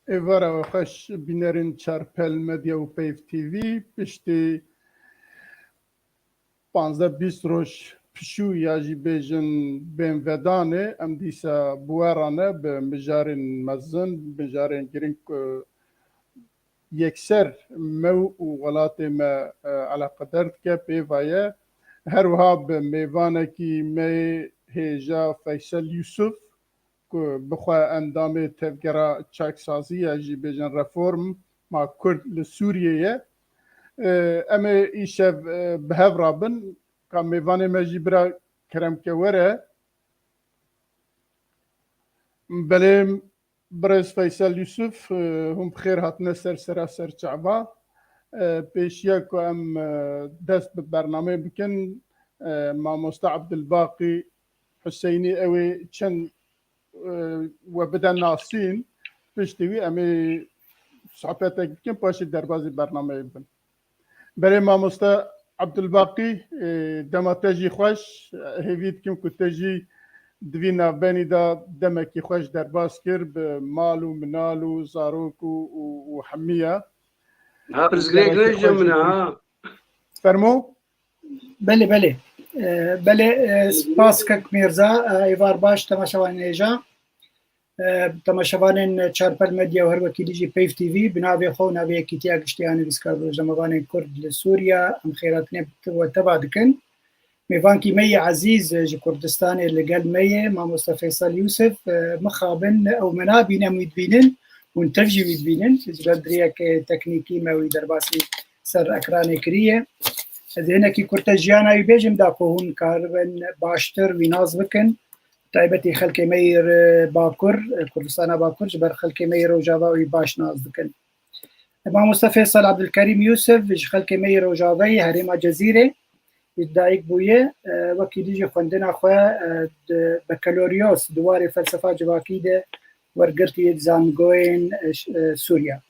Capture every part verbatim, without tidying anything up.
Êvara we xweş bînerên Çarpel Medya û Peyv T V. Piştî panzdeh bîst roj pişû ya jî bêjin bên vedanê, em dîsa bi we re ne, bi mijarên mezin, mijarên girîng ku yekser me û welatê me, e, eleqedar dike, pê ve ye. Her wiha bi mêvanekî me yê hêja Feysel Yusuf, ku bi xwe endamê tevgera çaksazî ye, jî bêjin reforma Kurd li Sûriyê ye. E, em ê îşev, e, bi hev re bin. Ka mêvanê me jî bira Kerem ke were. Belê, birêz Feysel Yusuf, e, hûn bi xêr hatine ser sera ser çava. E, pêşiya ku em, e, dest bi bernameyê bikin, e, mamoste Abdulbaqî Huseynî, ew ê çend, e, we bide nasîn. Piştî wî em ê sohbetek bikin, paşê derbazî bernameyê bin. Belê mamoste Abdulbaqî, e, dema te jî xweş, hêvî dikim ku te jî di vî navbenî de demekî xweş derbas kir bi mal û minal û zarok û, û, û hemiya. Ha, pirsgirêk Demekî rêje xweş min e, jî ha. Fermo? Belê, belê. E, belê, e, spas kek Mîrza, e, êvar baş, temaşevanên hêja. E, temaşevanên Çarpel Medya û her wekî dî jî Peyv T V, bi navê xwe û navê Yekîtiya Giştî ya Nivîskar û Rojnamevanên Kurd li Sûriya, em xêratinê bi te ve teva dikin. Mêvankî me yê ezîz ji Kurdistanê li gel me ye, mamoste Feysel Yusuf. E, mixabin ew me nabîne, em wî dibînin, hûn tev jî wî dibînin. Ji ber bi rêyeke teknîkî me wî derbasî ser ekranê kiriye. Ez ê hinekî kurte jiyana wî bêjim, da ku hûn karibin baştir wî nas bikin. Taybetî xelkê me yê re-, Bakur, Kurdistana Bakur, ji ber xelkê me yê Rojava wî baş nas dikin. Mamoste Feysel Abdulkerîm Yusuf ji xelkê me yê Rojavayê herêma Cezîrê ji dayik bûye, e, wekî dî jî xwendina xwe, e, di bakaloriyos di warê felsefa civakî de wergirtiye di zangoyên, e, ş-, e, Sûriya.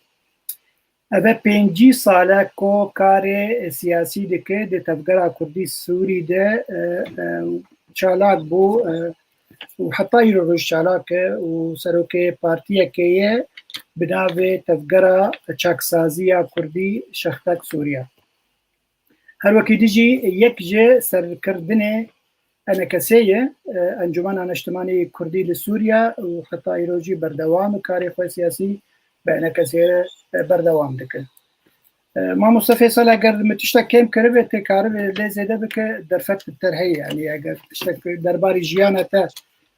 Ev e pêncî sal e ku karê siyasî dike di tevgera Kurdî Sûrî de, e, e, çalak bû, e, û heta îro roj çalak e û serokê partiyekê ye bi navê Tevgera Çaksazî ya Kurdî Şextek Sûriya. Her wekî dî jî yek ji serkirdinê E N K S ye, e, Encûmena Niştimanî Kurdî li Sûriye û heta îro jî berdewam e karê xwe siyasî bi E N K S re, e, berdewam dike. E, Mamoste Feysel, eger min tiştek kêm kiribe, tê karibe lê zêde bike, derfet bi te re heye, yanî eger tiştek derbarê jiyana te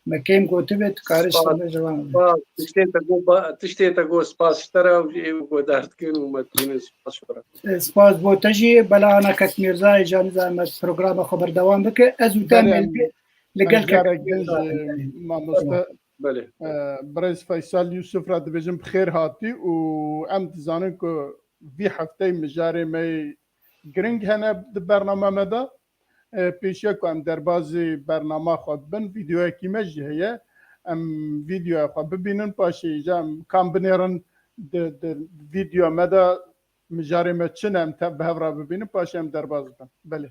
me kêm gotibe, tu karî ji te re jewab bide. Spas, spas. Tiştê te got ba-, tiştê te got spas ji te re û ê guhdar dikin û me dibînin, spas ji te re. E, spas bo te jî, bela ana kek Mîrza, ê canî zehmet programa xwe berdewam bike. Ez û te Belê, em em, li, li gel em kek carek din Mîrza ji mamoste, Belê. e, birêz Feysel Yusuf re dibêjim bi xêr hatî û em dizanin ku vî hefteyê mijarê me yê giring hene di bernama me de. E, pêşiya ku em derbazî bernama xwe bibin, vîdeoyekî me jî heye. Em vîdeoya xwe bibînin, paşê îca em kan binêrin di, di vîdeoya me de mijarê me çi ne, em tev bi hev re bibînin, paşê em derbaz bibin. Belê.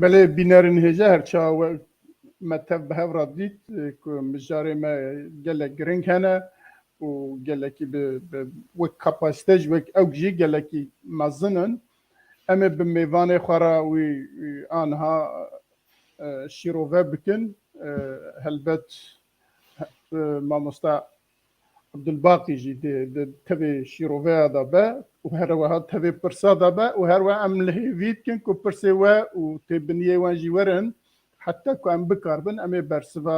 Belê bînerên hêja, her çawa we me tev bi hev re dît, e, ku mijarê me gelek giring hene û gelekî bi, bi wek kapasite jî wek ewk jî gelekî mezin in. Em ê bi mêvanê xwe re wî, wî aniha, e, şîrove bikin. E, helbet, e, mamosta Abdulbaqî jî di, di tevê şîroveya de be û her wiha tevê pirsa de be û her wiha em li hêvî dikin ku pirsê we û têbiniyê wan jî werin, heta ku em bikaribin, em ê bersiva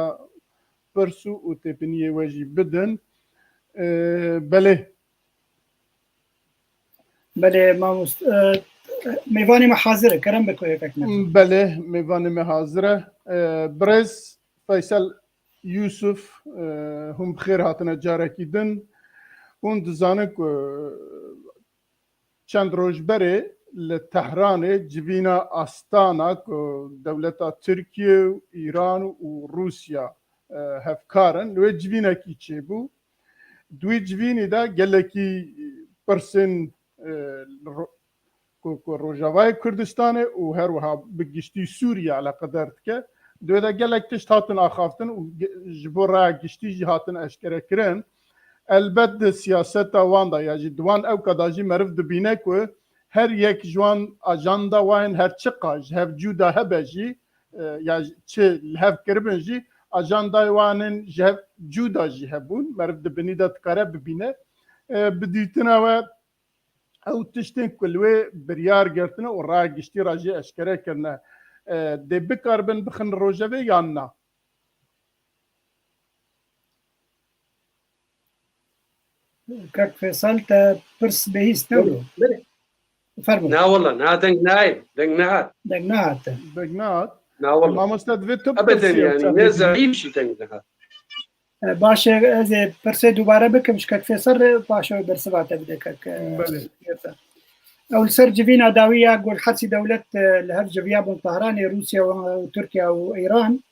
pirs û, û têbiniyê we jî bidin. E, belê. Belê, mamost-, e, mêvanê me hazir e, kerem bike yekek me. Belê, mêvanê me hazir e. E, birêz Feysel Yusuf, e, hûn bi xêr hatine carekî din. Hûn dizanin ku çend roj berê li Tehranê civîna Astana ku dewleta Tirkiye û Îran û Rûsya, e, hevkar in, li wê civînekî çêbû. Di wî civînî de gelekî pirsên, e, ro-, ku, ku Rojavayê Kurdistanê û her wiha bi giştî Sûriye eleqedar dike, di wê de gelek tişt hatin axaftin û ge-, ji bo raya giştî jî hatin eşkerekirin. Elbet di siyaseta wan de ya jî di wan ewka de jî meriv dibîne ku her yek ji wan ajanda wan her çiqa ji hev cuda hebe jî, e, ya jî çi li hev kiribin jî, ajandayê wan in ji hev cuda jî hebûn, meriv di binî de dikare bibîne. E, bi dîtina we ew tiştên ku li wê biryar girtine û raya giştî re jî eşkere kirine, e, dê bikaribin bixin rojevê yan na? Kak Feysel, te pirs bihîst, ne wilo? Belê. Fermo. Na wala, na deng nayê, deng nehat. Deng nehat. Deng nehat. Na wala. Mamoste, divê tu Ebeden bipirsî, yani, ne zayîf jî deng nehat. E, baş e, ez ê pirsê dubare bikim ji Kak Feysel re, paşê wê bersiva te bide Kak, e, Belê. Feysel. Ew li ser civîna dawî ya ku hepsî dewlet, e, li hev civiyabûn Tehranê, Rûsya û, û Tirkiye û Îran.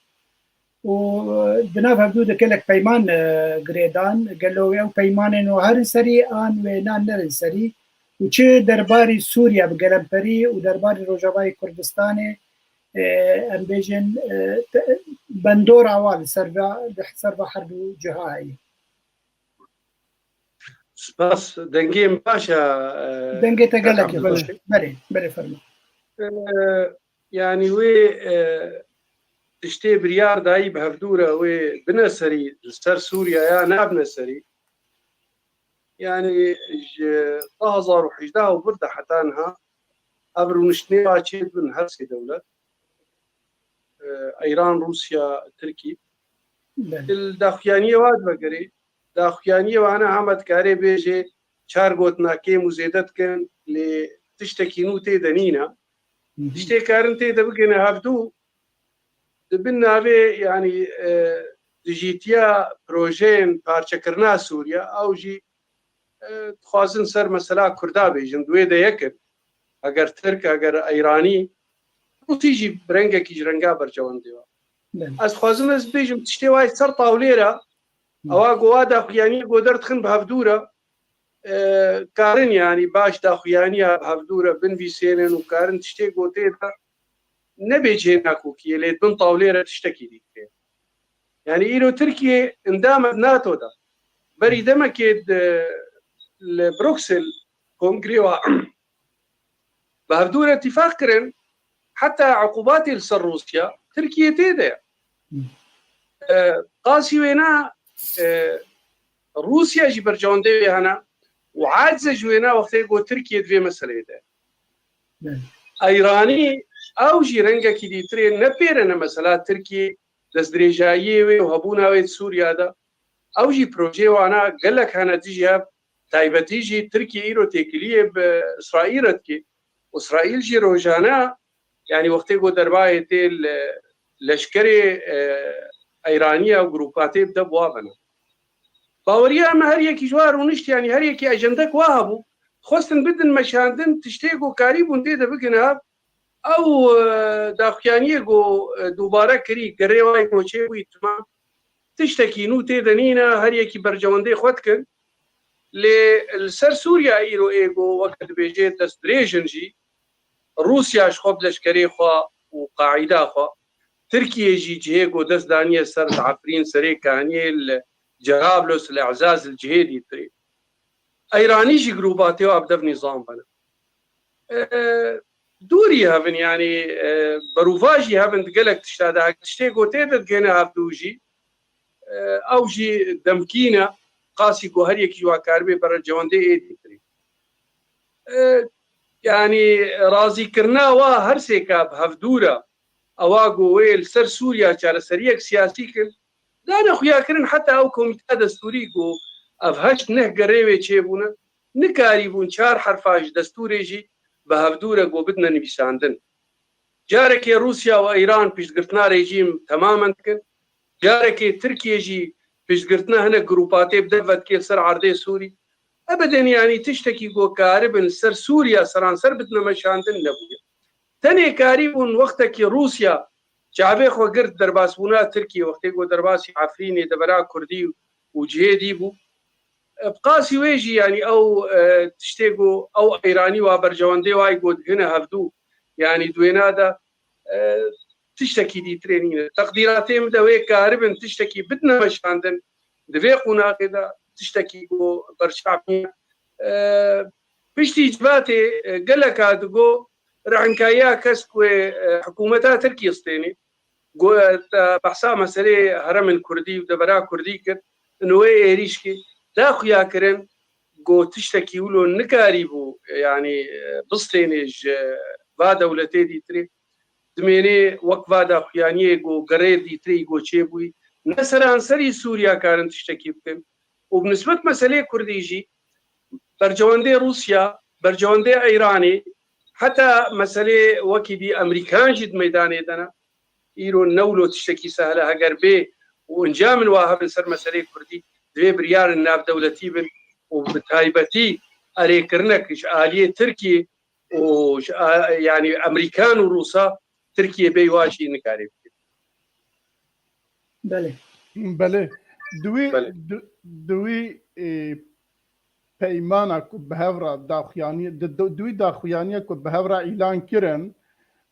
û di nav hevdû de gelek peyman, e, girêdan, gelo ew peymanên wan herin serî an wê nan nerin serî û çi derbarî Sûriye bi gelemperî û derbarî Rojavayê Kurdistanê, e, em bêjin, e, te-, bendora wan li ser va, li ser va her du ciha heye. Spas, dengê min baş e, e, Dengê te gelek e xweş. Belê, belê, fermo. E, Yanî wê, e, tiştê biryar dayî bi hevdû re wê bine serî, li ser Sûriye ya nabine serî. Yanî ji du hezar û hejdeh û vir de heta niha ev rûniştinê va çêdibin her sê dewlet. E, Eyran, Rûsya, Tirkî. Belê. Li daxuyaniyê wa divegerê, daxuyaniyê wana hema dikarê bêjê çar gotina kêm û zêde dikin, lê tiştekî nû tê de nîne. Hı hı. Tiştê karin tê de bigihine hevdû, di bin navê, yanî, e, dijîtiya projeyên parçekirina Sûriye, ew jî, e, dixwazin ser mesela Kurda bêjin, di wê de yek in. Eger Tirk, eger Eyranî, Rûsî jî bi rengekî ji renga bercewendê wa. Belê. Ez dixwazim ez bêjim, tiştê wa yê ser tawlê re, Hı. ewa ku wa daxuyaniyê ku derdixin bi hevdû re, e, karin, yanî baş daxuyaniya bi hevdû re binivîsênin û karin tiştê ku tê de nebê cihê nakokiyê, lê di bin tawlê re tiştekî dî tê. Yanî îro Tirkiye endam e NATO de. Berî demekê di, li Bruksel kongrê wa bi hevdû re tîfaq kirin, heta uqubatê li ser Rûsya, Tirkiye tê de ye. E, qasî wêna, e, Rûsya jî bercewendê wê hene û acize ji wêna wextê ku Tirkiye di vê meseleyê de. Eyranî ew jî rengekî dîtirê ne pêre ne mesela Tirkiye destdirêjayiyê wê û hebûna wê di Sûriya de. Ew jî projeyê wana gelek hene dijî hev, taybetî jî Tirkiye îro têkiliyê bi Îsraîl re dike. Û Îsraîl jî rojane, yanî wextê ku derbayê tê li leşkerê, e, Eyraniya û grûpa tê bide bi wa ve ne. Baweriya me her yekî ji wa rûnişt, yanî her yekî ajendek wa hebû, xwestin bidin meşandin, tiştê ku karîbûn tê de bigihine hev, ew, e, daxuyaniyê ku, e, dubare kirî, gerê wa yê ku çêbûyî, temam. Tiştekî nû tê de nîne, her yekî bercewendê xwe dikin. Lê li ser Sûriya îro ê ku weke dibêje dest dirêj in jî, Rûsya ji xwe bi leşkerê xwe û qaîda xwe, Tirkiye jî cihê ku dest daniye ser li Efrîn, Serê Kaniyê, li Cerablos, li Ezaz, li cihê dîtirê. Eyranî jî grûbatê wa bi dev nîzam ve ne. E, dûrî hev in, yanî, e, berûvajî hev in di gelek tişta de. Tiştê ku tê de digihine hevdû jî, e, ew jî demkî ne. qasî ku her yekî ji wan karibe bercewendê êdî kirî. E, yanî razîkirina wa her sêka bi hevdû re, ewa ku wê li ser Sûriya çareseriyek siyasî kin, dane xuyakirin heta ew komîteya destûrî ku ev heşt neh gerê wê çêbûne, nikarîbûn çar herfa ji destûrê jî bi hevdû re ku bidine nivîsandin. Carekê Rûsya û Îran piştgirtina rejîm temamen dikin, carekê Tirkiye jî piştgirtina hinek grûpa tê bi dev ve dike li ser erdê Sûrî. Ebeden, yanî tiştekî ku karibin li ser Sûriya seranser bidine meşandin nebûye. Tenê karîbûn wextekî Rûsya çavê xwe girt derbasbûna Tirkiye, wextê ku derbasî Efrînê, devera Kurdî û cihê dî bû. E, bi qasî wê jî, yanî ew, e, tiştê ku ew Îranî wa bercewendê wayî ku digihine hevdû, yanî di wêna de, e, tiştekî dîtirê nîne. Teqdîratê min de wê karibin tiştekî bidine meşandin di vê qonaxê de, tiştekî ku berçav nîne. E, piştî civatê, e, gelek a digo rihnkayiya kesk wê, e, hikûmeta Tirkiyê stênê. Go-, te behsa meselê heremên Kurdî û devera Kurdî kir, û wê êrîş kir, da xuya kirin, got tiştekî wilo nikarîbû, yanî, e, bistênê ji va dewletê dîtirê. Dimênê wek va daxuyaniyê ku gerê dîtirê î ku çêbûyî, ne seranserî Sûriya karin tiştekî bikin. Û bi nisbet meselê Kurdî jî, bercewendê Rûsya, bercewendê Îranê, heta meselê wekî dî Emerîkan jî di meydanê de ne. Îro ne wilo tiştekî sehil e, heger bê û encamên wa hebin ser meselê Kurdî, divê biryarên navdewletî bin û bi taybetî erêkirinek ji aliyê Tirkiyê û ji a-, yanî Emerîkan û Rûsa Tirkiye bêyî wa jî nikarê bike. Belê. Belê. Di wî, Belê. di, di wî, e, peymana ku bi hev re daxuyanî-, di, di, di wî daxuyaniye ku bi hev re îlan kirin,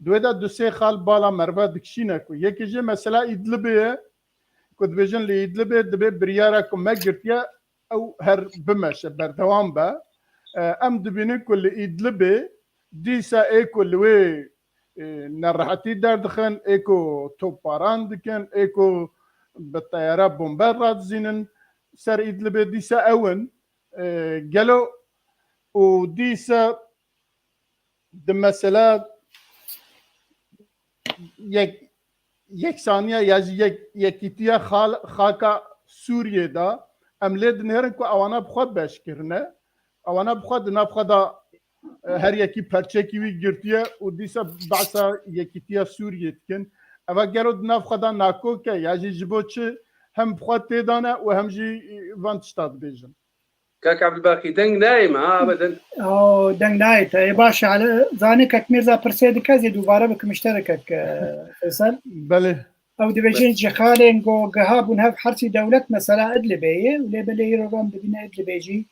di wê de du sê xal bala merve dikişîne ku yekê jê mesela Îdlibê ye, ku dibêjin li Îdlibê dibê biryara ku me girtiye, ew her bimeşe, berdewam be. E, em dibînin ku li Îdlibê dîsa ê ku li wê, e, nerehetî derdixin, ê ku topbaran dikin, ê ku bi teyare bombe radizînin ser Îdlibê, dîsa ew in. E, gelo û dîsa di mesela yek-, yeksaniya ya jî yek-, yekîtiya xal-, xaka Sûriyê de em lê dinêrin ku ewana bi xwe beş kirine. Ewana bi xwe di nav xwe de, e, her yekî perçekî wî girtiye û dîsa behsa yekîtiya Sûriyê dikin. Eva gelo di nav xwe de nakok e ya jî ji bo çi hem bi xwe tê de ne û hem jî, e, van tişta dibêjin. Kak Ebdulbaqî, deng nayê me, ha, ebeden. O, deng nayê te. Ê, baş e, hele, zanî Kek Mîrza pirsê dike, ez ê dubare bikim ji te re, Kek, e, Feysel. Belê. Ew dibêjin Belê. ji xalên ku giha bûn hev hersî dewlet mesela Idlibê ye, û lê belê îro em dibîne Idlibê jî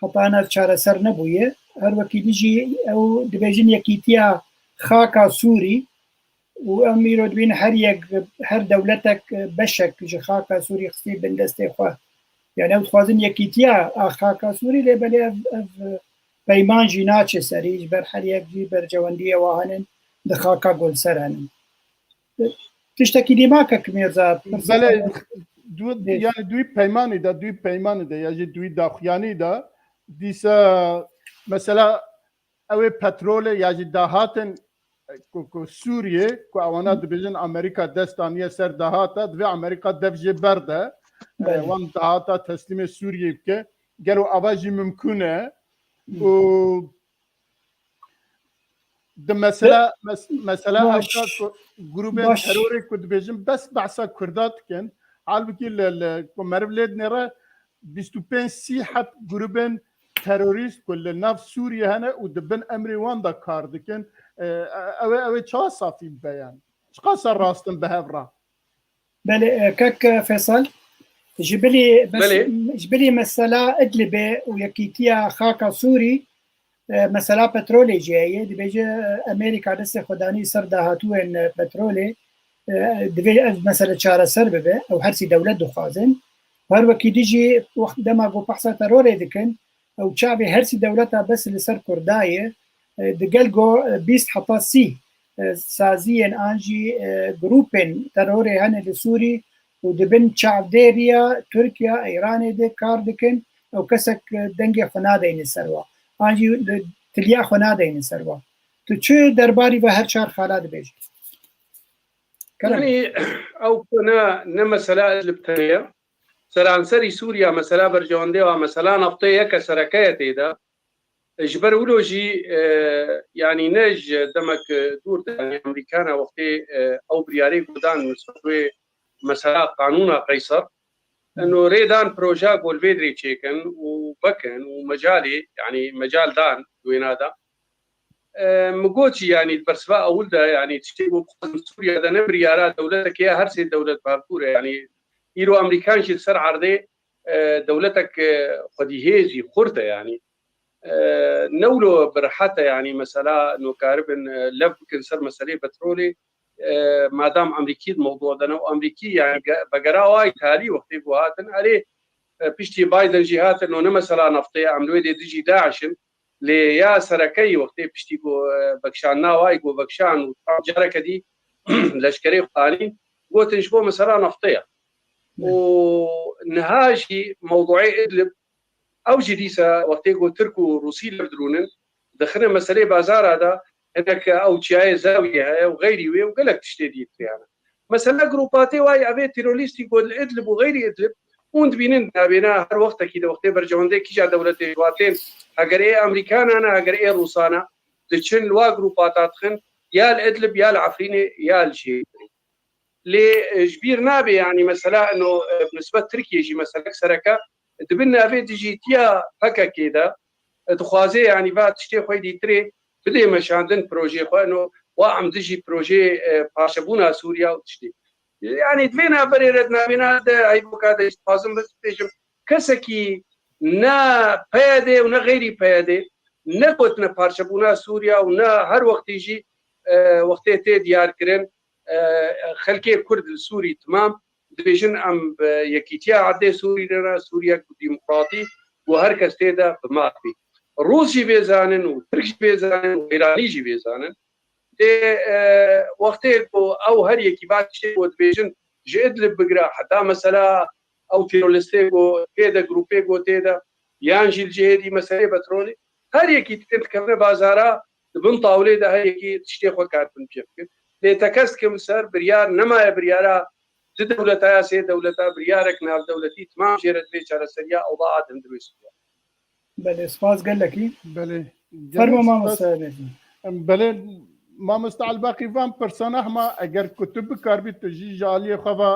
heta nav çareser nebûye. Her wekî dî jî ew dibêjin yekîtiya xaka Sûrî, û em îro dibînin her yek, her dewletek beşek ji xaka Sûrî xistî bin destê xwe. Yani ew dixwazin yekîtiya a xaka Sûrî, lê belê ev, ev peyman jî naçe serî, ji ber her yek jî bercewendiyê wa henin di xaka ku li ser henin. Tiştekî dî ma Kek Mîrza, pirsa Belê, te du-, Bê. yani duî peymanî de, duî peymanî de ya jî duî daxuyanî de dîsa mesela ew ê petrolê ya jî dahatin, e, ku, ku Sûriyê, ku ewana dibêjin Amerîka dest aniye ser dahata, divê Amerîka dev jê berde, e, Belê. wan dahata teslîmê Sûriyê bike. Gelo ava jî mimkûn e? Hı. Û di mesela, mes-, mesela Baş. ev ka ku grûbên Baş. terorê ku dibêjin bes behsa Kurda dikin, halbikî li, li, ku meriv lê dinêre, bîst û pênc sî heb grûbên terorîst ku li nav Sûriyê hene û di bin emrê wan de kar dikin, e, ew ê, ew ê çawa safî bibe yani? Çiqasa rast in bi hev re? Belê, e, kek, e, Feysel, ji bilî mes-, Belê. ji bilî mesela Idlibê û yekîtiya xaka Sûrî, e, mesela petrolê jî heye. Dibêje, e, Amerîka destê xwe danî ser dahatûyên, e, petrolê. E, divê ev mesele çareser bibe. Ew hersî dewlet dixwazin. Her wekî dî jî wext dema ku behsa terorê dikin, ew çavê hersî dewleta bes li ser Kurda ye. E, digel ku, e, bîst heta sî, e, saziyên an jî, e, grûpên terorê hene li Sûrî, û di bin çavdêriya Tirkiye, Îranê de kar dikin, ew kesek dengê xwe nadeyne ser wa. An jî tiliya xwe nadeyne ser wa. Tu çi derbarî ve her çar xala dibêjî? Kerem. Yanî ew ku ne, ne mesela Idlib tenê ye. Seranserî Sûriya mesela berjewendê wa mesela naftê yeke sereke ye tê de. Ji ber wilo jî, e, yanî ne ji demek dûr de, yanî Amerîkana wextê, e, ew biryarê ku dan nisbet wê mesela qanûna Qeyser, eno rê dan proja ku li vê dirê çêkin û vekin û mecalê, yanî mecal dan wêna de. E, min got jî, yanî di bersiva ewil de, yanî tiştê ku bixwazin Sûriya de ne biryara dewletekê ya her sê dewlet Bakur e, yanî îro Amerîkan jî li ser erdê, e, dewletek, e, xwedî hêzî xurt e, yanî. E, ne wilo bi rehet e, yanî mesela no karibin, e, lev bikin ser meseleyê petrolê, e, madam Amerîkî di mewdû de ne û Amerîkî, yanî ge-, vegera wa îtalî wextê ku hatin, erê, e, piştî Biden jî hatin, no ne mesela naftê ye, em li wê dê dijî DAIŞ in, lê ya serekeyî wextê piştî ku, e, vekişandina wayî ku vekişan û Trump careke dî leşkerê xwe anîn, gotin ji bo mesela naftê ye. Û niha jî mewdûê Idlib, ew jî dîsa wextê ku Tirk û Rûsî lev dirûnin, dixine meseleyê bazara de, hinek ew çiyayê Zawiyê heye û xeyrî wê û gelek tiştê dî tê hene. Mesela grûpatê wayî, evê terorîstî ku li Idlib û xeyrî Idlib, hûn dibînin nabêna her wextekî de wextê berjewendê kîja dewletê ji wa tên, heger ê Amerîkana ne, heger ê Rûsana, diçin li wa grûpata dixin, ya li Idlib, ya li Efrînê, ya li jêrî. Lê, e, ji bîr nabe, yanî mesela ino, e, bi nisbet Tirkiyê jî meselek sereke, di bin navê dijîtiya P K K'ê de, e, dixwaze, yanî va tiştê xwe dîtirê bidê meşandin projeyê xwe, ino wa em dijî projeyê, e, parçebûna Sûriya û tiştê. Yanî di vê navberê re di navêna de heyboka de jî dixwazim bibêjim, kesekî ne P Y D û ne xeyrî P Y D, ne gotine parçebûna Sûriya û ne her wextî jî, e, wextê tê diyarkirin, e, xelkê Kurd li Sûrî timam dibêjin, em bi yekîtiya erdê Sûrî re ne, Sûriyek demokratî ku her kes tê de bi maf bî. Rûs jî vê zanin û Tirk jî vê zanin û Îranî jî vê zanin. Lê, e, wextê ku ew her yekî va tiştê ku dibêjin ji Idlib bigire heta mesela ew terorîstê ku tê de, grûpê ku tê de, yan jî li cihê dî meseleyê petrolê, her yekî tên dikevine bazara, di bin tawlê de her yekî tiştê xwe karibin pê bikin. Lê tekez dikim ser biryar nemaye biryara du dewleta ya sê dewleta, biryarek navdewletî timam jê re divê çareseriya ewda a di hundirê Sûriya. Belê, spas gelekî. Belê. Fermo mamoste Necî. Belê, mamoste Elbaqî, van pirsana hema eger ku tu bikarbî, tu jî ji aliyê xwe ve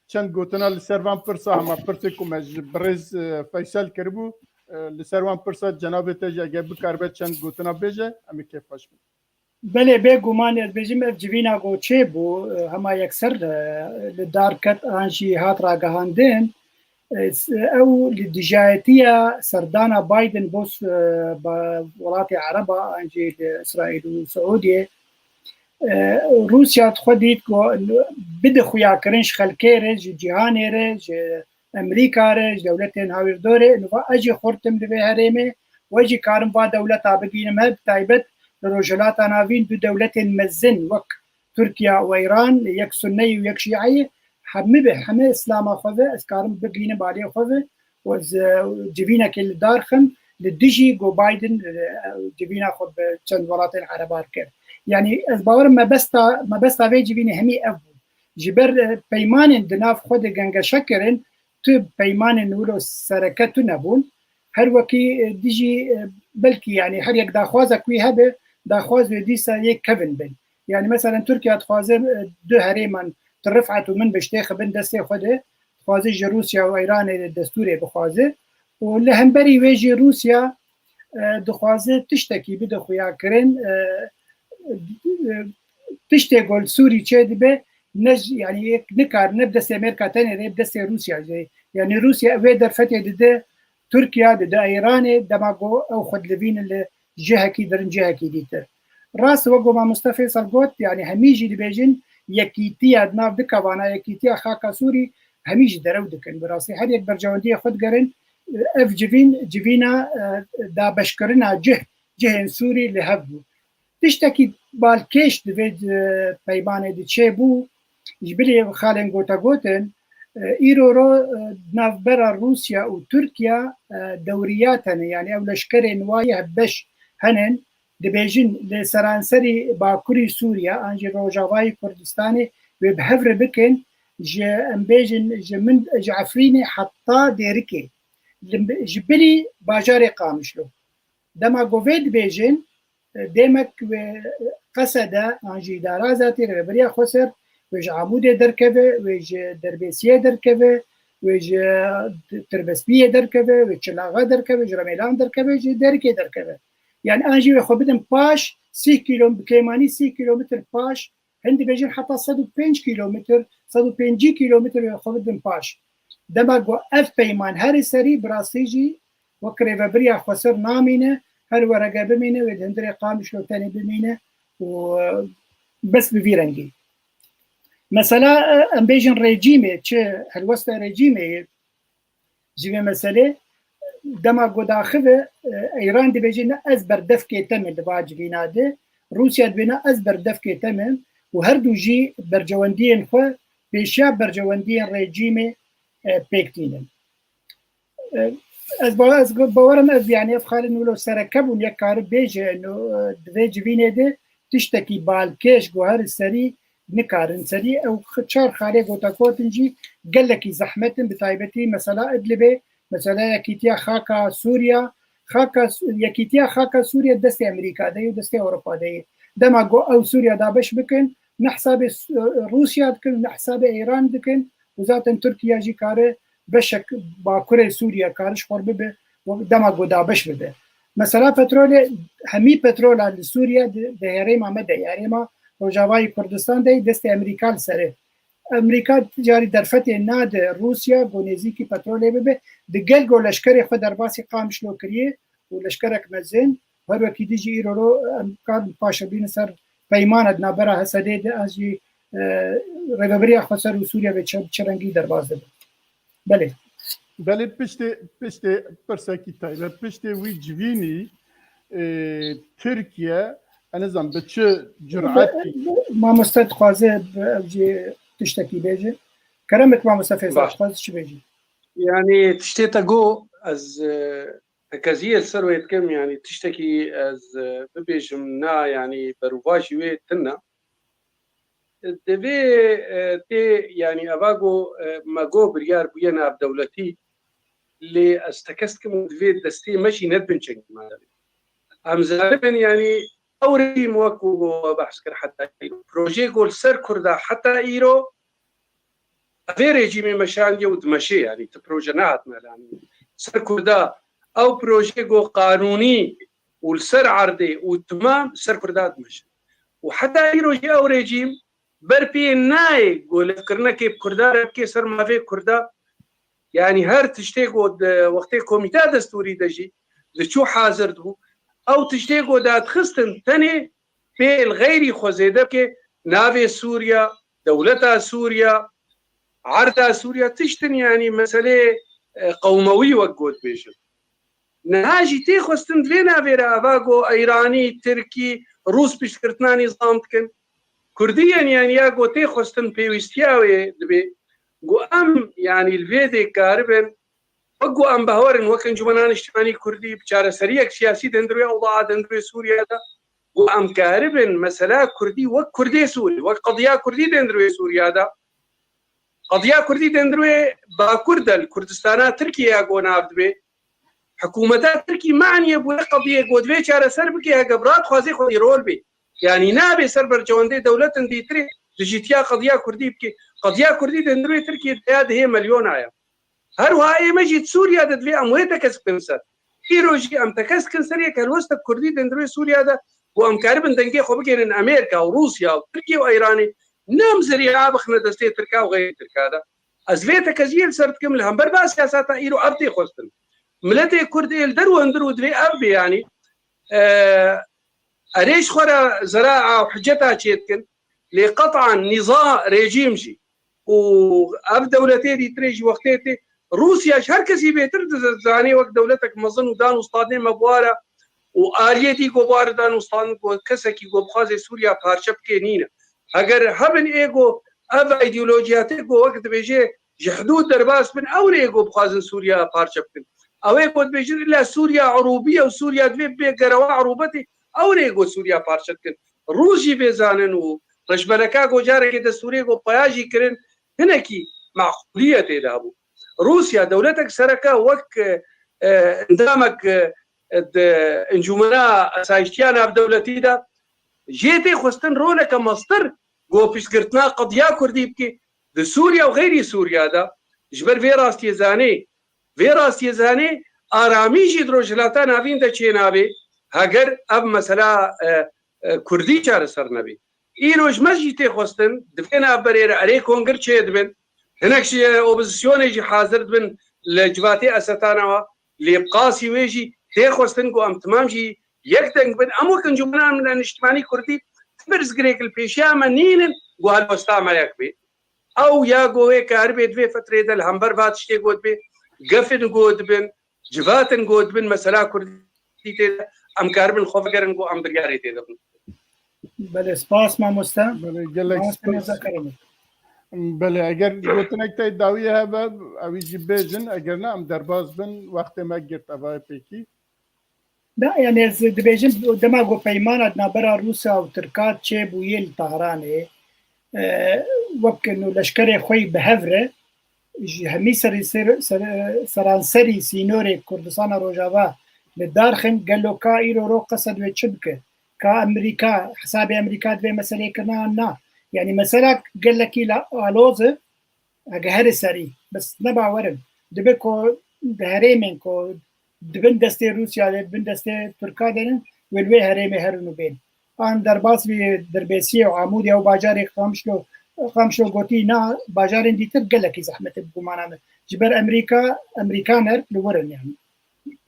çend gotina li ser van pirsa, hema pirsê ku me ji birêz, e, Feysel kiribû, e, li ser wan pirsa cenabê te jî eger bikaribe çend gotina bêje, em ê kêfxweş bin. Belê, bêguman ez bêjim ev civîna ku çêbû, e, hema yekser, e, li dar ket an jî hat ragihandin. E, s-, ew li dijayetiya serdana Biden bo s-, e, ba welatê Ereba an jî li Îsraîl û Siûdiyê, e, Rûsya xwe dît ku bide xuyakirin ji xelkê re, ji cîhanê re, ji Amerîka re, ji dewletên hawîrdorê, niva ez jî xurt im li vê herêmê, we jî karim va dewleta bigînim hev, bi taybet li Rojhilata Navîn du dewletên mezin wek Tirkiye û Îran, yek Sunneyî û yek Şîeyî, hemî bi hemî Îslama xwe ve ez karim bigînim aliyê xwe ve û ez, e, civînekê li dar xim, li dijî ku Biden, e, civîna xwe bi çend welatên Ereban kir. Yanî ez bawerim mebesta, mebesta vê civînê hemî ev bû. Ji ber, e, peymanên di nav xwe de gengeşe kirin, tu peymanên wilo sereke tu nebûn. Her wekî, e, dijî, e, belkî, yanî her yek daxwazek wî hebe, daxwaz wê dîsa yê kevin bin. Yanî meselen Tirkiye dixwaze, e, du herêman, tu Rifet û Minbij têxe bin destê xwe de, dixwaze ji Rûsya û Îranê destûrê bixwaze. Û li hemberî wê jî Rûsya, e, dixwaze tiştekî bide xuyakirin, e, e, tiştê ku li Sûrî çêdibe, ne ji, yanî yek nikar ne bi destê Amerîka tenê re, bi destê Rûsya jî. Yanî Rûsya wê derfetê dide Tirkiye, dide Îranê, dema ku ew xwe dilivînin li cihekî dirin, cihekî dîtir. Rast, wek ku mamoste Feysel got, yanî hemî jî dibêjin yekîtiya di nav du kevana, yekîtiya xaka Sûrî, hemî jî derew dikin. Bi rastî her yek berjewendiyê xwe digerin, ev civîn, civîna, e, dabeşkirina cih, cihên Sûrî li hev bû. Tiştekî balkêş di vê, e, peymanê de çêbû, ji bilî xalên gote gotin, E, îro ro, e, navbera Rûsya û Tirkiye, e, dewriyat hene, yani ew leşkerên wa yê hevbeş henin, dibêjin li seranserî Bakurî Sûriye an jî Rojavayê Kurdistanê wê bi hev re bikin, ji, em bêjin, ji min, ji Efrînê heta Dêrikê, li, ji bilî bajarê Qamişlo. Dema ku vê dibêjin, e, demek wê Qesede an jî Darazatê rêveberiya Xweser, wê ji Amûdê derkeve, wê ji Derbêsiyê derkeve, wê ji Tirbespiyê derkeve, wê Çilaxa derkeve, ji Remêlan derkeve, ji Derikê derkeve. Yani an jî wê xwe bidin paş sî kîlom-, bi kêmanî sî kîlometr paş, hin dibêjin heta sed û pênc kîlometr, sed û pêncî kîlometr wê xwe bidin paş. Dema ku ev peyman herî serî bi rastî jî wek rêvebiriya xweser namîne, her werege bimîne, wê di hundirê Qamişlo tenê bimîne û, e, bes bi vî rengî. Mesela, e, em bêjin rejîmê, çi helwesta rejîmê ye ji vê meselê, dema ku daxive, e, Îran dibêje ne ez berdevkê te me li va civîna de, Rûsya dibê ne ez berdevkê te me û her du jî bercewendiyên xwe pêşiya bercewendiyên rejîmê, e, pêk tînin. E, ez ba-, ez bawerim ev, yani ev xalên wilo sereke bûn, yek kari bêje, eno, e, di vê civînê de tiştekî balkêş, guherî serî nikarin serî. Ew x-, çar xalê gotekotin jî gelekî zehmet in, bi taybetî mesela Idlibê, mesela yekîtiya xaka Sûriya, xaka Su-, yekîtiya xaka Sûriye destê Amerîka de ye û destê Ewropa de ye. Dema ku ew Sûriya dabeş bikin, ne hesabê Su-, Rûsya dikin, ne hesabê Îran dikin û zaten Tirkiye jî kare beşek bakurê Sûriye kare ji xwe bibe, dema ku dabeş bibe. Mesela petrolê, hemî petrola li Sûriye di, di herêma me de, herêma Rojavayê Kurdistan de destê Amerîka li serê. Amerîka carî derfetê nade Rûsya ku nêzîkî petrolê bibe, di gel ku leşkerê xwe derbasî Qamişlo kiriye û leşkerek mezin, her wekî dî jî îro ro em karin paşe bînin ser peymana di navbera Hesedê de, ez jî, e, rêveberiya xweser û Sûriye ve çi, çi rengî derbas dibe. Belê. Belê, piştê, piştê pirsekî taybet, piştê wî civînî, e, Tirkiye, ez nizam bi çi curetî? Mamoste dixwaze bi ev jî tiştekî bêje. Keremek mamoste Feyzal, Baş. Dixwaze çi bêje? Yani tiştê te got, ez, e, tekeziyê li ser wê dikim, yani tiştekî ez, e, bibêjim na, yani berûvajî wê tune. Divê, e, tê, yani eva got, e, me got biryar bûye navdewletî, lê ez tekez dikim divê destê me jî ne binçengî me. Em zanibin, yani ew rejîm wek ku behs kir heta îro. Projê ku li ser Kurda heta îro, evê rejîmê meşandiye û dimeşe, yani ti proje nehatine lanî. Ser Kurda ew projê ku qanûnî û li ser erdê û timam ser Kurda dimeşe. Û heta îro jî ew rejîm ber pê nayê ku lêvkirinekê bi Kurda re bike ser mafê Kurda. Yani her tiştê ku di wextê komîta destûrî de jî diçû hazir dibû. Ew tiştê ku dadixistin tenê pê li xeyrî xwe zêde bike, navê Sûriya, dewleta Sûriya, erda Sûriya, tiştin yani meseleyê, e, qewmewî wek got bêjin. Niha jî tê xwestin di vê navê re eva ku Îranî, Tirkî, Rûs piştgirtina nîzam dikin. Kurdî yên, yani ya ku tê xwestin pêwîstiya wê dibe ku em, yani li vê dê karibin, wek ku em bawer in, wek Encûmena Niştimanî Kurdî, bi çareseriyek siyasî di hundir wê ewdaa, di hundir wê Sûriye de, ku em karibin mesela Kurdî wek Kurdê Sûrî, wek qediya Kurdî di hundir wê Sûriye de, qediya Kurdî di hundir wê Bakur de, li Kurdistana Tirkiye ya ku nav dibe, hikûmeta Tirkî maniye bi wê qediyê ku divê çareser bike, heke bi ra dixwaze xwedî rol bê. Yanî nabe ser bercewendê dewletin dîtirê dijîtiya qediya Kurdî bike. Qediya Kurdî di hundir wê Tirkiyê deya dihê milyona ye. Her wiha ê me jî di Sûriya de divê em wê tekez bikin ser. Îro jî em tekez dikin ser yek helwestek Kurdî di hundir wê Sûriya de ku em karibin dengê xwe bigênin Amerîka û Rûsya û Tirkiye û Îranê, ne em zerîa bixine destê Tirka û xeyrî Tirka de. Ez vê tekeziyê li ser dikim, li hember ba siyaseta îro ev tê xwestin. Miletê Kurd ê li der û hundir û divê ev bê, yanî, e, erê ji xwe re zeraa û hiceta çêdikin, lê qetan nîza rejîm jî û ev dewletê dîtirê jî wextê tê, Rûsya ji her kesî bêtir dizanê wek dewletek mezin û dan û standê me bi wa re û aliyê dî ku bi wa re dan û stand ku kesekî ku bixwaze Sûriya parçe bike nîne. Heger hebin ê ku ev îdeolojiya tê ku wek dibêje ji hidûd derbas bin, ew ne ê ku bixwazin Sûriya parçe bikin. Ew ê ku dibêjin illa Sûriya erûbî ye û Sûriya divê bê gerewa erûbetê, ew ne ê ku Sûriya parçe dikin. Rûs jî vê zanin û rejbeleka ku carekê destûrê ku peya jî kirin, hinekî meqûliyetê de hebû. Rûsya dewletek sereke wek, e, e, endamek, e, di Encûmena Asayiştiya Navdewletî de jê tê xwestin roleke mestir ku piştgirtina qediya Kurdî bike di Sûriya û xeyrî Sûriya de. Ji ber vê rastiyê zanê, vê rastiyê zanê aramî jî di Rojhilata Navîn de çênabe heger ev mesela, e, e, Kurdî çareser nebe. Îro ji me jî tê xwestin, di vê navberê re erê kongir çêdibin. Hinek ji opozisyonê jî hazir dibin li civatê Esetana we. Lê bi qasî wê jî tê xwestin ku em timam jî yek deng bin. Em wek Encûmena Niştimanî Kurdî ti pirsgirêk li pêşiya me nînin ku helwesta me yek bê. Ew ya ku wê karibê di vê fetrê de li hember va tiştê got bê, gefin got bin, civatin got bin, mesela Kurdî tê de, em karibin xwe vegerin ku em biryarê tê de bin. Belê, spas mamoste. Belê, gelek Mamoste spas. Mirza Keremî. Belê, eger gotinek te dawiyê hebe, ew jî bêjin, eger ne, em derbas bin, wextê me girt, eva pêkî. Da, yani ez dibêjim, dema ku peymana di navbera Rûsya û Tirka çêbûyê li Tehranê, e, wek ku leşkerê xwe yî bi hev re, ji hemî serî ser, ser, seranserî sînorê Kurdistana Rojava li dar xin, gelo ka îro ro qesed wê çi bike? Ka Amerîka, hesabê Amerîka di vê meseleyê kirina an na? Yani mesela gelekî la, aloz e, heke herî serî, bes ne bawer im. Dibe ku di herêmên ku dibin destê Rûsya de, dibin destê Tirka de ne, wê li wê herêmê herin û bên. An derbas vî Dirbêsiyê û Amûdê û bajarê Qamişlo, Qamişlo gotî na bajarên dîtir gelekî zehmet e bi gumana min. Ji ber Amerîka, Amerîkaner li wir in yani.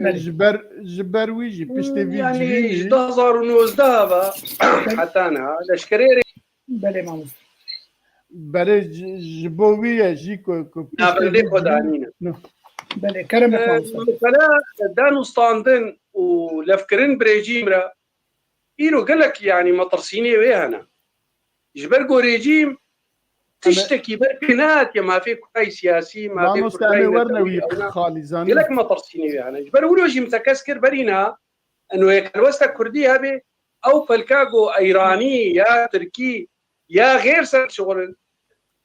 Belê. Ji ber, ji ber wî jî piştê vî Yani civînî ji du hazar û nozdeh ve heta niha leşkerê Belê mamoste. Belê ji, ji bo wî ye jî ku, ku piştê Navendê vî xwe civînî danîne. Belê, kerem e, mamoste. Mesela danûstandin û levkirin bi rejîm re îro gelek, yanî, metirsînê wê hene. Ji ber ku rejîm tiştekî ber pê nehatiye mafê kurayê siyasî, mafê Mamoste, em ê werne wî xalî zanî. Gelek metirsînê wê hene. Ji ber wilo jî min tekez kir berî niha, eno yek helwesta Kurdî hebe, ew pelka ku Eyranî ya Tirkî ya xêr ser dişixulin,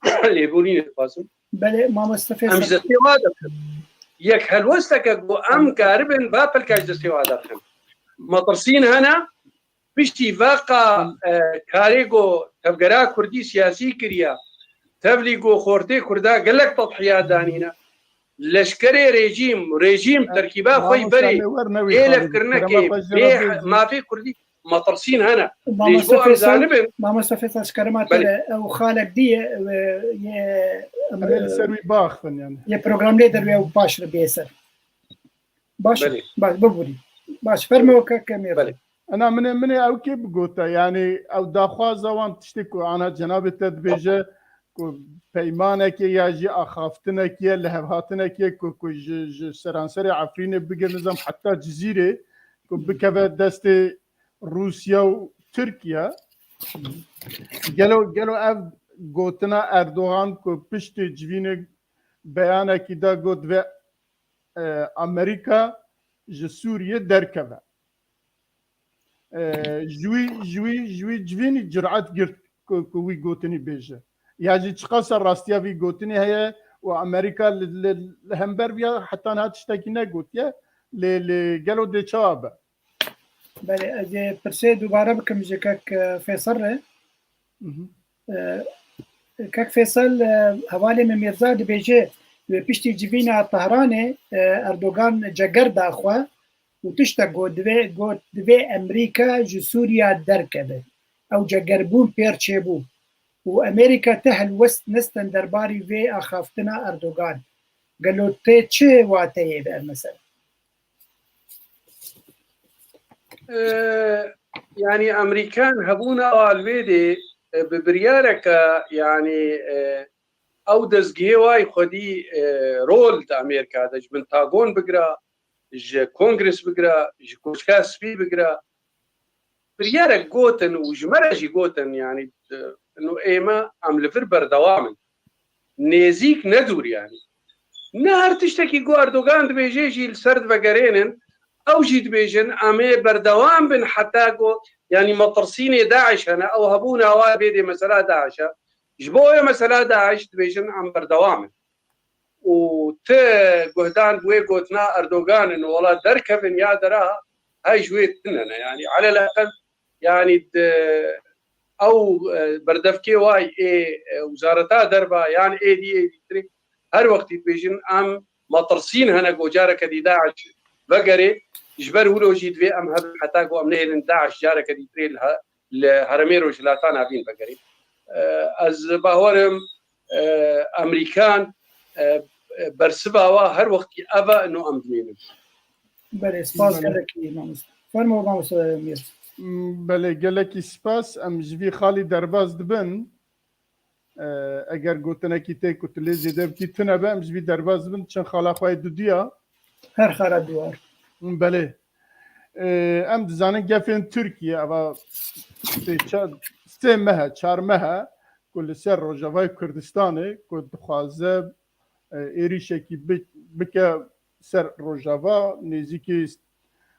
lêborînê dixwazim. Belê, mamoste Fêsal. Em ji destê wa derxin. Yek helwesteke ku em karibin va pelka ji destê wa derxin. Metirsîn hene, piştî veqa, e, karê ku tevgera Kurdî siyasî kiriya, tevlî ku xortê Kurda gelek tedhiya danîne. Leşkerê rejîm, rejîm terkîba xwe yî berê, bê levkirinekê, bê mafê Kurdî, metirsîn hene. Lê ji bo em zanibin. Mamoste Fêsal, ji kerema te re, ew xalek dî ye, e, ye, em ê li ser wî biaxivin yani. Yê program lê derve ew baş re bê ser. Baş, baş, biborî. Baş, fermo kek Emîr. Ena min ê, min ê ew kê bigote, yanî ew daxwaza wan tiştê ku ana cenabê te dibêje ku peymanekê ya jî axaftinekê ye, lihevhatinekê ye ku, ku ji, ji seranserê Efrînê bigir nizam heta Cizîrê ku bikeve destê Rûsya û Tirkiye. Gelo, gelo ev gotina Erdogan ku piştê civînê beyanekî da got ve, e, Amerîka ji Sûriyê derkeve. E, ji wî, ji wî, ji wî civînî curet girt ku, ku wî gotinî bêje. Ya jî çiqasa rastiya vî gotinî heye û Amerîka li, li, li hember viya heta niha tiştekî negotiye, lê, lê gelo dê çawa be? Belê, ez ê pirsê dubare bikim ji kek, e, Fêsal re. Mhm. E, kek Fêsal, e, hevalê min Mîrza dibêje, wê piştî civîna Tehranê, e, Erdogan ceger da xwe û tiştek got, divê, got, divê Amerîka ji Sûriya derkeve. Ew cegerbûn pêr çêbû. Û Amerîka ti helwest nestin derbarî vê axaftina Erdogan. Gelo tê çi wateyê bi ev mesele? E, yanî Amerîkan hebûna alwêdê, e, bi biryareke, yanî, e, ew dezgehê wayî xwedî, e, rol di Amerîka de ji Pentagon bigira, ji Kongres bigira, ji Koçka Spî bigira, biryarek gotin û ji me re jî gotin, yanî, e, ino ême em li vir berdewam in. nêzîk ne dûr yanî. Ne her tiştekî ku Erdogan dibêje jî li ser divegerênin, ew jî dibêjin em ê berdewam bin heta ku, yanî metirsînê DAIŞ hene, ew hebûna wa bê dê mesela DAIŞ e. Ji bo wê mesela DAIŞ dibêjin em berdewam in. Û ti guhdan bi wê gotina Erdogan in, wela derkevin ya dera, hay ji wê tune ne. Yanî elel eqel, yanî di ew, e, berdevkê way ê, e, wezareta derva yan êdî êdî tirê her wextî dibêjin em metirsîn hene ku careke dî DAIŞ vegerê, ji ber wilo jî divê em hebin heta ku em nehêlin DAIŞ careke dî tirê li he-, li herêmê Rojhilata Navîn vegerê. E, ez bawerim, e, Amerîkan, e, e, bersiva wa her wextî ev e, ino em dimênin. Belê, spas Belê. gelekî mamoste. Fermo mamoste Mîr. Belê, gelekî spas. Em ji vî xalî derbas dibin. E, eger gotinekî tê ku tu lê zêde bikî tune be, em ji vî derbas dibin. Çend xala xwe yê dudiya. Her xala duwar. Belê. E, em dizanin gefên Tirkiye, eva sê, çar, sê meh e, çar meh e ku li ser Rojavayê Kurdistanê ku dixwaze, e, êrîşekî bi-, bike ser Rojava, nêzîkî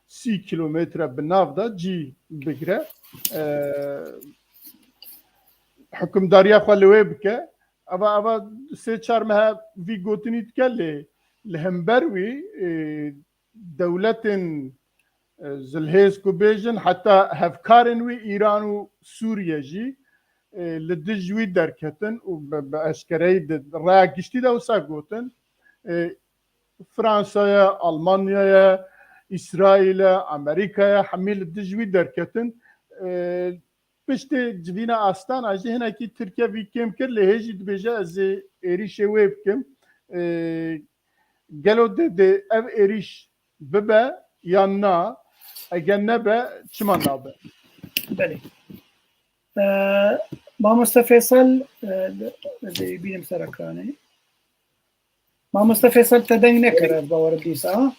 sî kîlometre bi nav de cî bigire. E, hikimdariya xwe li wê bike. Eva, eva sê çar meh e vî gotinî dike lê li hember wî, e, dewletên, e, zilhêz ku bêjin, heta hevkarên wî Îran û Sûriye jî, e, li dij wî derketin û bi, bi eşkereyî di raya giştî de wisa gotin, e, Fransa ye, Almanya ye, Îsraîl e, Amerîka ye, hemî li dij wî derketin. E, piştê civîna Astana jî hinekî Tirkiye vî kêm kir, lê hê jî dibêje ez ê êrîşê wê bikim. E, gelo dê, dê ev êrîş bibe yan na? Eger nebe, çima nabe? Belê. E, Mamoste Feysel, e, ez ê bînim ser ekranê. Mamoste Feysel te deng nekir, ez bawerim dîsa.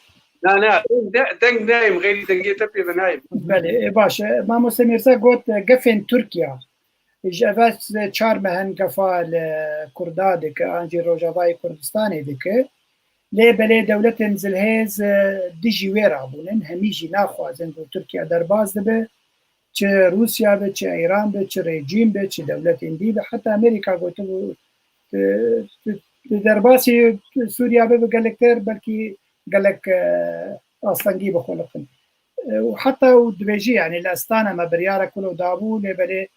Na, na, deng, deng nayêm, xeyrî dengê te pê ve nayêm. Belê, e, baş e. Mamoste Mîrza got, e, gefên Tirkiye. Ji eve çar meh in gefa li Kurda dike, an jî Rojavayê Kurdistanê dike. Lê belê dewletên zilhêz, e, dijî wê rabûnin, hemî jî naxwazin ku Tirkiye derbas dibe. Çi Rûsya be, çi Îran be, çi rejîm be, çi dewletên dî be, heta Amerîka gotibû, e, e, derbasî Sûriya bibe gelektir, belkî gelek, e, astengî bixuliqin. E, û heta û dibêjî, yanî li Astana me biryarek wilo dabû, lê belê,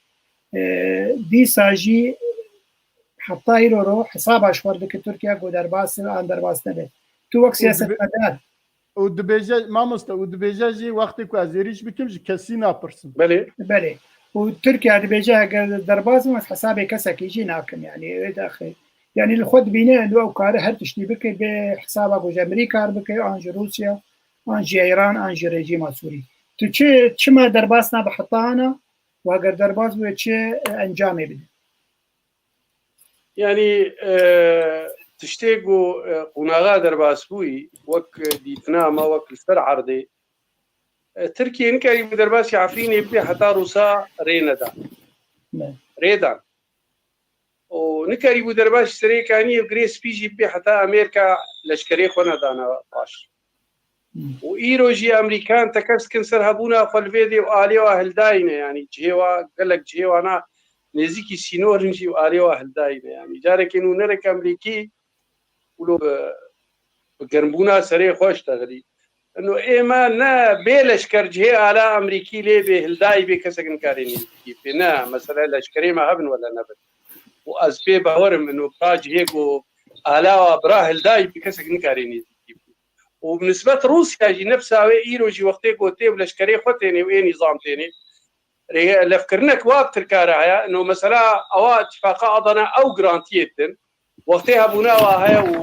e, dîsa jî heta îro ro hesaba ji xwe dike Tirkiye ku derbas be an derbas nebe. Tu wek Û dibe-, siyasetmedar. Û dibêje, mamoste, û dibêje jî wextê ku ez êrîş bikim ji kesî napirsim. Belê. Belê. Û Tirkiye dibêje eger derbas bim ez hesabê kesekî jî nakim, yanî wê daxê. Yanî li xwe dibîne eno ew kare her tiştî bike bê hesaba ku ji Amerîka re bike, an ji Rûsya, an ji Îran, an ji rejîma Sûrî. Tu çi, çima derbas nabe heta ana û eger derbas bûye çi, e, encamê bide? Yanî, e, tiştê ku, e, qonaxa derbasbûyî wek dîtina me wek li ser erdê, e, Tirkiye nikarîbû derbasî Efrînê bibê heta Rûsa rê neda. Ne. Rê dan. Û nikarîbû derbasî Serêkaniyê û Girê Spî jî bibê heta Amerîka leşkerê xwe nedana paş. Hmm. Û îro jî Amerîkan tekez dikin ser hebûna xwe li vê dê û alê wa hildayîne, yanî cihê wa, gelek cihê wana nêzîkî sînor in jî û alê wa hildayîne. Yanî carekê nûnerek Amerîkî wilo bi, bi germbûna serê xwe ji te xilî. Ino ê me ne bê leşker cihê ala Amerîkî lê bê hildayî bê kesek nikarê nêzîkî bê. Ne, mesele leşkerê me hebin wele nebin. Û ez pê bawerim ino bira cihê ku ala wa bira hildayî bê kesek nikarê nêzîkî bê. Û bi nisbet Rûsya jî nefsa wê îro jî wextê ku tê bi leşkerê xwe tênê û ê nîzam tênê. Rê-, lefkirinek wa bi Tirka re heye. No mesela ewa îtifaqa Adana ew girantiyê didin. Wextê hebûna wa heye û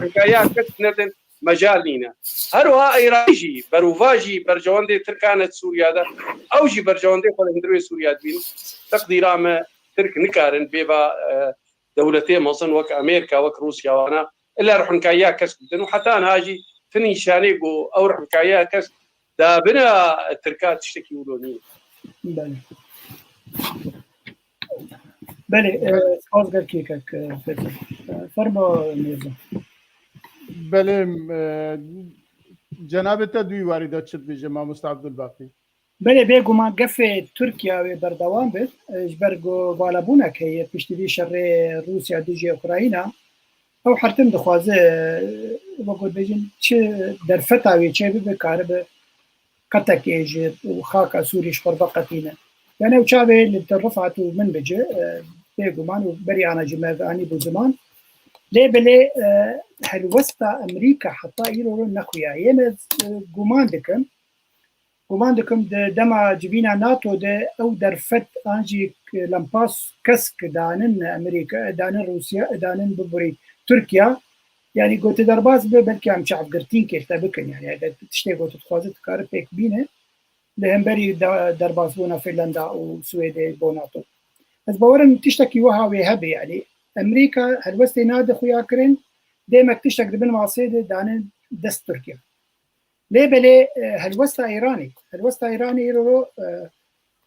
rihnkariya kes nedin mecal nîne. Her wiha Îranî jî berovajî berjewendê Tirkan e di Sûriya de. Ew jî berjewendê xwe li hundirê Sûriya dibînin. Teqdîra me Tirk nikarin bêva, e, dewletê mezin wek Amerîka, wek Rûsya wana, ila rihnkariya kesk bidin û heta niha jî ti nîşanê ku ew rihnkariya kesk dabine Tirka tiştekî wilo nîne. Belê. Belê, e, spas gelkî kek, e, Feysel. E, Fermo Mirza. Belê, e, cenabê te duyî warî de çi dibêje, mamoste Abdulbaqî? Belê, bêguman gefê Tirkiya wê berdewam be, e, ji ber ku valabûnek heye piştî vî şerê Rûsya dijî Ukrayna. Ew her tim dixwaze, e, wek ku dibêjin, çi derfeta wê çê bibe, karibe qetekê ji xaka Sûrî ji xwe veqetîne. Yani ew çavê li Til Rifat û min bice, e, bêguman û berî ana ji me ve anî bû ziman. Lê belê, e, helwesta Amerîka heta îro nexuya. Yê me, e, guman dikim, guman dikim di dema civîna NATO de ew derfet an jî lempas kesk danin Amerîka, danin Rûsya, danin biborî Tirkiya, yani gote derbas be, belkî em çavgirtîn kêlte bikin. Yani eger tiştê gote dixwaze dikare pêk bîne li hemberî de-, derbasbûna Finlanda û Swêdê bo NATO. Ez bawerim tiştekî wiha wê hebe, yani Amerîka helwestê nade xuya kirin, dêmek tiştek di bin masê de danin dest Tirkiya. Lê belê, e, helwesta Îranê, helwesta Îranê îro, e,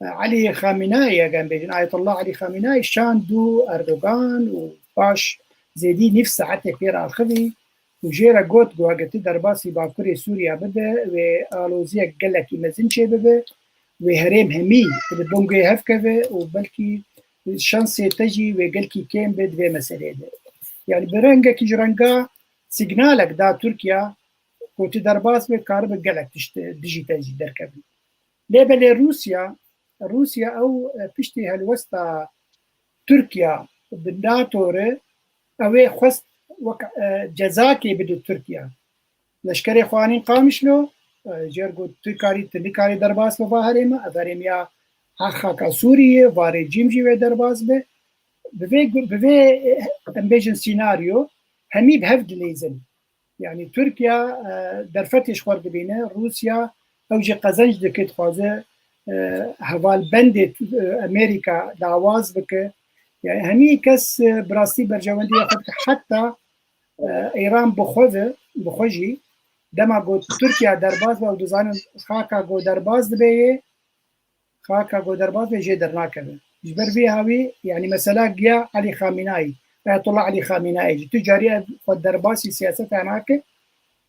e, Elî Xamînayî, eger em bêjin, Ayetullah Elî Xamînayî şand û Erdogan û paş zêdî nîv saetê pê re axivî û jê re got ku eger tu derbasî Bakurê Sûriya bibe, wê aloziyek gelekî mezin çê bibe, wê herêm hemî li bingê hev keve û belkî şansê te jî wê gelkî kêm be di vê meseleyê de. Yani bi rengekî ji renga sîgnalek da Tirkiya, ku tu derbas be, karibe gelek tişt dijî te jî derkevin. Lê belê Rûsya, Rûsya ew, e, piştî helwesta Tirkiya bi NATO re, ew ê xwest wek, e, cezakê bide Tirkiya. Leşkerê xwe anîn Qamişlo, e, jêr got tu karî, tu nikarî derbas be va herêma, ev herêmiya ha xaka Sûriyê, va rejîm jî wê derbas be. Bi vê, bi vê, e, em bêjin sînaryo, hemî bi hev dileyzin. Yani Tirkiya, e, derfetê ji xwe dibîne, Rûsya ew jî qezenc dike, dixwaze, e, hevalbendê, e, Amerîka dawaz bike. Yani hemî kes, e, bi rastî berjewendiya xwe dike. Heta, e, Îran bi xwe ve, bi xwe jî dema got Tirkiya derbas be, ew dizanin xaka ku derbas dibe yê, xaka ku derbas be jê dernakeve. Ji ber vê hawî, yani mesela giya Elî Xamînayî, Ayetullah Elî Xamînayî jî tu carî ev xwe derbasî siyaseta nake,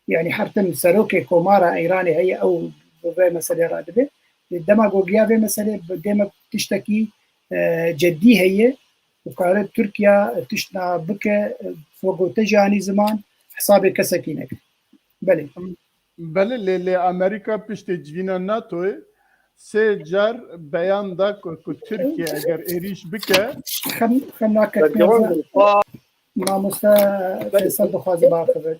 yani her tim serokê komara Îranê heye, ew bi vê meselê re dibe. Dema ku giya vê meselê bi dêmek tiştekî, e, cedî heye û kare Tirkiya tiştna bike, e, wek gote jî anî ziman, hesabê kesekî neke. Belê. Belê, lê, lê Amerîka piştê civîna NATOyê sê car beyan da ku, ku Tirkiye eger êrîş bike, xem, xem nake. Bercewan Mirza. Mamoste Feysel dixwaze biaxive.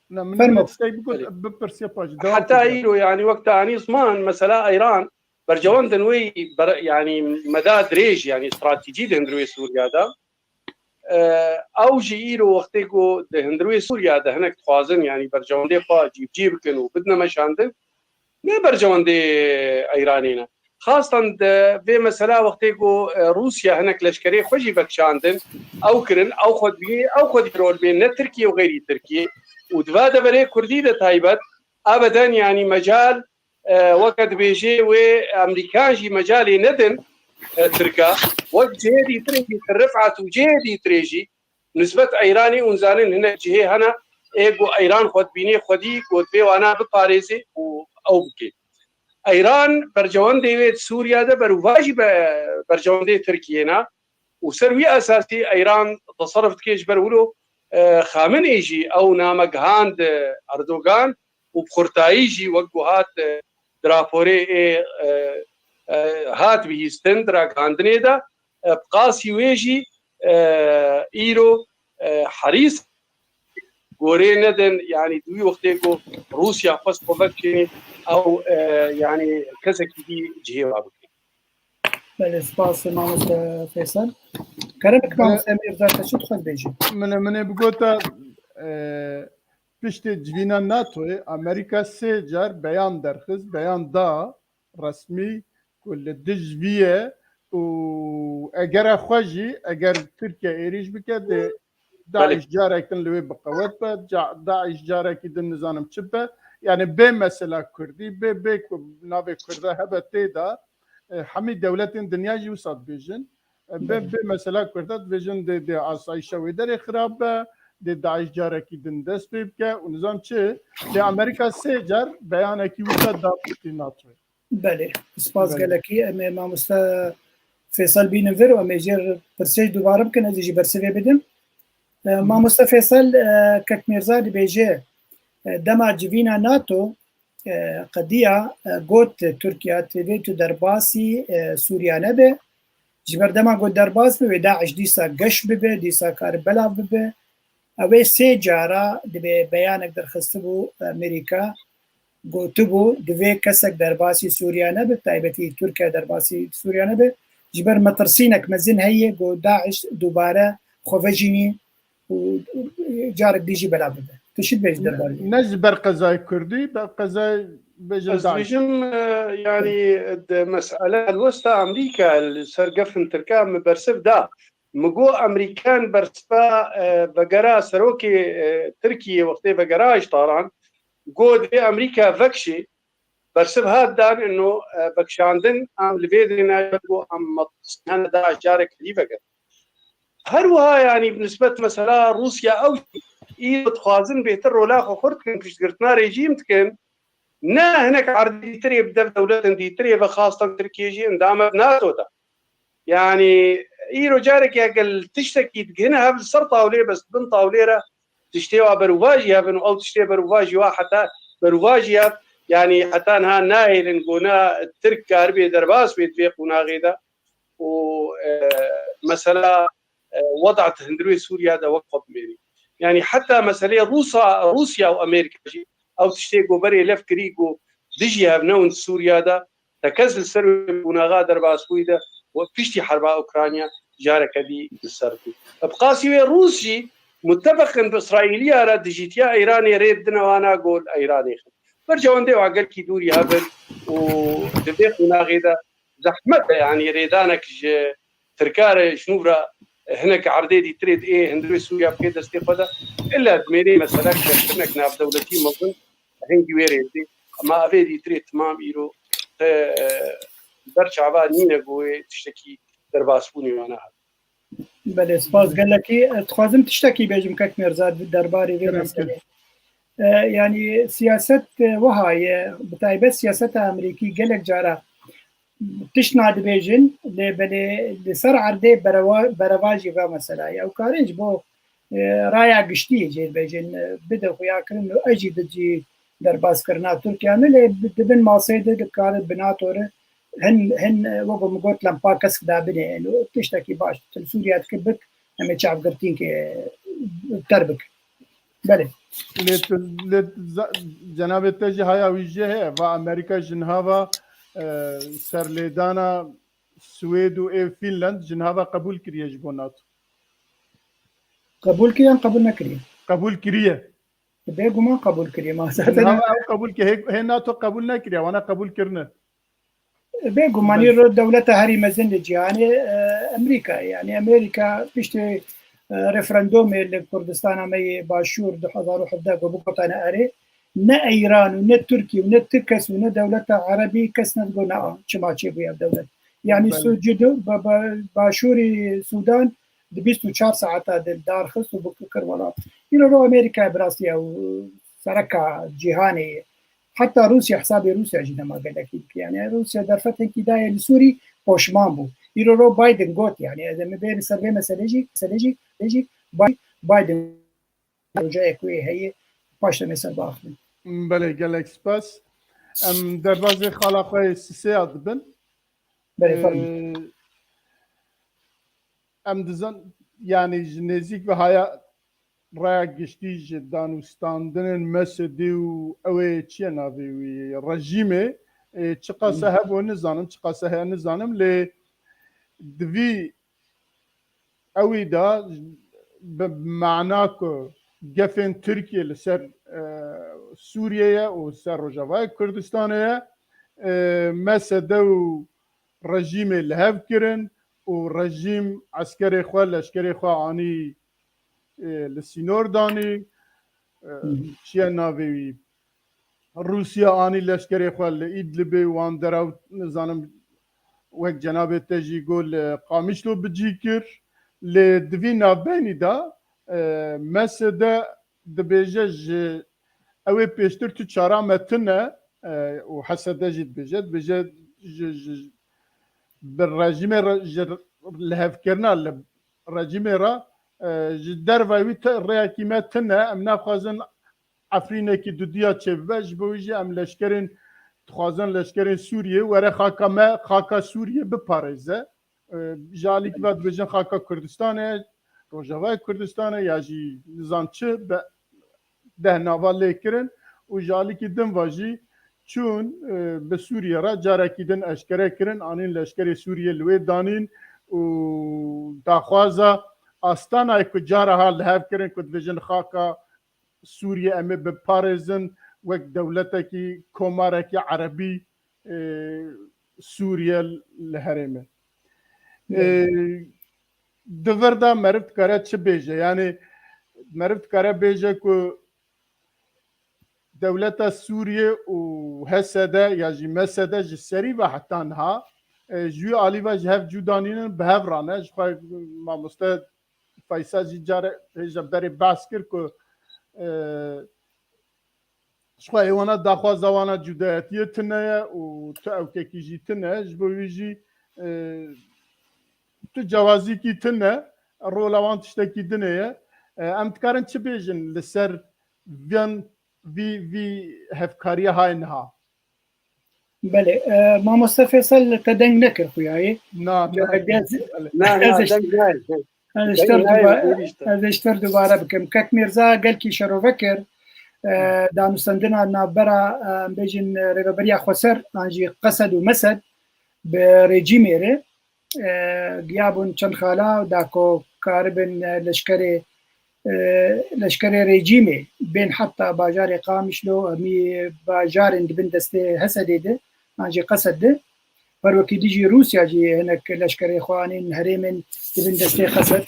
Na, min Fermo. Tiştek bigot, bipirsiya paş. Heta îro, yani wek te anî ziman, mesela Îran bercewendin wê ber-, yani meda dirêj, yani stratejî di hundirê Sûriya de. E, ew jî îro wextê ku di hundirê Sûriya de hinek dixwazin, yani bercewendê xwe cîbicî bikin û bidine meşandin, ne bercewendê Îranê ne. Xastan di vê mesela wextê ku, e, Rûsya hinek leşkerê xwe jî vekişandin, ew kirin, ew xwe dibî, ew xwe dî rol bên, ne Tirkiye û xeyrî Tirkiye. Û di va deverê Kurdî de taybet, ebeden, yani mecal, e, weke dibêjê wê Amerîkan jî mecalê nedin, e, Tirka. Wek cihê dîtirê jî, Rifat û cihê dîtirê jî, nisbet Îranê û nizanin hinek cihê hene, ê ku Îran xwe dibînê xwedî, ku divê wana biparêzê û ew bike. Îran bercewendê wê di Sûriya de ber û va jî be-, bercewendê Tirkiyê ne û ser wî esasî Îran teserif dike ji ber wilo, e, Xameneî jî ew name gihand, e, Erdogan û bi xurtayî jî wek ku hat, e, di raporê ê, e, e, hat bihîstin di ragihandinê de, e, bi qasî wê jî, e, îro, e, herîs gorê nedin, yani di wî wextê ku Rûsya xwest xwe vekişînî ew, e, yani kesekî dî cihê wa bike. Belê, spas mamoste Feysel. Kerem bik mamoste Mîrza, te çi dixwest bêjî? Min, min ê bigota, e, piştê civîna NATOyê Amerîka sê car beyan derxist, beyan da resmî ku li dij vî ye û egera xwe jî, eger Tirkiye êrîş bike, dê DAIŞ carek din li wê bi qewet be, ca-, DAIŞ carekî din nizanim çi be. Yani bê mesela Kurdî, bê, bê ku navê Kurda hebe tê de, e, hemî dewletên dinya jî wisa dibêjin. Bi, bi mesela Kurda dibêjin dê, dê asayişa wê derê xirab be, dê DAIŞ carekî din dest pê bike û nizam çi. Lê Amerîka sê car beyanekî wisa da piştî NATOyê. Belê. Spas Belê. gelekî. Em ê mamoste Fêsal bînin vir û em ê jê re pirsê jî dubare bikin, ez ê jî bersivê bidim. E, Hı hı. Mamoste Fêsal, e, Kek Mîrza dibêje, e, dema civîna NATO, e, qediya, e, got Tirkiye, divê tu derbasî, e, Sûriya nebe. Ji ber dema got derbas bibe, DAIŞ dîsa geş bibe, dîsa kare belav bibe. Ew ê sê cara dibe beyanek derxistibû Amerîka, gotibû, divê kesek derbasî Sûriya nebe, taybetî Tirkiye derbasî Sûriya nebe. Ji ber metirsînek mezin heye ku DAIŞ dubare xwe vejînî û carek dî jî belav bibe. Tu çi dibêjî derbarê vê? Ne ji ber qezayê Kurdî, ber qezayê bêjin Ez DAIŞ. dibêjim, e, yanî, di mesele helwesta Amerîka li ser gefin Tirkan min bersiv da. Min got Amerîkan bersiva, e, vegera serokê, e, Tirkiyê wextê vegera ji taran, got divê Amerîka vekişê, bersiv hat dan ino, e, vekişandin, em li vê derê nayên, got em metirsî hene DAIŞ careke dî veger. Her wiha yanî bi nisbet mesela Rûsya ew îro dixwazin bêhtir rola xwe xurt dikin, piştgirtina rejîm dikin, ne hinek erdê dîtirê bi dev dewletin dîtirê ve xastan Tirkiye jî endame NATO de. Yanî îro careke gel tiştekî digihine hev li ser tawlê bes bin tawlê re tiştê wa berûva jî hev in û ew tiştê berûva jî wa heta berûva jî hev, yanî heta niha nahêlin ku na Tirk karibê derbas bê di vê qonaxê de û, e, mesela, e, weda di hundirê Sûriya de wek xwe bimênî. Yanî heta meseleyê Rûsa, Rûsya û Amerîka jî ew tiştê ku berê lev kirî ku dijî hev newin di Sûriya de, tekez li ser wê qonaxa derbasbûyî de û piştî herba Ukrayna careke dî li ser bû. Bi qasî wê Rûs jî mutebeqin bi Îsraîliya re dijîtiya Îranê rê didine wana ku li Îranê xin. Bercewendê wa gelkî dûrî hebin û di vê qonaxê de zehmet e, yanî rêdanek ji Tirka re ji nû re hinek erdê dîtirê di ê hundirê Sûriya bikê destê xwe de. Îlla dimênê mesela kevşirnek navdewletî mezin hingî wê rê didê. Ema evê dîtirê timam îro te, e, ber çava nîne ku wê tiştekî derbasbûnê wana hebe. Belê, spas gelekî. Ez dixwazim tiştekî bêjim kek Mîrza derbarê vê Kerem, meselê. kerem. E, yanî siyaset, e, wiha ye, bi taybet siyaseta Amerîkî gelek cara tişt nadibêjin, lê belê li ser erdê berewa-, berevajî ve mesela ye. Ew karin ji bo, e, raya giştî jê dibêjin, e, bide xuyakirin û ez jî di cî derbaskirina Tirkiye me, lê bi-, di bin masê de dikarin bi NATO re hin, hin, e, wek min got, lempa kesk dabinê, û tiştekî baş. Tu li Sûriye dikî bik, em ê çavgirtînkê ter bik. Belê. Lê tu, lê za-, cenabê te jî haya wî jê heye, va Amerîka ji niha va, e, serlêdana Swêd û ê Fînland ji niha va qebûl kiriye ji bo NATO. Qebûl kiriye yan qebûl nekiriye? Qebûl kiriye. Bêguman qebûl kiriye. Ma Ji zaten niha va ew qebûl ki-, hê, hê NATO qebûl nekiriye, wana qebûl kirine. Bêgumanî Belê. ro dewleta herî mezin li cîhanê, e, Amerîka ye. Yanî Amerîka piştî, e, referandumê li Kurdistana me yê Başûr du hezar û hevdeh ku bigotane erê, ne Îran û ne Tirkiye û ne ti kes û ne dewleta Erebî kes nedigot na, çima çêbûye ev dewlet. Yanî Belê. Sû-, Cudû-, ba-, ba-, Başûrî Sûdan di bîst û çar saeta de darxist û bikir welat. Îro ro Amerîka bi rastî ew sereka cîhanê ye. Heta Rûsya, hesabê Rûsya jî dema gelekî dike. Yani Rûsya derfetên kî dayê li Sûrî poşman bû. Îro ro Biden got, yani ez ê bêne ser vê meselê jî, meselê jî, jî Bi-, Biden rojayek wê heye, paşta me ser biaxivin. Belê, gelek spas. Em derbazê xala xwe yê sisê ya dibin. Belê, fermo. Ee, em dizan, yani ji nêzîk ve haya raya giştî ji danûstandinên Mesedî û ew ê çi ye navê wî, rejîmê, ê, çiqas e Hı. hebû nizanim, çiqas e heye nizanim, lê di vî ewî de bi mana ku gefên Tirkiye li ser, e, Sûriye ye û ser Rojavayê Kurdistanê ye, e, M S D û rejîmê li hev kirin û rejîm eskerê xwe, leşkerê xwe anî, e, li sînor danî, e, Hı hı. çi ye navê wî? Rûsya anî leşkerê xwe li Îdlibê û wan dera, nizanim, Wek cenabê te jî got, li Qamişlo bi cî kir, lê di vî navbeynî de, e, M S D dibêje ji ew ê pêştir tu çara me tune, e, û H S D jî dibêje, dibêje ji, ji, bi rejîmê re, ji lihevkirina li rejîmê re, e, ji dervayî wî te-, rêyekî me tune, em naxwazin Efrînekî dudiya çêbibe, ji bo wî jî em leşkerên, dixwazin leşkerên Sûriyê were xaka me, xaka Sûriyê biparêze. E, ji alîkî ve dibêjin xaka Kurdistanê, Rojavayê Kurdistanê ya jî nizam çi be, deh nava lê kirin û ji alîkî din ve jî çûn, e, bi Sûriyê re carekî din eşkere kirin, anîn leşkerê Sûriyê li wê danîn û daxwaza Astanayê ku cara ha li hev kirin ku dibêjin xaka Sûriyê em ê biparêzin wek dewletekî, komarekî erebî, e, Sûriye li herême. E, di vir de meriv dikare çi bêje? Yani meriv dikare bêje ku dewleta Sûriye û H S D ya jî M S D ji serî ve heta niha, e, ji wî alî ve ji hev cuda nînin, bi hev re ne. Ji xwe mamoste Feysel jî care hêja berê behs kir ku, e, ji xwe ê wana daxwaza wana cudayetiyê tune ye û tu ewkekî jî tune. Ji bo wî jî, e, tu cewazîkî tune, rola wan tiştekî dinê ye. E, em dikarin çi bêjin li ser vîn, vî, vî hevkariya hay niha? Belê, e, mamoste Feysel te deng nekir xuyayê. Na, na, belê. Na, na, ez deng nayê. Ez ji te re duba-, ez ji te re dubare bikim. Kek Mîrza gelkî şerove kir, e, danûstendina navbera, e, em bêjin, e, Rêveberiya Xweser, an jî Qesed û Mesed bi rejîmê re, e, giyabûn çend xala da ku karibin, e, leşkerê, e, leşkerê rejîmê bên heta bajarê Qamişlo, hemî bajarên di bin destê Hesedê de, an jî Qesed de. Her wekî dijî Rûsya jî hinek leşkerê xwe anîn herêmên di bin destê Qesed.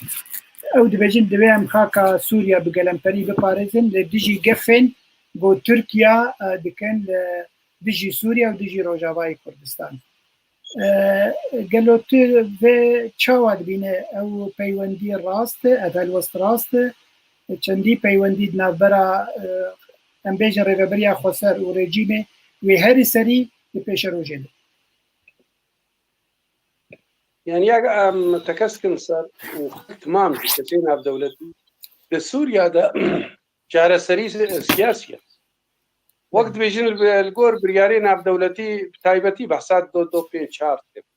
Ew dibêjin, divê em xaka Sûriya bi gelemperî biparêzin, li dijî gefên ku Tirkiya, e, dikin li dijî Sûriya û dijî Rojavayê Kurdistan. E, gelo tu vê çawa dibîne? Ew peywendî rast e, ev helwest rast e? Çendî peywendî di navbera, e, em bêjin Rêveberiya Xweser û rejîmê wê herî serî di pêşerojê de? Yani ya em tekez kin ser û temam kesê navdewletî di Sûriya de çareserî si-, siyasî ye. Wek dibêjin li, li gor biryarê navdewletî bi taybetî behsa do do pênc çar dikin.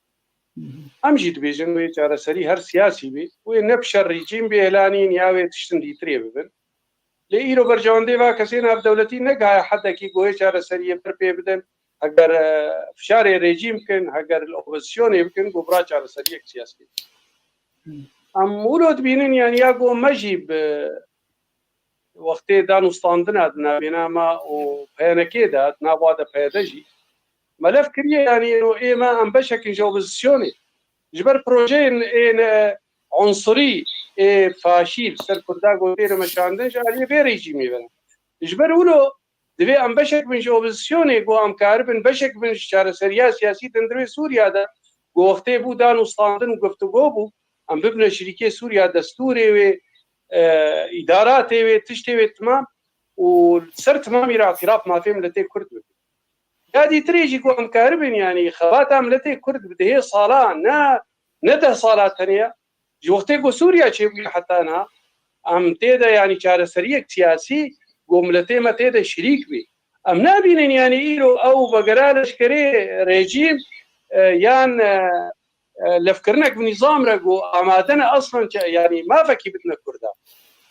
Em jî dibêjin wê çareserî her siyasî bî, wê ne bi şer rejîm bê elanîn ya wê tiştin dîtirê bibin. Lê îro berjewendê va kesê navdewletî negihaye hedekî ku wê çareseriyê ber pê bidin. Heger, e, fişarê rejîm bikin, heger li opozisyonê bikin, ku bira çareseriyek siyasî. Em wilo dibînin, yani ya ku me jî bi wextê danûstandina di navêna me û P N K'ê de, di nava de P Y D jî, me lef kiriye, yani êno ê me em beşek in ji opozisyonê. Ji ber projeyên ên, e, unsurî, ê faşî li ser Kurda ku têne meşandin ji aliyê vê rejîmê ve ne. Ji ber wilo divê em beşek bin ji opozisyonê ku em karibin beşek bin ji çareseriya siyasî di hundirê Sûriya de, ku wextê bû danûstandin û guftûgo bû, em bibine şirîkê Sûriya, destûrê wê, e, îdaratê wê, tiştê wê temam û li ser temamî re îtiraf mafê miletê Kurd bibe. Ya dîtirê jî ku em karibin, yanî xebata miletê Kurd bi dehê sala, ne, ne deh sala tenê ye. Ji wextê ku Sûriya çêbûye heta niha, em tê de, yanî çareseriyek siyasî ku miletê me tê de şirîk bê. Em nabînin, yanî îro ew vegera leşkerê rejîm, e, yan, e, e, lefkirinek bi nîzam re ku amade ne eslen çi, yanî mafekî bidine Kurda.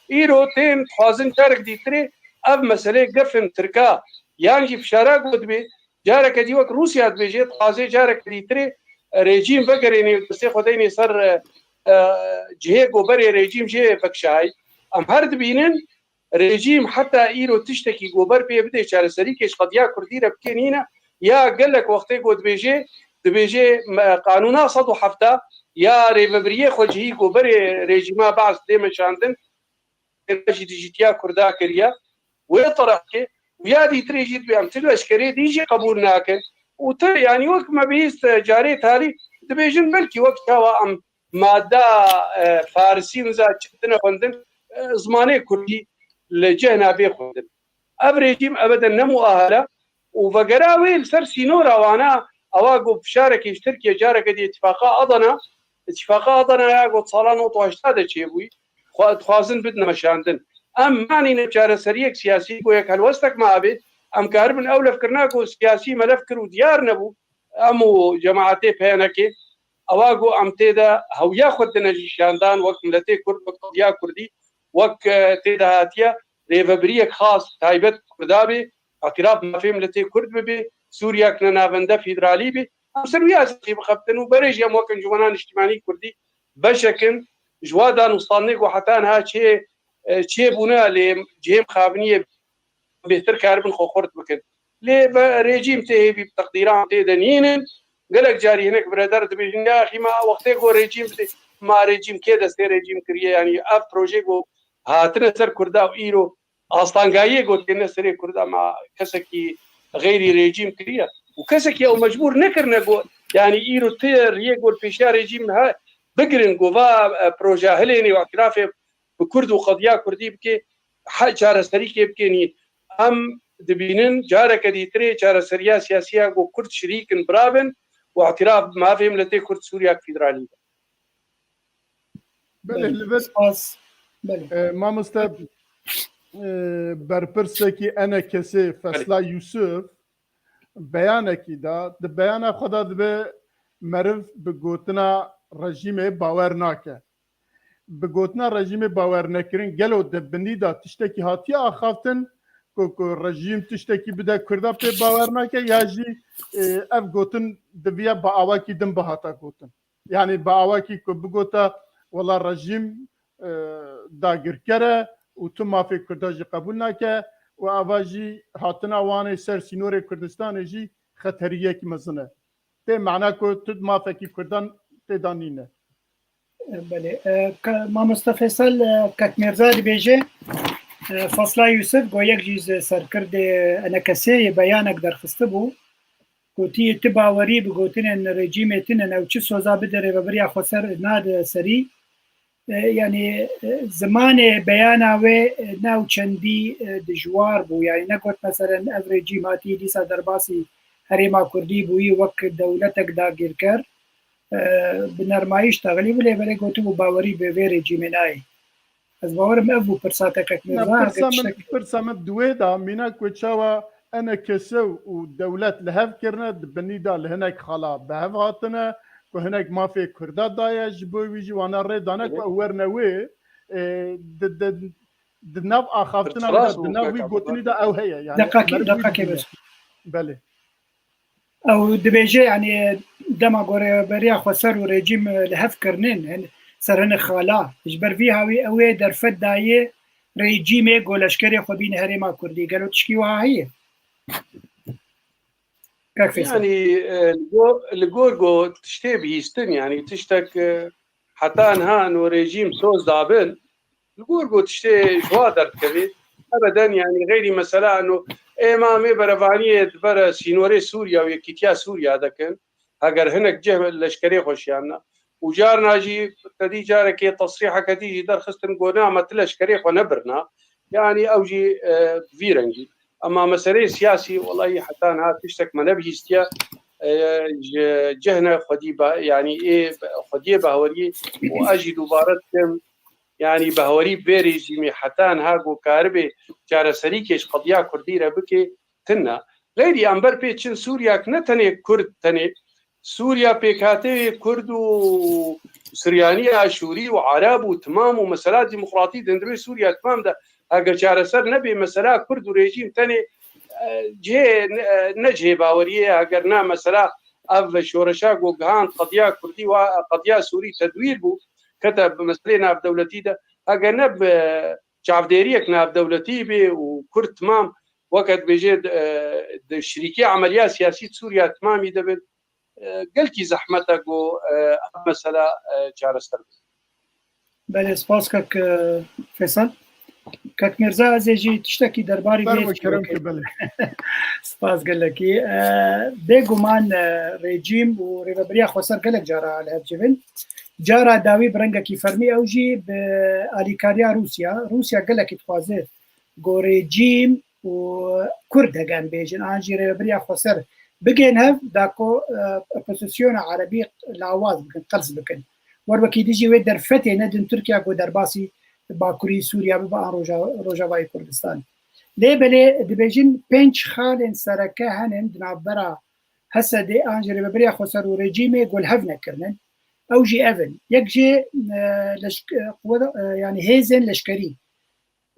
Îro tên dixwazin carek dîtirê ev meselê gefên Tirka yan jî fişara ku dibê, careke dî wek Rûsya dibêje, dixwaze careke dîtirê rejîm vegerênê û destê xwe deynê ser, e, e, cihê ku berê rejîm jê vekişayî. Em her dibînin, rejîm heta îro tiştekî ku ber pê bidê, çareserî kêşxediya Kurdî re bikê nîne. Ya gelek wextê ku dibêje, dibêje me, qanûna sed û hefta ya rêvebiriyê xwecihî ku berê rejîma Baas dê meşandin, jî dijîtiya Kurda kiriye. Wê terefkê û ya dîtirê jî dibê em tu leşkerê dî jî qebûl nakin. Û tu, yanî wek me bihîst, e, carê talî Dibêjin belkî wek çawa em mada, e, farisî wiza çêtine xwendin, e, zimanê kurdî li cihna bê xwendin. Ev rejîm ebeden ne muahele û vegera wê li ser sînora wana ewa ku fişarekê ji Tirkiye careke dî îtifaqa Adana, îtifaqa Adana ya ku sala nod û heştê de çêbûyî, xwe dixwazin bidine meşandin. Em nanîne çareseriyek siyasî ku yek helwestek me abê, em karibin ew levkirina ku siyasî me lev kir û diyar nebû, em û cemaetê P N K'ê, ewa ku em tê de hewiya xwe dine jî şandan wek miletê Kurd, wek qediya Kurdî, wek, e, tê de hatiye rêvebiriyek xas taybet Kurda bê, îtiraf mafê miletê Kurd bibe, Sûriyek ne navende federalî bê. Em ser wî esasî bixebtin û berê jî em wek Encûmena Niştimanî Kurdî beşek in ji wa danûstandinê ku heta niha çê, e, çêbûne lê cihê mixabiniyê bêhtir karibin xwe xurt bikin. Lê ve rejîm tê hêvî bi teqdîran tê de nînin. Gelek carî hinek bireder dibêjin, ya axî ma wextê ku rejîm tê, ma rejîm kê destê rejîm kiriye? Yanî ev projê ku hatine ser Kurda û îro astangayiyê ku têne serê Kurda, ma kesekî xeyrî rejîm kiriye? Û kesekî ew mecbûr nekirine ku, yanî îro ti riyê ku li pêşiya rejîm he, bigirin ku va, e, proje hilênê û îtirafê bi Kurd û qediya Kurdî bike, he çareserîkê bike nîn. Em dibînin careke dîtirê çareseriya siyasî ya ku Kurd şirîk in birabin û îtiraf bi mafê miletê Kurd Sûriyek federalî be. Belê, li vir Spas. Belê. E, mamoste, e, berpirsekî E N K S'ê Fesla Yusuf beyanekî da, di beyana xwe de dibe meriv bi gotina rejîmê bawer nake. Bi gotina rejîmê bawer nekirin, gelo di binî de tiştekî hatiye axaftin ku, ku rejîm tiştekî bide Kurda pê bawer nake, ya jî, e, ev gotin diviya bi awakî din bihata gotin? Yanî bi awakî ku bigota wela rejîm, e, dagirker e û tu mafê Kurda jî qebûl nake û ava jî hatina wan ê ser sînorê Kurdistanê jî xeteriyek mezin e. Tê mana ku tu mafekî Kurdan tê de nîne. Belê. E, ka-, Mamoste Feysel, e, Kek Mirza dibêje, e, Fasla Yusuf, go yek jî ji serkirdê E N K S'ê yê beyanek derxistibû. Gotiye, ti bawerî bi gotinên rejîmê tine, ew çi soza bide rêvebiriya xweser nade serî. E, yanî, e, zimanê beyana wê, e, ne ew çendî, e, dijwar bû. Yanî negot, meselen, ev rejîm hatî dîsa derbasî herêma Kurdî bûyî wek dewletek dagirker, e, bi nermayîş taxlî bû, lê belê gotibû bawerî bi vê rejîmê nayê. Ez bawerim ev bû pirsa te, Kek Mirza. Pirsa min, pirsa min di wê de mîna ku çawa E N K S û dewlet li hev kirine, di binî de li hinek xala bi hev hatine, ku hinek mafê Kurda daye, ji bo wî jî wana rê dane ku ew werne wê, e, di, di, di nav axaftina wî de, di nav wî gotinî de ew heye. Yani, deqakê, deqakê bes. Belê. Ew dibêje, yanî dema ku rêveberiya xweser û rejîm, e, li hev kirinin, hin-, ser hinek xala, ji ber vî hawî ew ê derfet dayê rejîmê ku leşkerê xwe bîne herêma Kurdî. Gelo tişkî wiha heye? Kak Feysel. Yanî, e, li go-, li gor ku tiştê bihîstin, yanî tiştek, e, heta niha no rejîm soz dabin, li gor ku tiştê ji wa derdikevê, ebeden, yanî xeyrî mesela no ê ma em ê berevaniyê di ber sînorê Sûriya û yekîtiya Sûriya dikin, heger hinek cih leşkerê xwe şiyana. Û carna jî te dî carekê tesrîheke dî jî derxistin, got, na me ti leşkerê xwe nebirna. Yanî ew jî, e, vî rengî. Ema meseleyê siyasî, welahî heta niha tiştek me nebihîstiye. E, ji cihne xwedî be-, yanî ê be-, xwediyê behwerî û ez jî dubare dikim, yanî behwerî vê rejîmê heta niha ku karibê çareserîkê ji qediya Kurdî re bike, tune. Xeyrî em ber pê çin Sûriyek ne tenê Kurd tenê, Sûriya pêkhateyê Kurd û Suryanî, Aşûrî û Ereb û timam û mesela demokratî di hundirê Sûriya timam de heger çareser nebê, mesela Kurd û rejîm tenê, e, cihê, ne, ne cihê baweriyê ye, heger na mesela ev şoreşa ku gihand qediya Kurdî û qediya Sûrî tedwîr bû, kete bi meselê navdewletî de, heger ne bi çavdêriyek navdewletî bê û Kurd timam weke dibêje, e, di şirîkê emeliya siyasî di Sûriya timamî de bin, e, gelkî zehmet e ku, e, ev mesela, e, çareser bikin. Belê, spas kak, e, Feysel. Kek Mirza, ez ê jî tiştekî derbarî vê Fermo, kerem ke, belê. Spas gelekî. E, bêguman, e, rejîm û rêveberiya xweser gelek cara li hev civin. Cara dawî bi rengekî fermî ew jî bi alîkariya Rûsya. Rûsya gelekî dixwaze ku rejîm û Kurd hege em bêjin, an jî rêveberiya xweser bigên hev, da ku, e, opozisyona erebî lawaz bikin, qels bikin. Wer wekî dijî wê derfetê nedin Tirkiye ku derbasî Bakurî Sûriye bibe an Roja-, Rojavayê Kurdistan. Lê belê dibêjin pênc xalên sereke henin di navbera H S D'ê an jî rêveberiya xweser û rejîmê ku li hev nekirinin. Ew jî ev in. Yek jê, e, leşk-, e, quweta, e, yanî hêzên leşkerî.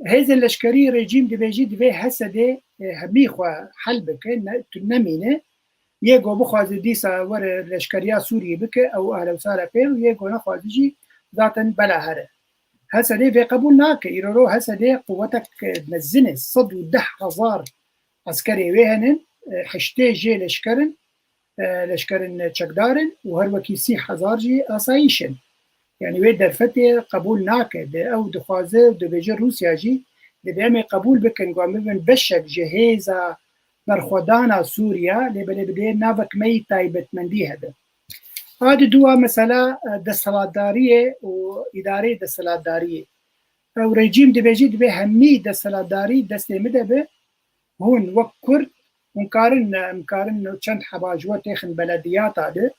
Hêzên leşkerî rejîm dibêjî divê H S D'ê, e, hemî xwe hel bike, ne, tu nemîne. Yê ku bixwaze dîsa were leşkeriya Sûriyê bike, ew ahla û sahla pê, û yê ku nexwaze jî zaten bela here. H S D vê qebûl nake. Îroro H S D quwetek mezin e, sed û deh hezar eskerê wê henin, e, heştê jê leşker in, e, leşkerên çekdar in û her wekî sî hezar jî asayîş in. Yanî wê derfetê qebûl nake. Di ew dixwaze, dibêje Rûsya jî, dibê em ê qebûl bikin, ku em bibin beşek ji hêza berxwedana Sûriya, lê belê bi dê navek me yî taybetmendî hebe. A di dua mesela, e, desthilatdariyê û îdareyê desthilatdariyê. Ew rejîm dibêjî, dibê hemî desthilatdarî destê min de be, hûn wek Kurd, hûn karin, em karin çend heba ji we têxin belediyata de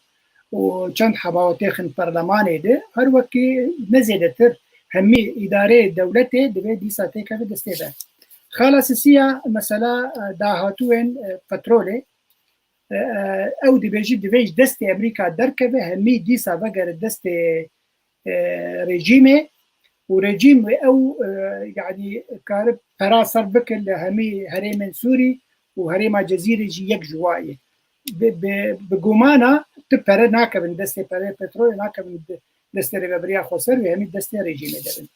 û çend heba we têxin perlemanê de, her wekî ne zêdetir hemî îdareyê dewletê divê dîsa têkeve destê be. Xala sisiya mesela, e, dahatûyên, e, petrolê, e, e, ew dibêjî divê ji destê Amerîka derkeve, hemî dîsa vegere destê, e, rejîmê û rejîm ew, e, yanî kare pera ser bike li hemî herêmên Sûrî û herêma Cezîrê jî yek ji wa ye. Bi, bi, bi gumana tu pere nakevin destê, pere petrolê nakevin de-, destê Rêveberiya Xweser wê hemî destê rejîmê de bin.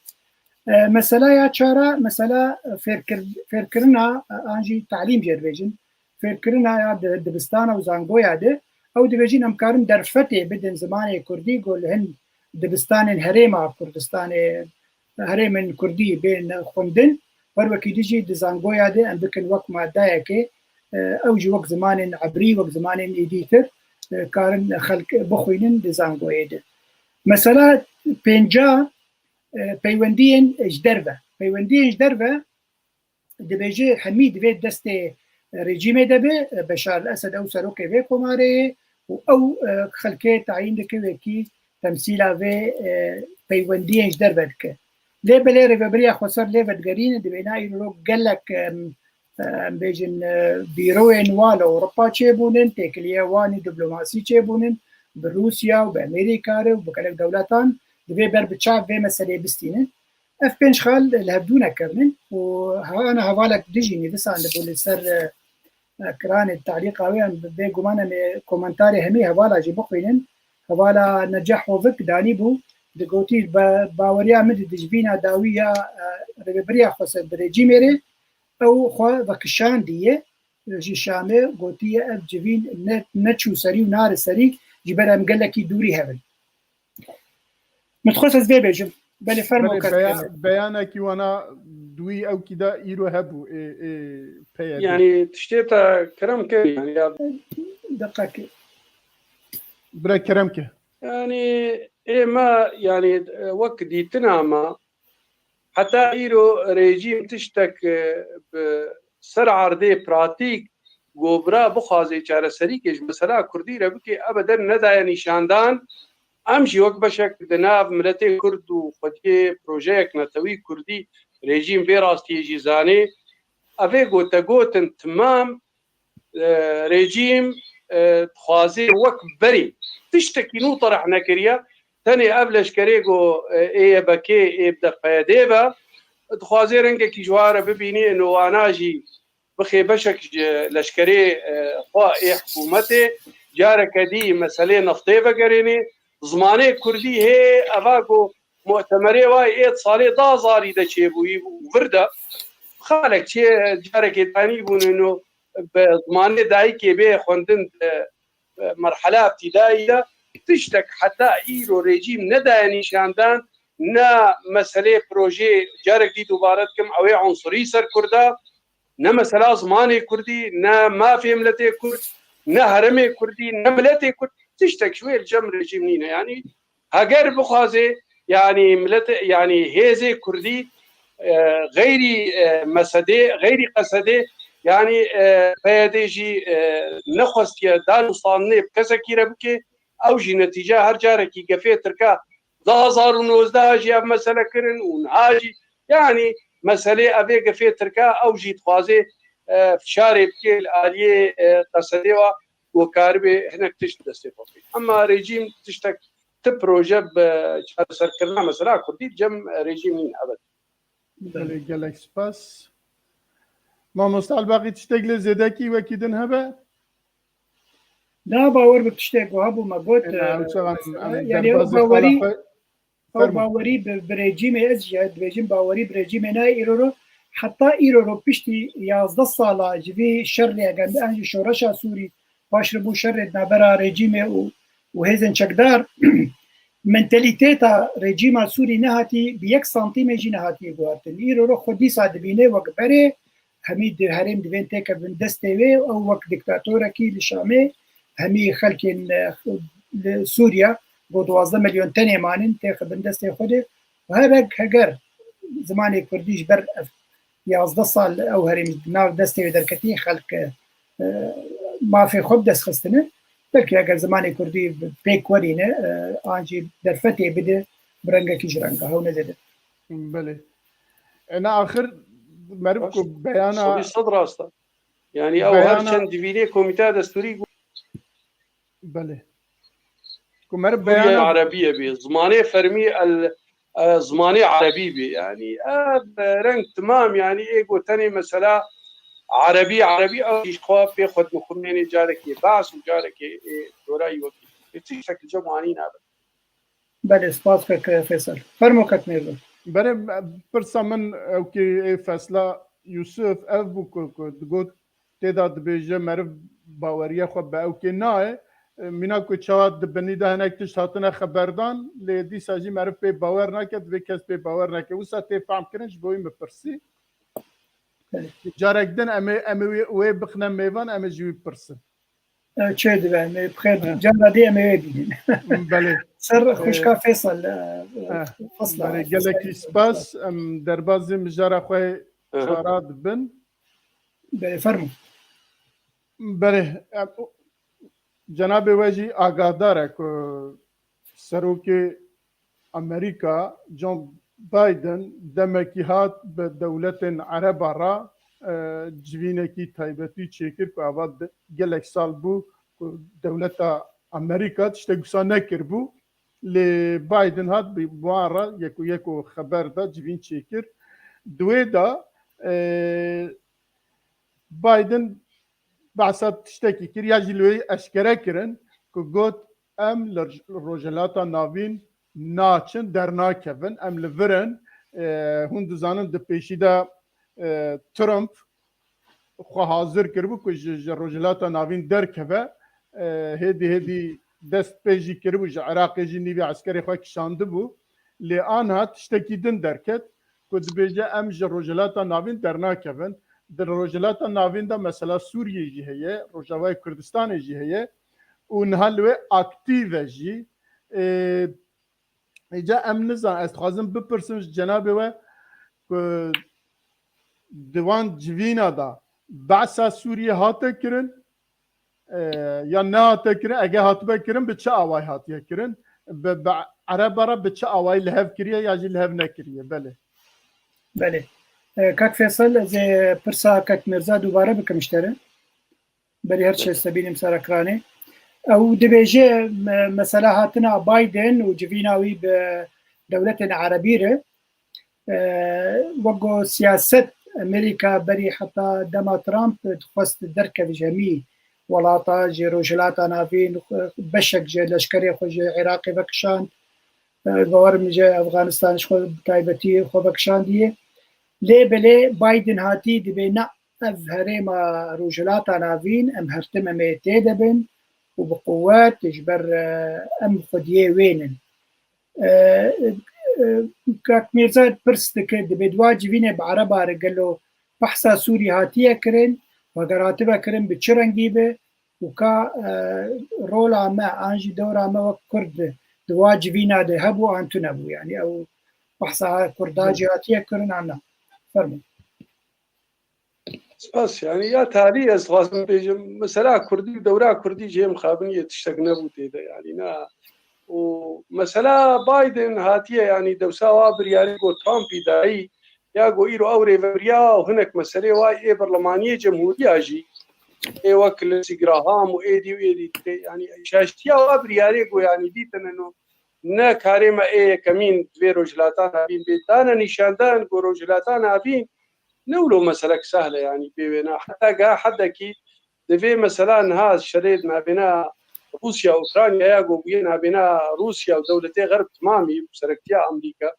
E, mesela ya çara, mesela fêrkir-, fêrkirina, e, an jî talîm jê dibêjin. Fêrkirina ya di dibistana û zangoya de, ew dibêjin em karin derfetê bidin zimanê kurdî, ku li hin dibistanên herêma Kurdistanê, herêmên kurdî bên xwendin, her wekî dî jî di zangoya de em bikin wek madeyekê, e, ew jî wek zimanên ebrî, wek zimanên êdî tir, e, karin xelk bixwînin di zangoyê de. Mesela pênca, e, peywendiyên ji derve. Peywendiyên ji derve, dibêje hemî divê destê rejîmê de be, Beşar el Esed ew serokê vê komarê ye û ew, e, xelkê tayîn dike, wekî temsîla vê, e, peywendiyên ji derve dike. Lê belê Rêveberiya Xweser lê vedigerîne, dibêjin îro gelek, em, em bêjin, e, bîroyên wa li Ewropa çêbûnin, têkiliya wan ê diplomasî çêbûnin, bi Rûsya û bi Amerîka re û bi gelek dewletan divê ber bi çav vê meseleyê bistînin. Ev pênc xal li hevdû nekevnin û hana hevalek dijî nivîsandibû li ser, e, ekranê talîqa wê, em bêguman em ê komentarê hemî hevala jî bixwînin. Hevala Neceh Hovik danîbû, digotî, be-, baweriya min di dijvîna dawî ya, e, rêveberiya Xweser bi rejîmê re ew xwe vekişandiye ji Şamê, gotiye ev civîn ne, neçû serî û nare serî, ji ber em gelekî dûrî hevin. Min dixwest ez vê bêjim. Belê, fermo. Belê, kek beya-, Emîr. Beyanekî wana dûyî ewkî de îro hebû, ê, ê, P Y D. Yanî tiştê te kerem ke, yanî ya. Deqekê. Bira kerem ke. Yanî ê me, yanî, e, wek dîtina me, heta îro rejîm tiştek, e, bi ser erdê pratîk ku bira bixwaze çareserîkê ji mesela kurdî re bike, ebeden nedaye nîşandan. Em jî wek beşek di nav miletê kurd û xwediyê projeyek netewî kurdî, rejîm vê rastiyê jî zanê. Ev ê gotegotin timam, e, rejîm, e, dixwaze wek berê tiştekî nû tereh nekiriye. Tenê ev leşkerê ku, e, ê Y P G, ê bi dest P Y D ve, dixwaze rengekî ji wan re bibînî, ino wana jî bixê beşek ji leşkerê, e, xwe ê hikûmetê, careke dî meselê neftê vegerênê. Zimanê kurdî hê eva ku mutemerê wayê ê salê da zarî de çêbûyî û vir de xalek çê carekê danî bûn ino bi zimanê dayikê bê xwendin di, e, merhela îbtîdayî de tiştek heta îro rejîm nedaye nîşandan, ne meselê projê, carek dî dubare dikim, ew ê unsurî ser Kurda, ne mesela zimanê Kurdî, ne mafê miletê Kurd, ne herêmê Kurdî, ne miletê Kurd, tiştek ji wê li cem rejîm nîne. Yanî heger bixwaze, yanî milet, yanî hêzê Kurdî, e, xeyrî, e, mesedê, xeyrî qesedê, yanî, e, P Y D jî, e, nexwestiye danûstandinê bi kesekî re bike, ew jî netîce her carekî gefê Tirka du hazar û nozdeh jî ev mesele kirin û niha jî, yanî meselê evê gefê Tirka ew jî dixwaze, e, fişarê bike li aliyê, e, qesedê wa û karibe hinek tişt destê xwe bike. Ema rejîm tiştek ti proje bi çareserkirina mesela Kurdî cem rejîm nîn ebed. Belê, gelek spas. Mamoste Elbaqî, tiştek lê zêdekî wekî din hebe? Na, bawer bi tiştek ku hebû me got, e, yani ew bawerî, ew bawerî bi, bi rejîmê, ez jî dibêjim bawerî bi rejîmê nayê îro ro. Heta îro ro piştî yazdeh sala ji vî şerê, eger em jî şoreşa Sûrî paş re bû şerê di navbera rejîmê û, û hêzên çekdar, mentalîteta rejîma Sûrî nehatî bi yek santîmê jî nehatî guhartin. Îro ro xwe dîsa dibîne wek berê, hemî di herêm divên têkevin destê wê, ew wek dîktatorekî li Şamê, hemî xelkên, e, li Sûriye, ku duwazdeh milyon tenê manin, têxibin destê xwe de. Û herek heger zimanê Kurdî ji ber ev yazdeh sal ew herêm di nav destê wê derketî, xelk, e, mafê xwe bi dest xistine, belkî heger zimanê Kurdî pêk werîne, e, an jî derfetê bide bi rengekî ji renga hew nedede. Belê. Ena axir meriv ku beyana... Sedî sed rast e. Yanî ew her çend divînê komîteya destûrî got. Belê. Ku meriv beyana... Erebî ye bî. Zimanê fermî el, e, zimanê erebî bî. Yanî ev reng timam, yanî ê gotenê mesela erebî, erebî, ew jî xwe pê xwe dixumênê, carekê behs û carekê ê dorayî wekî. Ê tiştek li cem wanî nabe. Belê, spas kek Feysel. Fermo kek Mêrdo. Belê, pirsa min ew kê ê Fesla Yusuf ev bû ku, ku digot, tê de dibêje meriv baweriya xwe bi ew kê nayê. E, mîna ku çawa di binî de hinek tişt hatine xeberdan, lê dîsa jî meriv pê bawer nake, divê kes pê bawer nake. Wisa tê fehm kirin, ji bo wî min pirsî. Belê. Carek din em ê, em ê wê, wê bixine mêvan, em ê ji wî bipirsin. E, çê dibe, em ê bi xêr bin. Cara dê em ê wê bînin. Belê. Ser xwişka Feysel, e, e, Fesla. Belê, gelekî spas. Em derbazî mijara xwe çara dibin. Belê, fermo. Belê, em, cenabê we jî agahdar e ku serokê Amerîka John Biden demekî hat bi dewletên Ereba re, e, civînekî taybetî çêkir ku ava de-, gelek sal bû ku dewleta Amerîka tiştek wisa nekiribû. Lê Biden hat bi wan re yek û yek û xeber da, civîn çêkir. Di wê de, e, Biden behsa tiştekî kir ya jî li wê eşkere kirin ku got, em li Roj-, Rojhilata Navîn naçin, dernakevin, em li vir in. E, hûn dizanin di pêşî de, e, Trump xwe hazir kiribû ku ji, ji Rojhilata Navîn derkeve. E, hêdî hêdî dest pê jî kiribû, ji Iraqê jî nîvê eskerê xwe kişandibû. Lê anha tiştekî din derket ku dibêje, em ji Rojhilata Navîn dernakevin. Di Rojhilata Navîn de mesela Sûriyê jî heye, Rojavayê Kurdistanê jî heye û niha li wê aktîv e jî. Ê, Îca em nizan, ez dixwazim bipirsim ji cenabê we ku di wan civîna de behsa Sûriyê hate kirin, e, ya nehate kirin, ege hatibe kirin, bi çi awayî hatiye kirin? Bi, bi Ereba re bi çi awayî li hev kiriye ya jî li hev nekiriye? Belê. Belê. E, Kak Feysel, ez ê pirsa Kak Mirza dubare bikim ji te re. Berî her çi ez te bînim ser ekranê. Ew dibêje, me-, mesela hatina Biden û civîna wî bi dewletên erebî re, e, wek ku siyaset Amerîka berî heta dema Trump dixwest derkeve ji hemî welata, ji Rojhilata Navîn, beşek ji leşkerê xwe ji Iraqê vekişand, e, bawerim ji Efxanistanê ji xwe bi taybetî xwe vekişandiye. Lê belê Biden hatî dibê na, ev herêma Rojhilata Navîn, em her tim em ê tê de bin û bi quwet ji ber, e, em xwediyê wê nin. E, e, Kak Mîrza pirs dike, dibê di wa civînê bi Ereba re gelo behsa Sûrî hatiye kirin, heger hatibe kirin bi çi rengî be û ka, e, rola me an jî dewra me wek Kurd di, di wa civîna de hebû an tune bû. Yanî ew behsa Kurda jî hatiye kirin an na? Fermo. Spas, yanî ya talî ez dixwazim bêjim, mesela Kurdî û dewra Kurdî jê mixabin yê tiştek nebû tê de, yanî na. Û mesela Biden hatiye, yanî dewsa wa biryarî ku Trumpî dayî, ya ku îro ew rêvebiriya û hinek meselê wa ê berlemaniyê cemhûriya jî, ê wek Lindsey Graham û êdî û êdî tê, yanî şaştiya wa biryarê ku yanî dîtine no, ne karê me ê yekemîn di vê Rojhilata Navîn bê, dane nîşandan ku Rojhilata Navîn ne wilo meselek sehl e, yanî bê wêna. Heta geha hedekî di vê mesela niha şerê di navêna Rûsya û Ukrayna ya ku bûye navêna Rûsya û dewletê Xerb timamî û serektiya Amerîka.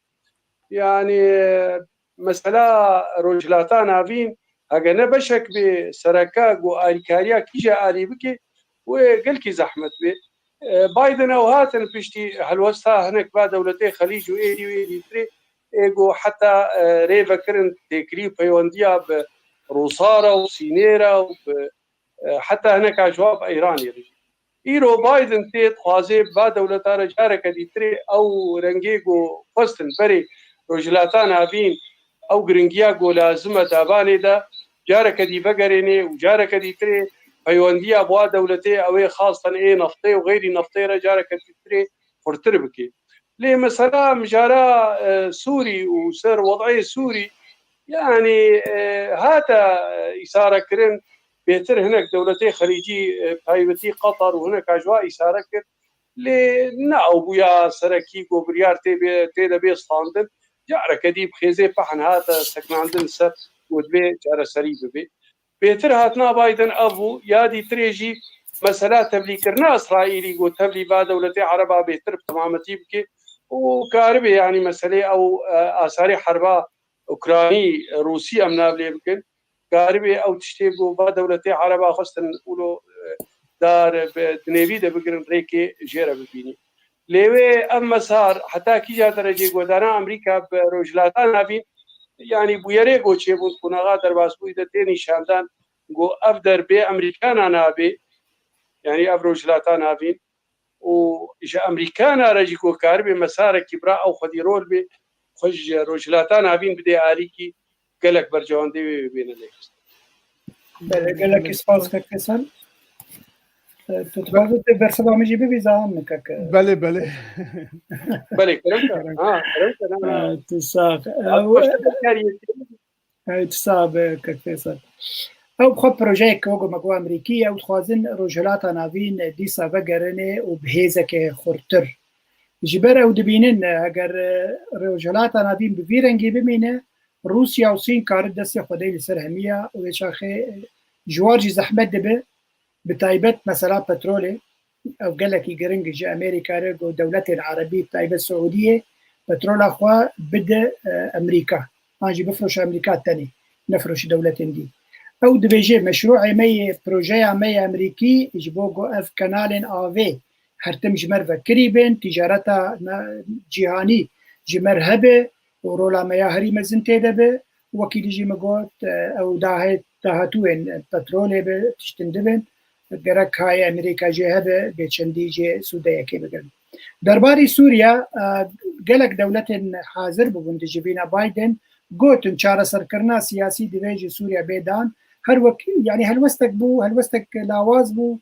Yanî mesela Rojhilata Navîn hege ne beşek bê sereke ku alîkariya kîje alî bike, wê gelkî zehmet bê. E, Biden ew hatin piştî helwesta hinek va dewletê Xelîc û êdî û êdî tirê, ê ku heta, e, rê vekirin têkilî û peywendiya bi Rûsa re û Sînê re û bi, e, heta hineka ji wan bi Îranê re jî. Îro Biden tê dixwazê va dewleta re careke dîtirê ew rengê ku xwestin berê Rojhilata Navîn ew giringiya ku lazim e davanê de, careke dî vegerênê û careke dîtirê peywendiya bi wa dewletê ew ê xastan ê neftê û xeyrî neftê re careke dîtirê xurtir bike. Lê mesela mijara, e, Sûrî û ser wed'ê Sûrî, yanî, e, hate, e, îsare kirin, bêtir hinek dewletê xelîcî, e, taybetî Qatar û hineka ji wa îsare kir. Lê ne ew bûya serekî ku biryar tê bê, tê de bê standin. Careke dî bi xêzê pehn hate sekinandin ser û divê çareserî bibe. Bêtir hatina Biden ev bû, ya dîtirê jî mesela tevlîkirina Îsraîlî ku tevlî va dewletê Ereba bêtir bi temametî bike û karibê, yanî meselê ew, e, asarê herba Ukraynî, Rûsî em nav lê bikin. Karibê ew tiştê ku va dewletê Ereba xwestin wilo, e, dar bi dinêvî de bigirin rêkê jê re bibînî. Lê wê ev mesar heta kîja derecê guhdana Amerîka bi Rojhilata Navîn, yanî bûyerê ku çêbûn di qonaxa derbasbûyî de tê nîşandan ku ev der bê Amerîkana nabe, yanî ev Rojhilata Navîn û ji Amerîkana re jî ku karibê mesarekî bira ew xwedî rol bê, xwe ji Rojhilata Navîn bidê alîkî, gelek bercewendê wê bêne lêxistin. Belê, gelekî spas kek Feysel. E, tu dixwazî tu bersiva min jî bibî, zahan min kek. Belê, belê. Belê, kerem ke. Kerem. Ha, kerem ke, ha. E, tu sax. Abi, ew, xweştir kariyê. Ew, tu sax be kek Feysel. Ew xwe projeyek wek me got Amerîkî, ew dixwazin Rojhilata Navîn dîsa vegerine û bi hêzeke xurtir. Ji ber ew dibînin, eger, e, Rojhilata Navîn bi vî rengî bimîne, Rûsya û Sîn kari destê xwe dey li ser hemiya û wê çaxê, e, ji war jî zehmet dibe, bi taybet mesela petrolê, ev gelekî giring ji Amerîka re ku dewletên Erebî, bi taybet Siûdiyê, petrola xwe bide, e, Amerîka. An jî bifroşe Amerîka tenê, nefiroşe dewletên dî. Ew dibêje, meşrûê me yê, projeya me yê Amerîkî ji bo ku ev kenalên avê her tim ji me re vekirî bin, tîcareta me, cîhanî ji me re hebe û rola me ya herî mezin tê de be. Wekî dijî min got, e, ew dahê-, dahatûyên petrolê bi tiştin dibin, gerek hayê Amerîka jê hebe, bê çendî jê sûdeyekê bigirin. Derbarî Sûriya, e, gelek dewletên hazir bûbûn di civîna Biden, gotin çareserkirina siyasî divê ji Sûriya bê dan. Her wek, yanî helwestek bû, helwestek lawaz bû,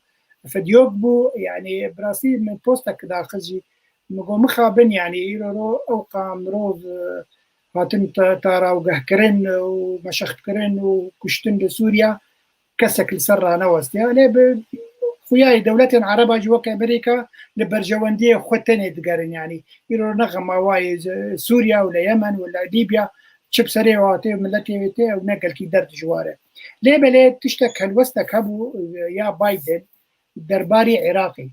fidyok bû, yanî bi rastî min postek daxist jî, min got mixabin, yanî îro ro ew qa mirov, e, hatin ta-, tarawgehkirin û meşextkirin û kuştin li Sûriya kesek li ser ranewestiye. Lê bi xuyayê dewletên Ereba jî weke Amerîka li berjewendiyê xwe tenê digerin, yanî îro ne xema wayê ji Sûriya û li Yemen û li Lîbya çi bi serê wê hatê û miletê wê tê, ew ne gelkî derd ji war e. Lê belê tiştek helwestek hebû, e, ya Biden derbarî Iraqê.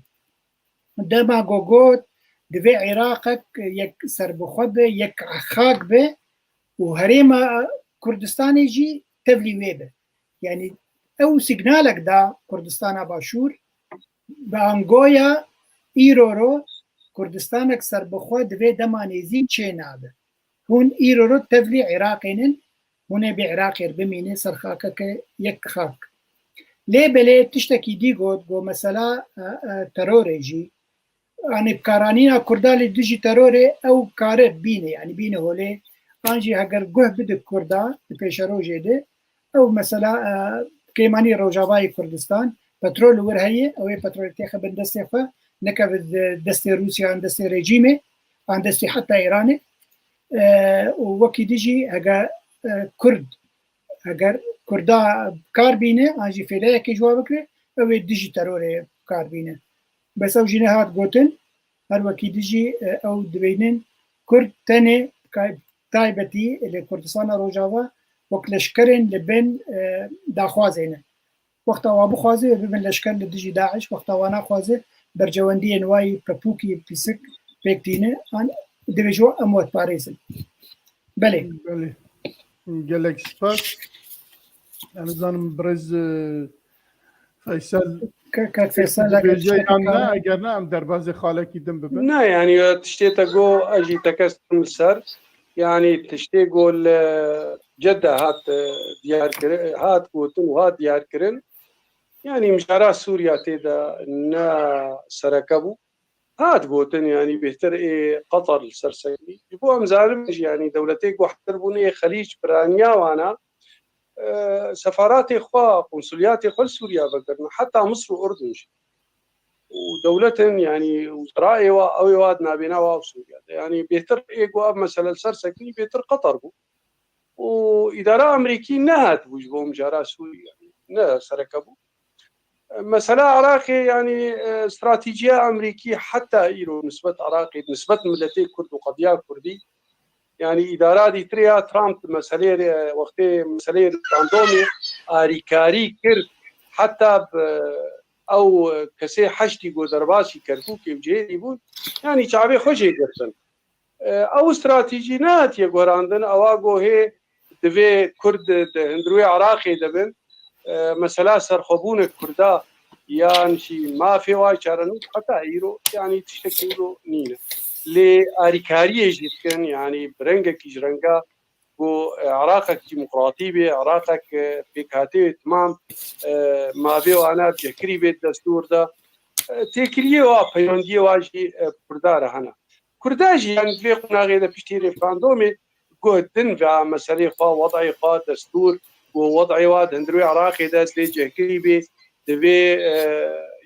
Dema ku got, divê Iraqek yek serbixwe be, yek xak be û herêma Kurdistanê jî tevlî wê be. Yanî ew sîgnalek da Kurdistana Başûr, bi angoya îro ro Kurdistanek serbixwe di vê dema nêzî çê nabe. Hûn îro ro tevlî Iraqê nin, hûn ê bi Iraqê re bimînin ser xakeke yek xak. Lê belê tiştekî dî got, got mesela, e, e, terorê jî, yanî bikaranîna Kurda li dijî terorê ew kare bîne, yanî bîne holê, an jî heger guh bide Kurda di pêşerojê de, ew mesela, e, kêmanî Rojavayê Kurdistan, petrol li wir heye, ew ê petrolê têxe bin destê xwe, nekeve di destê Rûsya an destê rejîmê, an destê heta Îranê. E, û wekî dijî hege, e, Kurd, heger Kurda kar bîne, an jî fêdeyekê ji wa bikire, ew ê dijî terorê kar bîne. Bes ew jî nehat gotin, her wekî dijî, e, ew dibînin Kurd tenê kay-, taybetî li Kurdistana Rojava wek leşkerên li bin, e, daxwazê ne. Wexta wa bixwaze wê bibin leşker li dijî DAIŞ, wexta wa naxwaze bercewendiyên wa yî pepûkî pîsik pêk tîne, an divê ji wa em wetparêzin. Belê. Belê. Gelek spas. Em zanim birêz, e, Feysel Ke-, ke Feysel eger dibêje yan ne, eger ne em derbazê xalekî din bibin. Ne, yanî, e, tiştê te go, ez jî tekez tim li ser. Yanî, tiştê go li Cedde hat, e, diyar kir-, hat gotin û hat diyar kirin. Yanî, mijara Sûriya tê de ne sereke bû. Hat gotin, yanî, bêhtir ê Qetar li ser sekî. Ji bo em zanin jî, yanî, dewletê guhtir bûn ê Xelîc piraniya wana, e, sefaratê xwe, konsuliyatê xwe li Sûriya vekirin, heta Misir û Urdun jî. Û dewletin, yanî, wizerayê wa, ew ê wa di navêna wa û Sûriya de. Yanî, bêhtir ê ku ev mesele li ser sekinî, bêhtir Qetar bû. Û îdara Amerîkî nehatibû ji bo mijara Sûriye, ne sereke bû. Mesela Iraqê, yanî, e, stratejiya Amerîkî heta îro nisbet Iraqê, nisbet miletê Kurd û qediya Kurdî, yanî îdara dîtirê ya Trump di meseleyê re, wextê meseleyê referandomê arîkarî kir, heta bi ew kesê heştî ku derbasî Kerkûkê û cihêrî bûn, yanî çavê xwe jê girtin. E, ew stratejî nehatiye guherandin, ewa gohê divê Kurd di hundirwê Iraqê de bin, e, mesela serxwebûnek Kurda yan jî mafê wa çarenû heta îro, yanî tiştekî îro nîne. Lê arîkariyê jî dikin, yanî bi rengekî ji renga ku, e, Iraqek demokratî bê, Iraqek, e, pêkhatê wê timam, e, mavê wana cihkirî bê destûr de. E, têkiliyê wa, peywendiyê wa jî, e, Kurda re hene. Kurda jî, yanî, di vê qonaxê de piştî referandomê guh din ve meselê xwe, wed'ê xwe, destûr û wed'ê wa di hundirê Iraqê de divê cihkirî bê, divê, e,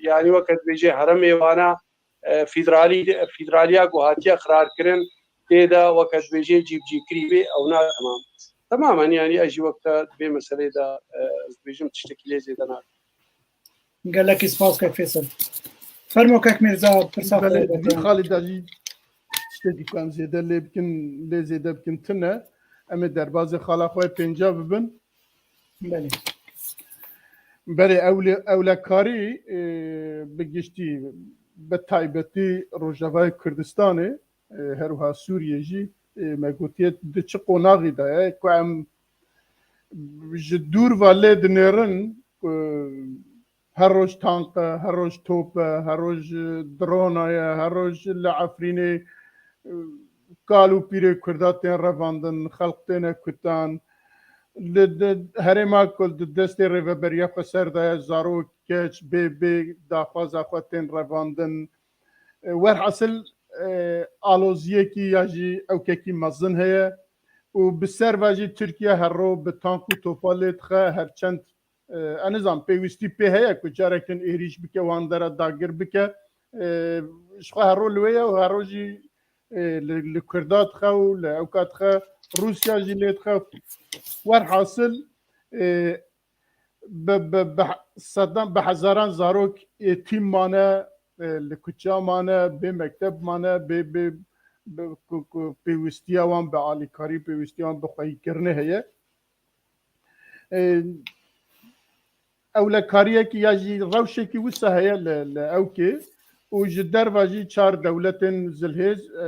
yanî, weke dibêje heremê wana, e, fîderalî, fîderaliya ku hatiye qirarkirin, tê de weke dibêje cîbicîkirî bê, ew na temam. Temamen, yanî, ez jî wek te di vê meselê de, e, ez dibêjim tiştekî lê zêde nakim. Gelekî spas kek Fêsel. Fermo kek Mîrza, pirsa xwe Belê, bike. Xalid, ez jî tiştekî ku em zêde lê bikin, lê zêde bikin tune. Em ê derbazê xala xwe pênca bibin. Belê. Belê, ewle-, ewlekarî, e, bi giştî, bi taybetî Rojavayê Kurdistanê, e, her wiha Sûriyê jî, e, me gotiye di çi qonaxî de ye, ku em ji dûr ve lê dinêrin, ku her roj tank e, her roj top e, her roj drona ye, her roj li Efrînê, e, kal û pîrê Kurda tên revandin, xelq têne kutan. Li di-, herêma ku di destê rêveberiya xwe ser de ye, zarok, keç, bê bê daxwaza xwe tên revandin. E, werhasil, e, aloziyekî ya jî ewkekî mezin heye û bi ser ve jî Tirkiye her ro bi tank û topa lê dixe, her çend, e, ez nizanim pêwîstî pê heye ku carekin êrîş bike, wan dera dagir bike. E, ji xwe her ro li wê ye û her ro jî, e, li, li Kurda dixe û li ewka dixe, Rûsya jî lê dixe. Werhasil, e, bi, bi, bi sedan, bi hezaran zarok êtîm mane, e, li kuçeya mane, bê mekteb mane, bê, bê, bi, ku, ku pêwîstiya wan bi alîkarî, pêwîstiya wan bi xweyîkirinê heye. E, ewlekariyekî ya jî rewşekî wisa heye li, li ewkê û ji derve jî çar dewletên zilhêz, e,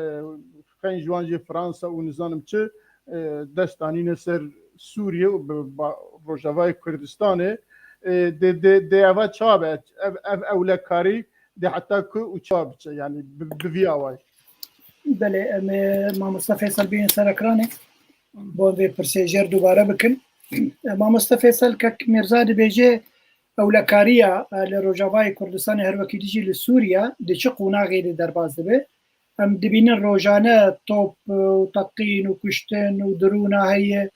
xeyn ji wan jî Fransa û nizanim çi, e, dest danîne ser Sûriye û bi ba-, Rojavayê Kurdistanê, e, dê, dê, dê eva çabe, ev, ev ewlekarî dê heta ku û çawa biçe, yanî bi, bi vî awayî. Belê, em ê mamoste Feysel bînin ser ekranê. Bo vê pirsê jêr dubare bikin. E, mamoste Feysel, kek Mîrza dibêje ewlekariya, e, li Rojavayê Kurdistanê her wekî dijî li Sûriya di çi qonaxê de derbas dibe? Em dibînin rojane top, e, û teqîn û kuştin û dirûna heye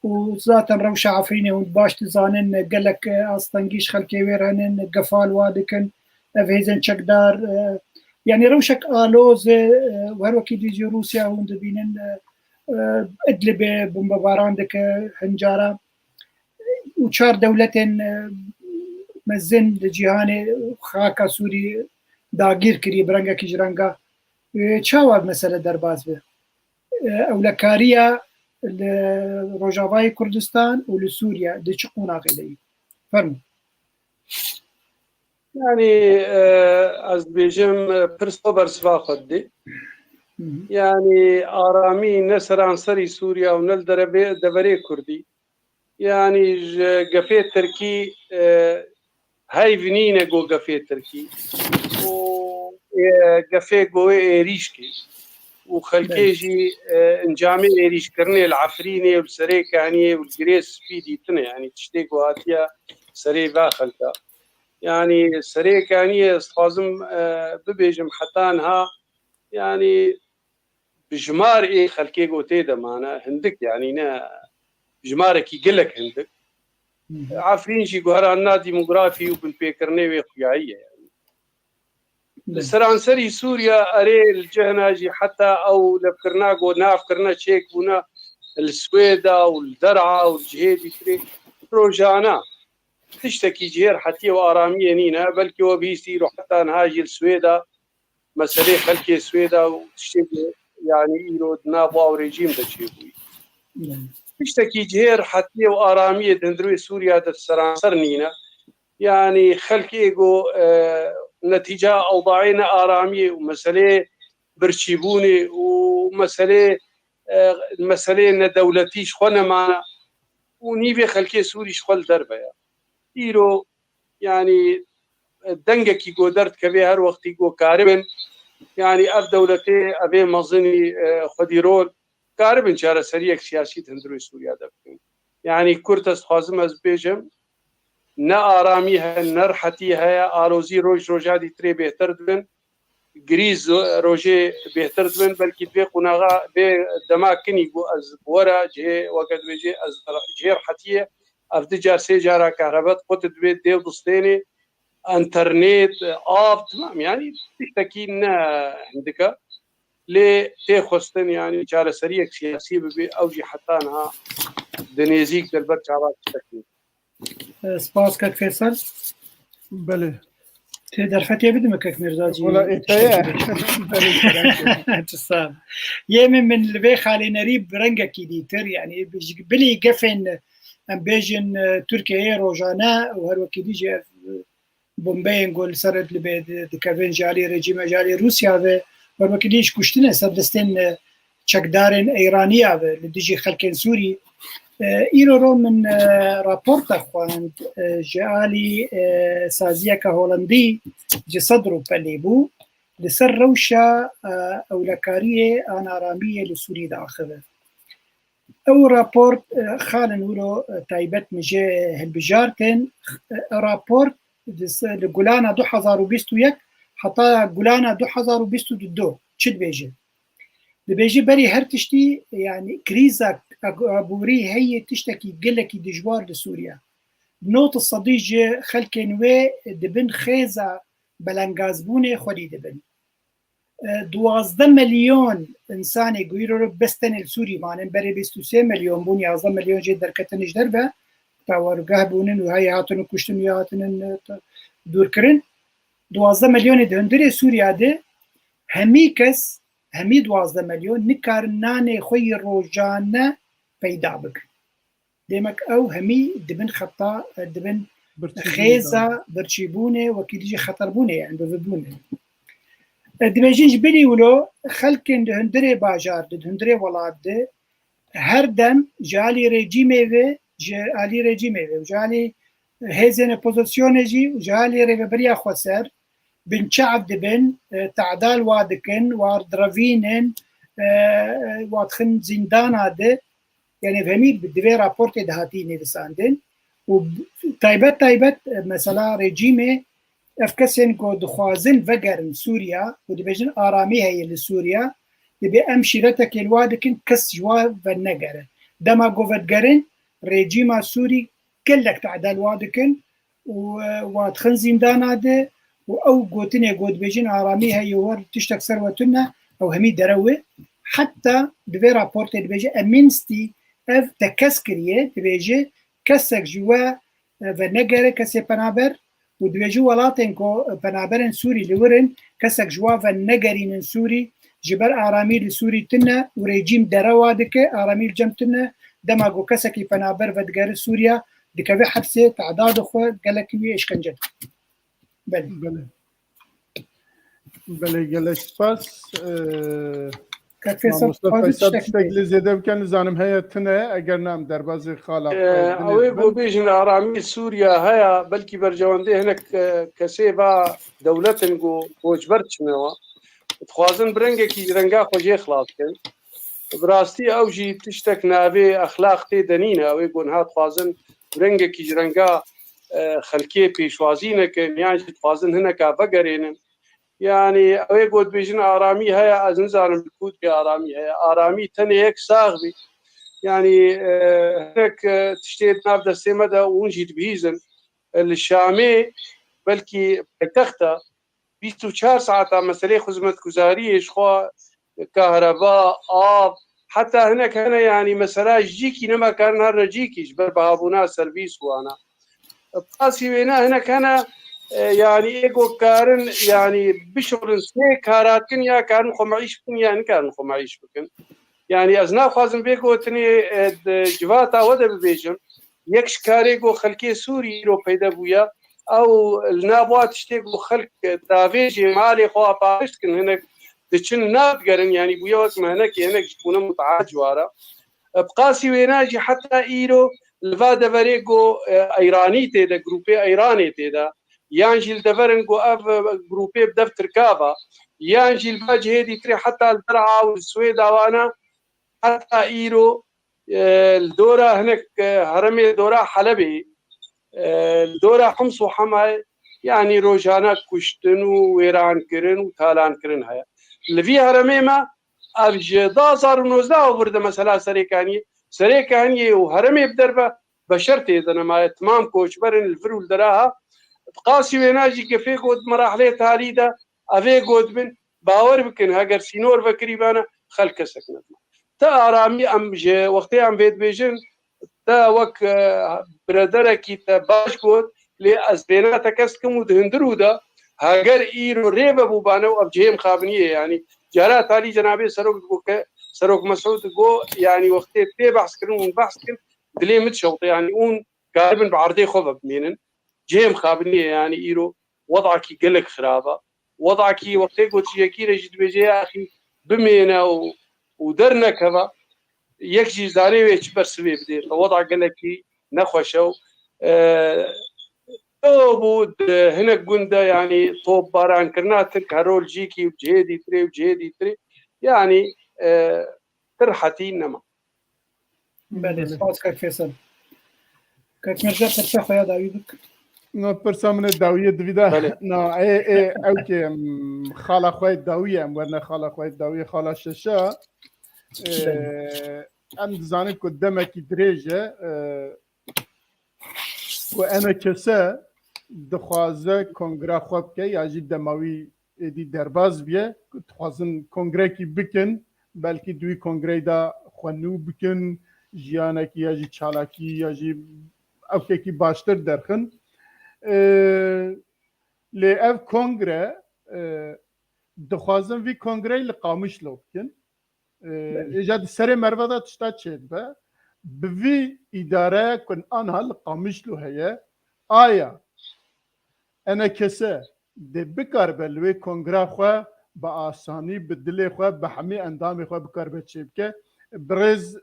û zaten rewşa Efrînê hûn baş dizanin, gelek, e, astengî ji xelkê wê re henin, gefa li wa dikin, ev hêzên çekdar, e, yanî rewşek aloz e, e, û her wekî dî jî Rûsya hûn dibînin, e, e, Idlibê bombebaran dike hin cara. Û çar dewletên, e, mezin li cîhanê xaka Sûrî dagîr kirî bi rengekî ji renga. E, çawa mesele derbas be? E, ewlekariya li Rojavayê Kurdistan û li Sûriye di çi qonaxê de ye? Fermo. Yanî, e, ez dibêjim, e, pirs xwe bersiva xwe didê. Yanî aramî ne seranserî Sûriya û ne li derebê-, deverê Kurdî. Yanî ji gefê Tirkî, e, heyv nîne go gefê Tirkî. Û, e, gefê go êrîşkê. Û xelkê jî, e, encamê êrîşkirinê li Efrînê û li Serê Kaniyê û li Girê Spî dîtine. Yanî tiştê ku hatiye serê va xelka. Yanî Serê Kaniyê ez dixwazim, e, bibêjim heta niha, yanî bi jimar ê xelkê ku tê de mane hindik, yanî ne jimarekî gelek hindik. Efrîn jî guherandina demografî û binpêkirinê wê xuyayî ye. Li seranserî Sûriya erê li cihna jî heta ew levkirina ku navkirina çêkbûna li Swêda û li Der'a û li cihê dîtirê rojana tiştekî cihêr hetiye û aramiyê nîne. Belkî we bihîstî îro heta niha jî li Swêda meselê xelkê Swêda û tiştê ku, yanî îro di nav wa û rejîm de çêbûyî. Tiştekî cihêr hetiye û aramiyê di hundirê Sûriya de seranser nîne. Yanî xelkê ku, e, netîca ewdayê ne aramiyê û meseleyê birçîbûnê û meseleyê, e, meseleyê nedewletî ji xwe nemana û nîvê xelkê Sûrî ji xwe li derve ye. Îro, yanî, e, dengekî ku derdikeve her wextî ku karibin, yanî ev dewletê, evê mezinî, e, xwedî rol, karibin çareseriyek siyasî di hundirê Sûriya de bikin. Yanî kurt ez dixwazim ez bêjim, ne aramî heye, ne rihetî heye, alozî roj roja dîtirê bêhtir dibin, grîz rojê bêhtir dibin, belkî vê qonaxa, vê dema kinî ku ez bi we re cihê, weke dibêjê, ez cihê rihetiyê, ev du car sê cara kehrebe diqut dibê, dêw distênê, enternet, av, temam, yanî tiştekî ne hindik e. Lê tê xwestin, yanî çareseriyek siyasî bibe, ew jî heta niha di nêzîk de li ber çavan tiştek nîne. Spas kek Feysel. Belê. Tê derfetê bidime kek Mîrzacî. Wala ê te ye. Belê. Çi sağ ol. Yê min, min li vê xalê nerî bi rengekî dîtir, yanî bilî gefên, em bêjin, e, Tirkiyeyê rojane û her wekî dî jî ev, e, bombeyên ku li ser Idlibê di-, dikevin ji alî rejîme, ji alî Rûsya ve, her wekî dî ji kuştinê ser destên, e, çekdarên Îraniya ve li dijî xelkên Sûrî. E, îro ro min, e, raporta xwend, e, ji alî, e, saziyeke Holandî ji Sedr û Pelê bû, li ser rewşa, e, ewlekariyê an aramiyê li Sûrî diaxive. Ew raport, e, xalin wilo, e, taybet min jê hilbijartin. E, raport di se-, li Gulana du hezar û bîst û yek heta Gulana du hezar û bîst û du çi dibêje? Dibêje berî her tiştî, yanî krîza ab-, aborî heye tiştekî gelekî dijwar li Sûriye. Nod sedî ji xelkên wê di bin xêza belengazbûnê xwedî dibin. E, duwazdeh milyon însanê ku îro bes tenê li Sûrî manin, berê bîst û sê milyon bûn, yazdeh milyon jê derketin ji derve, tawergeh bûnin û heyê hatinin kuştin û ya hatinin, e, dûrkirin. Duwazdeh milyonê di hundirê Sûriya de hemî kes, hemî duwazdeh milyon nikarin nanê xwe yê rojane peyda bikin. Demek ew hemî dibin xeta, dibin xêza birçîbûnê, wekî dijî xeterbûnê, yani bivibûnê. E, dibêjin ji bilî wilo xelkên di hundirê bajar de, di hundirê welat de, her dem ji alî rejîmê ve, ji alî rejîmê ve, ji alî hêzên opozisyonê jî û ji alî rêveberiya xweser binçav dibin, e, tedal wa dikin, wa direvînin, e, wa dixin zîndana de. Yani hemî bi divê raportê de hatî nivîsandin. Û taybet taybet, e, mesela rejîmê ev kesên ku dixwazin vegerin Sûriya û dibêjin aramî heye li Sûriya, dibê em şîretekê li wa dikin, kes ji wa venegere. Dema ku vedigerin, rejîma Sûrî gelek tedal wa dikin û, e, wa dixin zîndana de û ew gotinê ku dibêjin aramî heye û her tiştek ser we tune, ew hemî derew e. Heta di vê raportê dibêje Amnesty ev tekez kiriye, dibêje kesek ji we, e, venegere, kesê penaber û dibêje welatên ku penaberên Sûrî li wir in, kesek ji wa venegerînin Sûrî, ji ber aramî li Sûrî tune û rejîm derewa dike, aramî li cem tune, dema ku kesekî penaber vedigere Sûriya, dikeve hepsê, tedadê xwe gelekî wî êşkence dike. Belê. Belê. Belê, gelek spas. Ee, Kak Feysel, Mamoste dixwazî Feysel, tiştek tiştek bê. Lê zêde bike, nizanim heye tune, eger ne em derbazê xala Ee, xwe ew ê ku bêjin aramî Sûriya heye, belkî berjewendê hinek, e, kesê va dewletin ku koçber çine wa. Dixwazin bi rengekî ji renga xwe jê xilas kin. Bi rastî ew jî tiştek navê exlaq tê de nîne. Ew ê ku niha dixwazin bi rengekî ji renga, e, xelkê pêşwazî nekin, yan jî dixwazin hineka vegerênin. Yani ew ê ku dibêjin aramî heye, ez nizanim li ku dibê aramî heye. Aramî tenê yek sax bî. Yani, e, hinek, e, tiştê di nav destê me de hûn jî dibihîzin. E, li Şamê belkî paytexta bîst û çar saeta meselê xizmetguzariyê ji xwe, kahreba, av, heta hinek hene, yani mesela ji cîkî nema karin herine cîkî ji ber bihabûna servîs û ana. Qasî wêne hinek hene, e, yani ê ku karin, yani bişolin sê kara dikin, ya karin xwe meîş bikin ya nikarin xwe meîş bikin. Yani ez naxwazim vê gotinê, e, di civata we de bibêjim. Yek ji karê ku xelkê Sûrî îro peyde bûye, ew li nav wa tiştê ku xelk davêjê malê xwe pariş dikin, hinek diçin nav digerin, yani bûye wek me hinekê hinek ji bûne mutehec wara. Bi qasî wêna jî heta îro li va deverê ku, e, Eyranî tê de, grûpê Eyranê tê de, yan jî li deverin ku ev, e, grûpê bi dev Tirka ve, yan jî li va cihê dîtirê heta li Der'a û li Swêda wana heta îro, e, li dora hinek, e, heremê dora Helebê, e, li dora Hims û Hemayê, yanî rojane kuştin û wêrankirin û talankirin heye. Li vî heremê me ev ji du hazar û nozdeh û vir de mesela Serêkaniyê, Serêkaniyê û heremê bi derve beşer tê de nemaye, timam koçber in li vir û li dera ha. Bi qasî wêna jî gefê ku di merahilê talî de ev ê ku dibin, bawer bikin, heger sînor vekirîbane, xelk kesek nedima. Te aramî em ji wextê em vê dibêjin, te wek, e, birederekî te baş got, lê ez bêna te kes dikim û di hundir û de, heger îro rê vebûbane û ev cihê mixabiniyê, yanî cara talî cenabê serok digot ke, serok Mesûd digot, yanî wextê tê behs kirin û behs dikin, dilê min dişewite, yanî hûn karibin bi erdê xwe ve bimînin. Cihê mixabiniyê, yanî îro wedakî gelek xirab e. Wedakî wextê ku tu yekî re jî dibêje, ya axî bimêne û, û dernekeve, yek jî zanê wê çi bersivê bidê. Te weda gelekî nexweş e û, e, ew bû di hinek gund de, yanî topbarankirina Tirk herol cîkî û cihê dîtirê û cihê dîtirê, yanî, e, ti rehetî nema. Belê, spas kak Feysel. Kak Mirza, pirsa xwe ya dawî bik. No, pirsa min ê dawiyê divî de. Belê. No, ê, ê, ew ki, em, xala xwe yê dawî ye, em werne xala xwe yê dawî, xala şeşa. Ê, Belê. Em dizanin ku demekî dirêj e, e, ku E N K S dixwaze kongra xwe bike ya jî dema wî êdî derbaz biye, ku dixwazin kongrekî bikin, belkî di wî kongreyê de xwe nû bikin, jiyanekî ya jî çalakî ya jî ewkekî baştir derxin. Ee, lê ev kongre, e, dixwazin vî kongreyê li Qamişlo bikin. Ee, Belê. Êja di serê merve de tişta çêdibe. Bi vî îdareya ku anha li Qamişlo heye, aya E N K S dê bikaribe li wê kongra xwe bi asanî, bi dilê xwe, bi hemî endamê xwe bikaribe çêbike. Birêz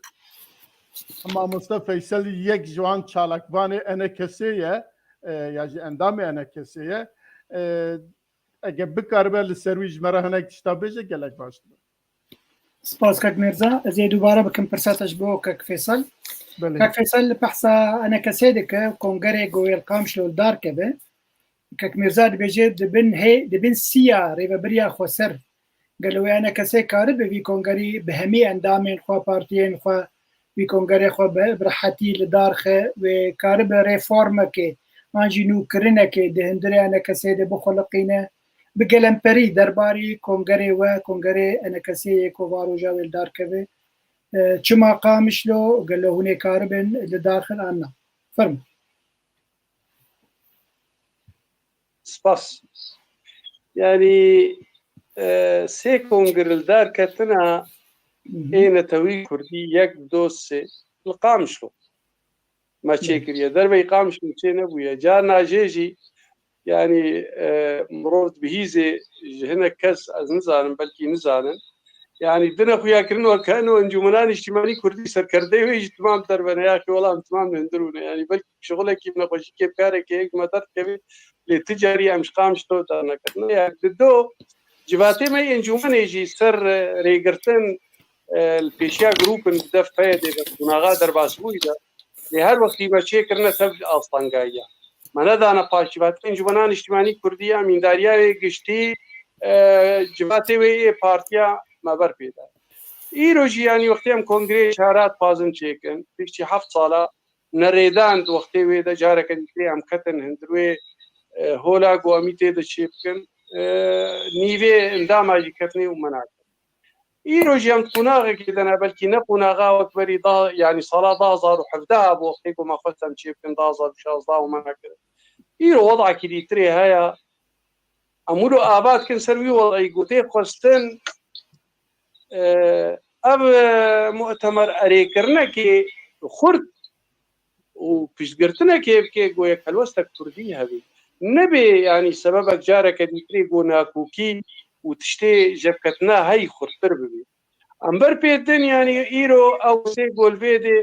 Mamoste Feysel yek ji wan çalakvanê E N K S'ê ye, e, ya jî endamê E N K S'ê ye. E, Eger bikaribe li ser wî ji me re hinek tişta bêje, gelek baş dibe. Spas kek Mirza. Ez ê dubare bikim pirsa te ji bo kek Fêsal. Belê. Kek Fêsal, li behsa enekesê dike, kongerê ku wê li Qamişlo li dar keve. Kek Mirza dibêje, di bin hê, di bin siya rêvebiriya xweser, gelo wê enekesê karibe vî kongerî bi hemî endamên xwe, partiyên xwe, vî kongerê xwe bi, bi rehetî li dar xe, wê karibe reformekê an jî nûkirinekê di hundirê enekesê de bixuliqîne, bi gelemperî derbarî kongerê we, kongerê enekesê yê ku va roja wê li dar keve, e, çima Qamişlo, gelo hûn ê karibin li dar xin an na? Fermo. Spas. Yani, e, sê kongir li dar ketina ê netewî kurdî, yek, du, sê, li Qamişlo me çêkiriye. Derveyî Qamişlo çê nebûye. Carna jê jî, yani, e, mirov dibihîzê ji hinek kes, ez nizanim, belkî nizanin. Yani, dine xuya kirin weke eno encûmena niştimanî kurdî serkerdeyê wê jî timam derve ne, ya xî wela em timam li hundir bûne. Yani, belkî şixulekî bi nexweşî kêmkarekê yek ji me derdikeve, lê ti carî em ji Qamişlo derneketine. Yani, di do civatê me encûmenê jî ser, e, rêgirtin, e, li pêşiya grûpin bi def peyê de, bi qonaxa derbasbûyî de, lê her wextî me çêkirine tev astangayiya. Me nedane paş civatê encûmena niştimanî kurdî, amîndariya wê giştî, e, civatê wê yê partiya me ber pê de. Îro jî, yanî, wextê em kongreyê çara dixwazin çêkin, piştî heft sala nerêdan di wextê wê de careke dî em ketin hundir wê, e, hola ku em î tê de çê bikin, e, nîvê endama jî ketine û me nakin. Îro jî em di qonaxekê de ne, belkî ne qonaxa wek berî da, yanî sala du hazar û hevdeh bû, wextê ku me xwest em çê bikin, du hazar û şazdeh û me nekirin. Îro wedakî dîtirê heye. Em wilo ava dikin ser wî wedayî ku tê xwestin, e, ev, e, mu'temer erêkirinekê xurt û piştgirtinekê bike ku yek helwestek kurdî hebe. Nebê, yanî sebebek careke dîtirê ku nakokî û tiştê jevketina heyî xurttir bibe. Em ber pê din, yanî îro ew sê golvê de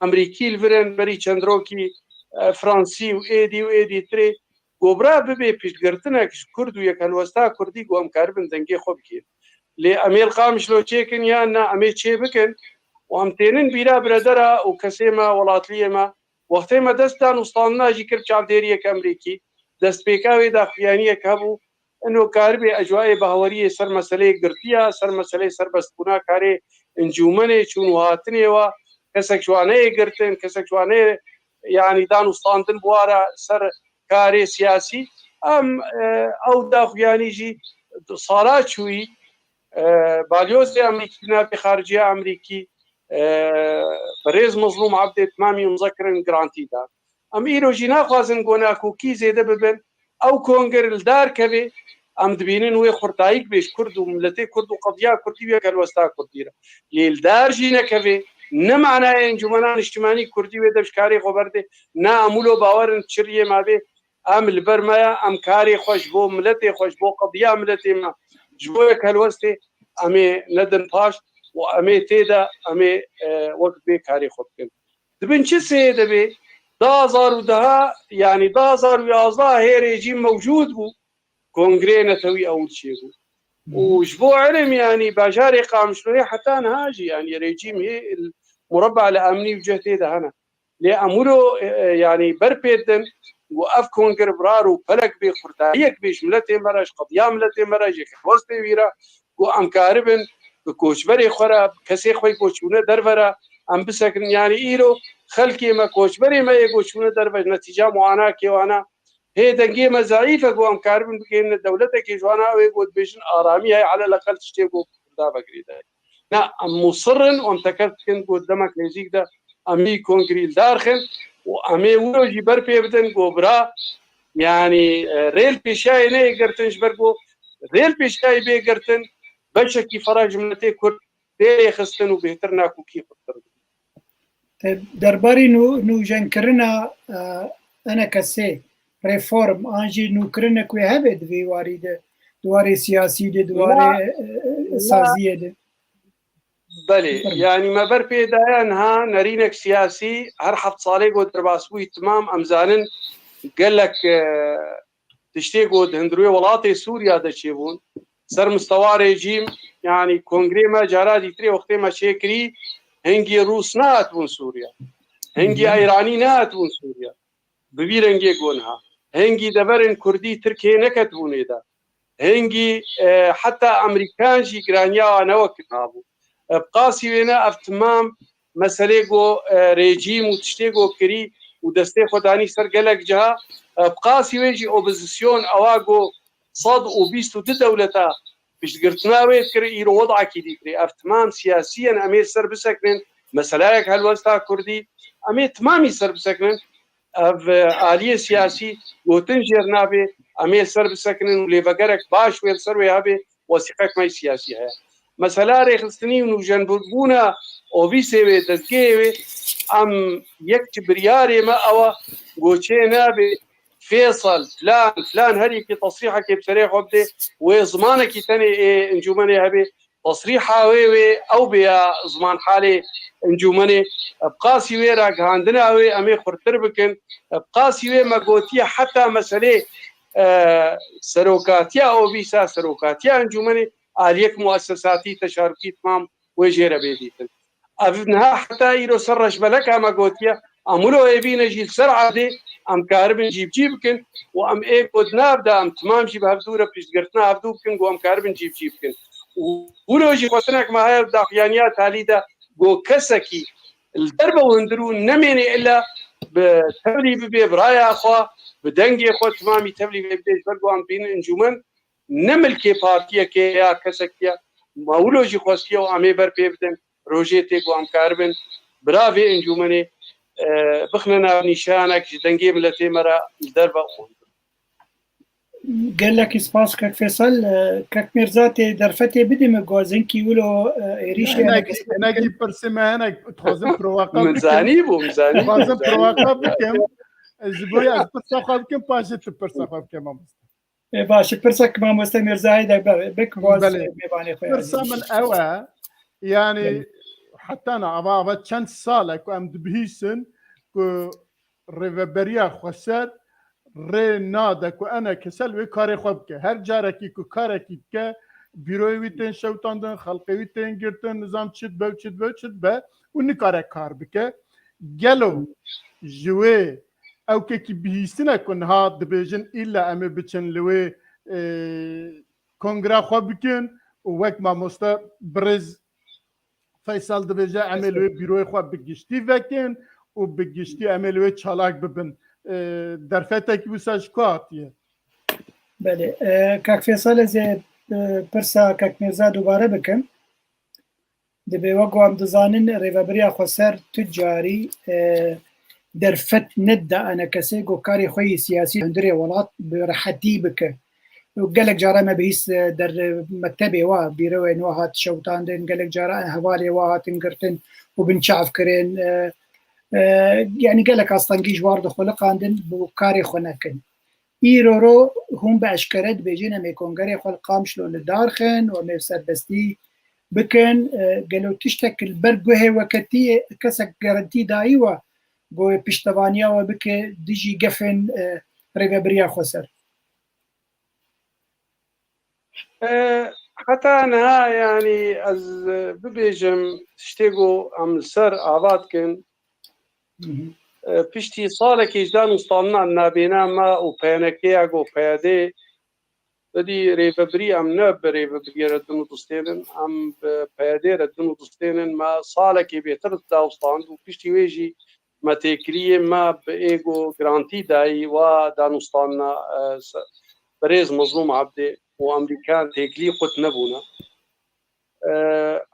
Emerîkî li vir in, berî çend rokî, e, Fransî û êdî û êdî tirê, ku bira bibe piştgirtinek ji Kurd û yekhelwesta Kurdî ku em karibin dengê xwe bigihînin. Lê em ê li Qamişlo çêkin yan na, em ê çê bikin û em tênin bîra biredera û kesê me, welatliyê me. Wextê me dest dan û standina jî kir çavdêriyek Emerîkî, destpêka wê daxuyaniyek hebû, ino karibê ecwayê bahweriyê ser meseleyê girtiya, ser meseleyê serbestbûna karê encûmenê, çûn û hatinê wa, kesek ji wan neyê girtin, kesek ji wan neyê, yanî dan û standin bi wa re ser karê siyasî. Em, e, ew daxuyanî jî sala çûyî, e, balyozê Emerîkî di navê xariciya Emerîkî, e, birêz Mezlûm Ebdê timamî îmze kirin, grantî dan. Em îro jî naxwazin ku nakokî zêde bibin. Ew kongir li dar kevê, em dibînin wê xurtayîk bê ji Kurd û miletê Kurd û qediya Kurdî û yek helwesta Kurdî re. Lê li dar jî nekevê, ne manayê Encûmena Niştimanî Kurdî wê dev ji karê xwe berdê, ne em wilo bawer in çi riyê mabê, em li ber me ye, em karê xwe ji bo miletê xwe, ji bo qediya miletê me, ji bo yek helwestê em ê nedin paş û em ê tê de, em ê, e, wek bê karê xwe bikin. Di bin çi seyê de bê, du hazar û deh, yanî du hazar û yazdeh hê rejîm mewcûd bû, kongreyê netewî ewil çêbû. Û ji bo ilim, yanî bajarê Qamişloyê heta niha jî, yanî rejîm hê mureba li emnî û cih tê de hene. Lê em wilo, e, e, yanî ber pê din, û ev kongir birar û pelek bê, xurtayiyek bê ji miletê me re, ji qediya miletê me re, ji helwestê wî re, ku em karibin bi koçberê xwe re, bi kesê xwe yê koçbûne derve re, em bisekinin. Yanî îro xelkê me, koçberê me yê koçbûne derve, ji netîca muanakê wana, hê dengê me zeîf e, ku em karibin bigihîne dewletekê ji wana, ew ê ku dibêjin aramî heye, eleleqel tiştê ku Kurda vegirê de. Na, em musir in û em tekez dikin ku demek nêzîk de em vî kongrî li dar xin û em ê wilo jî ber pê bidin ku bira, yanî, e, rê li pêşiyayê neyê girtin, ji ber ku rê li pêşiyayê bê girtin, beşekî feraq ji miletê Kurd tê lêxistin û bêhtir nakokî xurttir dibin. Derbarî nû-, nûjenkirina, e, enekesê, reform an jî nûkirinek wê hebe di vê warî de, di warê siyasî de, di warê, e, e, saziyê de? Belê, yanî me ber pê daye niha nerînek siyasî her heft salê ku derbas bûyî, timam em zanin gelek, e, tiştê ku di hundirê welatê Sûriya de çêbûn, ser mistewa rejîm, yanî kongrê me cara dîtirê wextê me çêkirî, hingî Rûs nehatibûn Sûriya. Hingî Eyranî nehatibûn Sûriya. Bi vî rengê ku niha. Hingî deverên Kurdî Tirkiyê neketibûn ê de. Hingî, e, heta Amerîkan jî giraniya wan ne wek niha bû. E, bi qasî wê ne ev timam meselê ku, e, rejîm û tiştê ku kirî û destê xwe danî ser gelek ciha, e, bi qasî wê jî opozîsyon ewa ku sed û bîst û du dewleta piştgirtina wê dikir, îro wedakî dî kirî. Ev timam siyasî ye, em ê li ser bisekinin. Meseleyek helwesta Kurdî, em ê timamî ser bisekinin. Ev, e, aliyê siyasî gotin jêr nabe, em ê li ser bisekinin û lêvegerek baş wê li ser wê hebe, wesîqek me siyasî heye. Mesela rêxistinî û nûjenbûna ofîsê wê, dezgehê wê, em yek ji biryarê me ew e, goçê nabe, Fêsal, filan, filan, her yekî tesrîhekê bi serê xwe bide, wê zimanekî tenê ê encûmenê hebe, tesrîha wê wê ew bêya ziman halê encûmenê, bi qasî wê ragihandina wê em ê xurtir bikin, bi qasî wê me gotiye heta meselê, e, serokatiya ofîsa, serokatiya encûmenê aliyek muessesatî, teşarukî timam wê jê re bê dîtin. Ev niha heta îro ser reşbeleka me gotiye, em wilo ê bîne jî li ser erdê, em karibin cîbicî bikin û em ê ku di nav de em timam jî bi hevdû re piştgirtina hevdû bikin, ku em karibin cîbicî bikin. Û wilo jî xwestinek me heye di daxuyaniya talî de, ku kesekî li derve û hundirû nemêne illa bi tevlî bibe, bi raya xwe, bi dengê xwe timamî tevlî vê bidê, ji ber ku em bînin encûmen ne milkê partiyekê ya kesekî ye. Ma wilo jî xwestiye û em ê ber pê bidin. Rojê tê ku em karibin bira vê encûmenê, e, bixine nav nîşanek ji dengê miletê me re li derve û Gelekî spas kek Fêsal. E, kek Mîrza, tê derfetê bidî min, ku ez hinkî wilo, e, êrîşê Hinek, hinek jî pirsê me hinek, dixwazim provoka Min bikim. zanî bû, min zanî bû, Dixwazim min zanî provoka bû. bikim. Ez ji bo ya ez pirsa xwe bikim, paşê tu pirsa xwe bike, mamoste. E, baş e, pirsek mamoste Mîrzayê de be-, bik, baz Belê. mêvanê xwe Pirsa min ew e, yanî Belê. heta na ava, ava çend sal e ku em dibihîsin ku Rêveberiya Xweser rê nade ku ene kese li wê karê xwe bike. Her carekî ku karekî dike, bîroyê wî tên şewtandin, xelqê wî tên girtin, nizam çi dibe û çi dibe û çi dibe û nikare kar bike. Gelo ji wê ewkekî bihîstin e ku niha dibêjin îlla em ê biçin li wê, e, kongra xwe bikin û wek mamoste birêz Feysal dibêje, em ê li wê bîroyê xwe bi giştî vekin û bi giştî em ê li wê çalak bibin. E, derfetekî wisa ji ku hatiye? Belê. E, kak Fêsal, ez ê, e, pirsa kak Mîrza dubare bikim. Dibê wek ku em dizanin, Rêveberiya Xweser tu carî, e, derfet nedida enekesê ku karê xwe yê siyasî hundirê welat bi rehetî bike. Û gelek cara me bihîst, e, der mektebê wa, bîrewên wa hat şewtandin, gelek cara hevalê wa hatin girtin û binçav kirin. E, e, yanî gelek astengî ji war dixuliqandin, bi karê xwe nekin. Îro ro hûn bi eşkere dibêjin, em ê kongerê xwe li Qamişlo li dar xin û em ê serbestî bikin. E, gelo tiştek li ber guhê we ketiyê, kesek gerentî dayî we, ku wê piştevaniya we bike dijî gefên, e, Rêveberiya Xweser? E, heta niha, yanî, ez, e, bibêjim, tiştê ku em li ser ava dikin, Hı hı. e, piştî salekê ji danûstandina nabêna me û P N K'ya ku P Y D, Êdî rêvebirî, em ne bi rêvebiriyê re din û distênin, em bi P Y D re din û distênin. Me salekê bêtir danûstand û piştî wê jî me têkiliyê me bi êgo grantî dayî wa danûstandina, e, se-, birêz Mezlûm Ebdê û Amerîkan têkilî qut nebûne. E,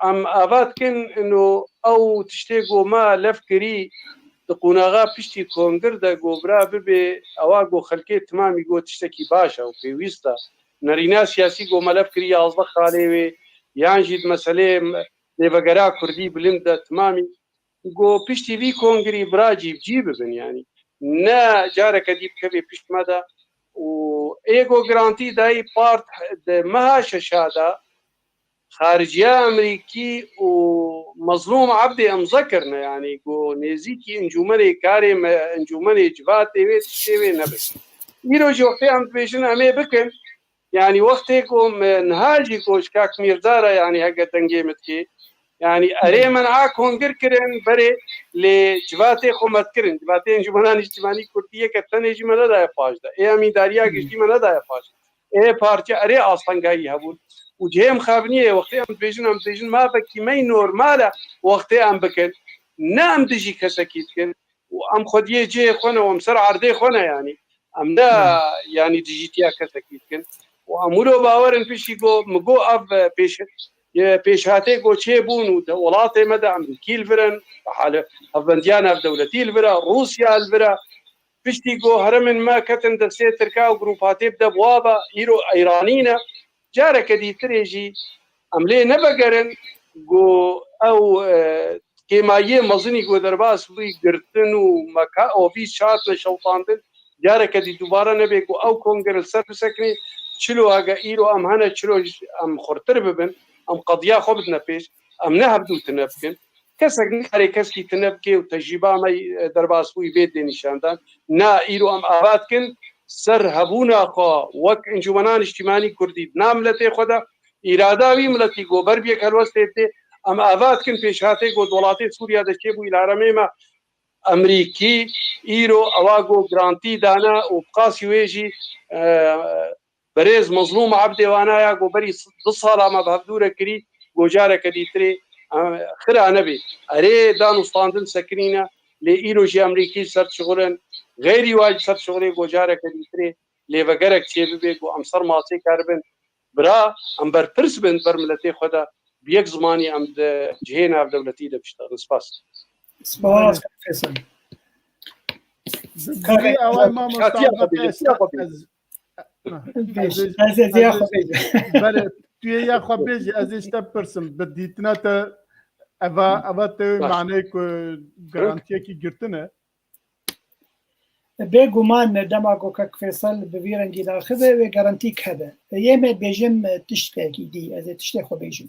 em ava dikin, ino ew tiştê ku me lev kirî di qonaxa piştî kongir de, ku bira bibê, ewa ku xelkê timamî ku tiştekî baş e û pêwîst e. Nerîna siyasî ku me lev kirî yazdeh xalê wê, yan jî di meseleyê lêvegera kurdî bilind de timamî. Ku piştî vî kongirî bira cîbicî bibin, yanî ne careke dî bikevê pişt me de. Û ê ku grantî dayî part di meha şeşa de xariciya Amerîkî û Mezlûm Ebdê imze kirine, yanî ku nêzîkî encûmenê karê me, encûmenê civatê wê tiştê wê nebe. Îro jî wextê em dibêjin em ê bikin, yanî wextê ku me niha jî ku ji kak Mîrdar e, yanî heke dengê min dikê, yanî erê min a kongir kirin berê lê civatê xwe me dikirin. Civatê Encûmena Nîştimanî Kurdî yeke tenê jî me nedaye paş de. Ê emîndariya giştî me nedaye paş. Ê parçe erê astengayî hebûn. Û cihê mixabiniyê wextê em dibêjin, em dibêjin mafekî me yî normal e wextê em bikin. Ne em dijî kesekî dikin. Û em xwediyê cihê xwe ne û em ser erdê xwe ne yanî. Em ne yanî dijîtiya kesekî dikin. Û em wilo bawer in piştî ku min got ev, e, pêş-, e, pêşhatê ku çêbûn û de welatê me de Emerîkî li vir in, hale hevbendiya navdewletî li vir e, Rûsya li vir e. Piştî ku herêmên me ketin destê Tirka û grûpa tê bi de bi wa ve, îro Îranî ne. Careke dîtirê jî em lê nevegerin ku ew, e, kêmayiyê mezinî ku derbas bûyî girtin û meka-, ofîs çar ne şewitandin, careke dî dubare nebe ku ew kongre li ser bisekinê, çilo heke îro em hene, çilo jî em xurtir bibin, em qediya xwe bidine pêş, em ne hevdû tune bikin. Kesek nikare keskî tune bike û tecrîba me, e, derbasbûyî bê dê nîşandan. Na, îro em ava dikin, ser hebûna xwe wek Encûmena Niştîmanî Kurdî di nav miletê xwe de, îrada wî miletî ku ber bi yek helwestê tê, em ava dikin pêşhatê ku di welatê Sûriya de çêbûyî li herêmê me Emerîkî, îro ewa ku garantî dane û bi qasî wê jî, e, Birêz Mezlûm Ebdê wana ya ku berî s-, du sala me bi hevdû re kirî, ku careke dîtirê, e, xira nebê. Erê dan û standin sekinîne, lê îro jî Emerîkî li ser şixul in, xeyrî wa jî ser şixulê ku careke dîtirê lê vegerek çêbibe ku em ser masê karibin. Bira, em berpirs bin ber miletê xwe de, bi yek zimanî em di cihê navdewletî de biştexilin. Spas. Spas, Feysel. Bi vî awayî mamosta, hatiya xwe bêje, hatiya xwe bêje. Ez, ez, ez ya xwe bêje. Belê, tu yê ya xwe bêje, ez ê ji te bipirsim. Bi dîtina te eva, eva te wê maneyê ku garantiyekî girtine. Bêguman dema ku kek Feysel bi vî rengî daxive, wê garantîk hebe. Yê me bêjim tiştekî dî, ez ê tiştê xwe bêjim.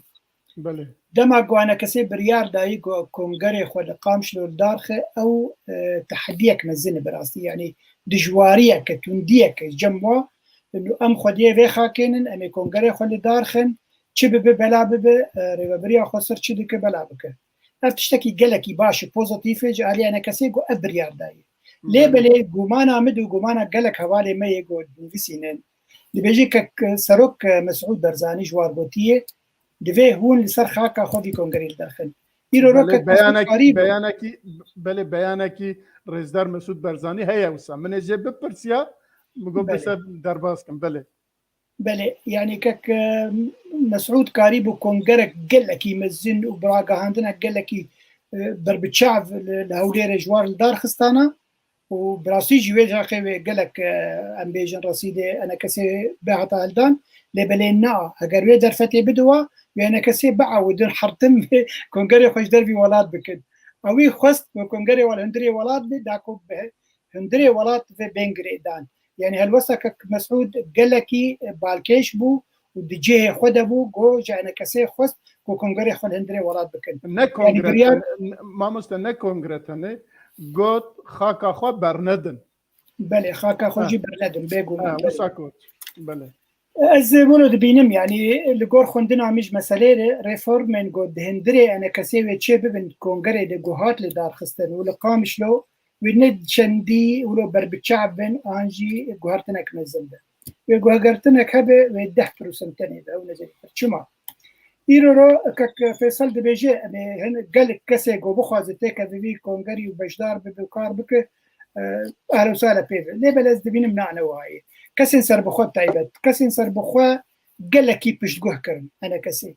Belê. Dema ku enekesê biryar dayî ku kongerê xwe li Qamişlo li dar xe, ew, e, tehdiyek mezin e bi rastî. Yanî dijwariyeke, tundiyeke cem wa, em xwediyê vê xakênin, em ê kongerê xwe li dar xin, çi bibe bela bibe, e, rêvebiriya xwe ser çi dike bela bike. Ev tiştekî gelekî baş e, pozitîf e, ji alî enekesê ku ev biryar dayî. Lê belê gumana min û gumana gelek hevalê me yê ku dinivîsînin, dibêjî ke, ke serok, e, Mesûd Barzanî ji war gotiye, divê hûn li ser xaka xwe vî kongerê li derxin. Îro ro Belê, kek Mesûd beyanekî, Karî bû. Beyanekî, belê, beyanekî Rêzdar Mesûd Barzanî heye wisa. Min ê jê bipirsiya, min got Belê. Bise derbas kim, belê. Belê, yanî kek, e, Mesûd Karî bû kongerek gelekî mezin û bi ragihandinek gelekî, e, berbiçav li, li Hewlêrê ji war li dar xistana û bi rastî jî wê caxê wê gelek, e, em bêjin resîdê enekesê bihata hildan. Lê belê na, heger wê derfetê bidiwa, wê enekesê biewidin hertin wê kongerê xwe ji dervî welat bikin. Ewî xwest wê kongerê wal hundirê welat bê, da ku bi hundirê welat ve bên girêdan. Yanî helwesta kek Mesûd gelekî balkêş bû û di cihê xwe de bû, ku ji enekesê xwest ku kongerê xwe li hundirê welat bikin. Ne Yanî kongre biryar tene, mamoste, ne kongre tene, got xaka xwe bernedin. Belê, xaka xwe Ha. jî bernedin, bêguman, Ha, belê. wisa got. Belê. Ez wilo dibînim, yanî li gor xwendina min ji meseleyê re, reformên ku di hundirê enekesê wê çê bibin kongerê de guhat li dar xistin û li Qamişlo wê ne çendî wilo berbiçav bin an jî guhertinek mezin be. Wê guhertinek hebe wê deh prosent tenê be, ew ne zêdetir. Çima? Îro ro kek Feysel dibêje, em ê hin gelek kesê ku bixwaze têkeve vî kongerî û beşdar bibe û kar bike, e, ehrewsale pê ve. Lê belê ez dibînim nane wayê. Kesên serbixwe taybet, kesên serbixwe gelekî piştguh kirin enekesê.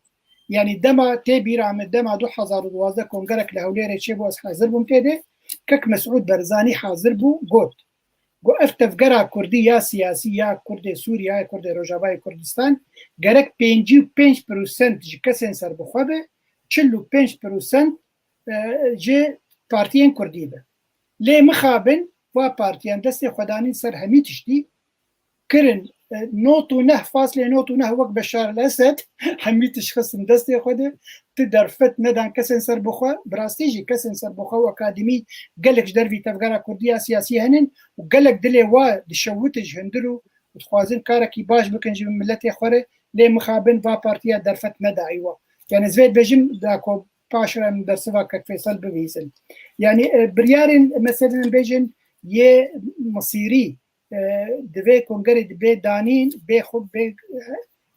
Yanî dema tê bîra min, dema du hezar û duwazdeh kongerek li Hewlêrê çêbû, ez hazir bûm tê de. Kek Mesûd Barzanî hazir bû, got, got, ev tevgera kurdî ya siyasî ya Kurdê Sûrî ya Kurdê Rojavayê Kurdistan gerek pêncî û pênc prosent ji kesên serbixwe be, çil û pênc prosent, e, ji partiyên kurdî be. Lê mixabin va partiyan destê xwe danîn ser hemî tiştî, kirin, e, not û neh faslê not û neh wek Beşar el Esed hemî tişt xistin destê xwe de, ti derfet nedan kesên serbixwe, bi rastî jî kesên serbixwe û akademî gelek ji dervî tevgera kurdî ya siyasî henin û gelek dilê wa dişewitin ji hundir û dixwazin karekî baş bikin ji miletê xwe re, lê mixabin va partiya derfet nedayî wa. Yani ez vê dibêjim da ku paş re em bersiva kek Feysel bibihîzin. Yani, e, biryarên, meselen, em bêjin yê misîrî, e, divê kongerê dibê danîn, bê xwe bê, e,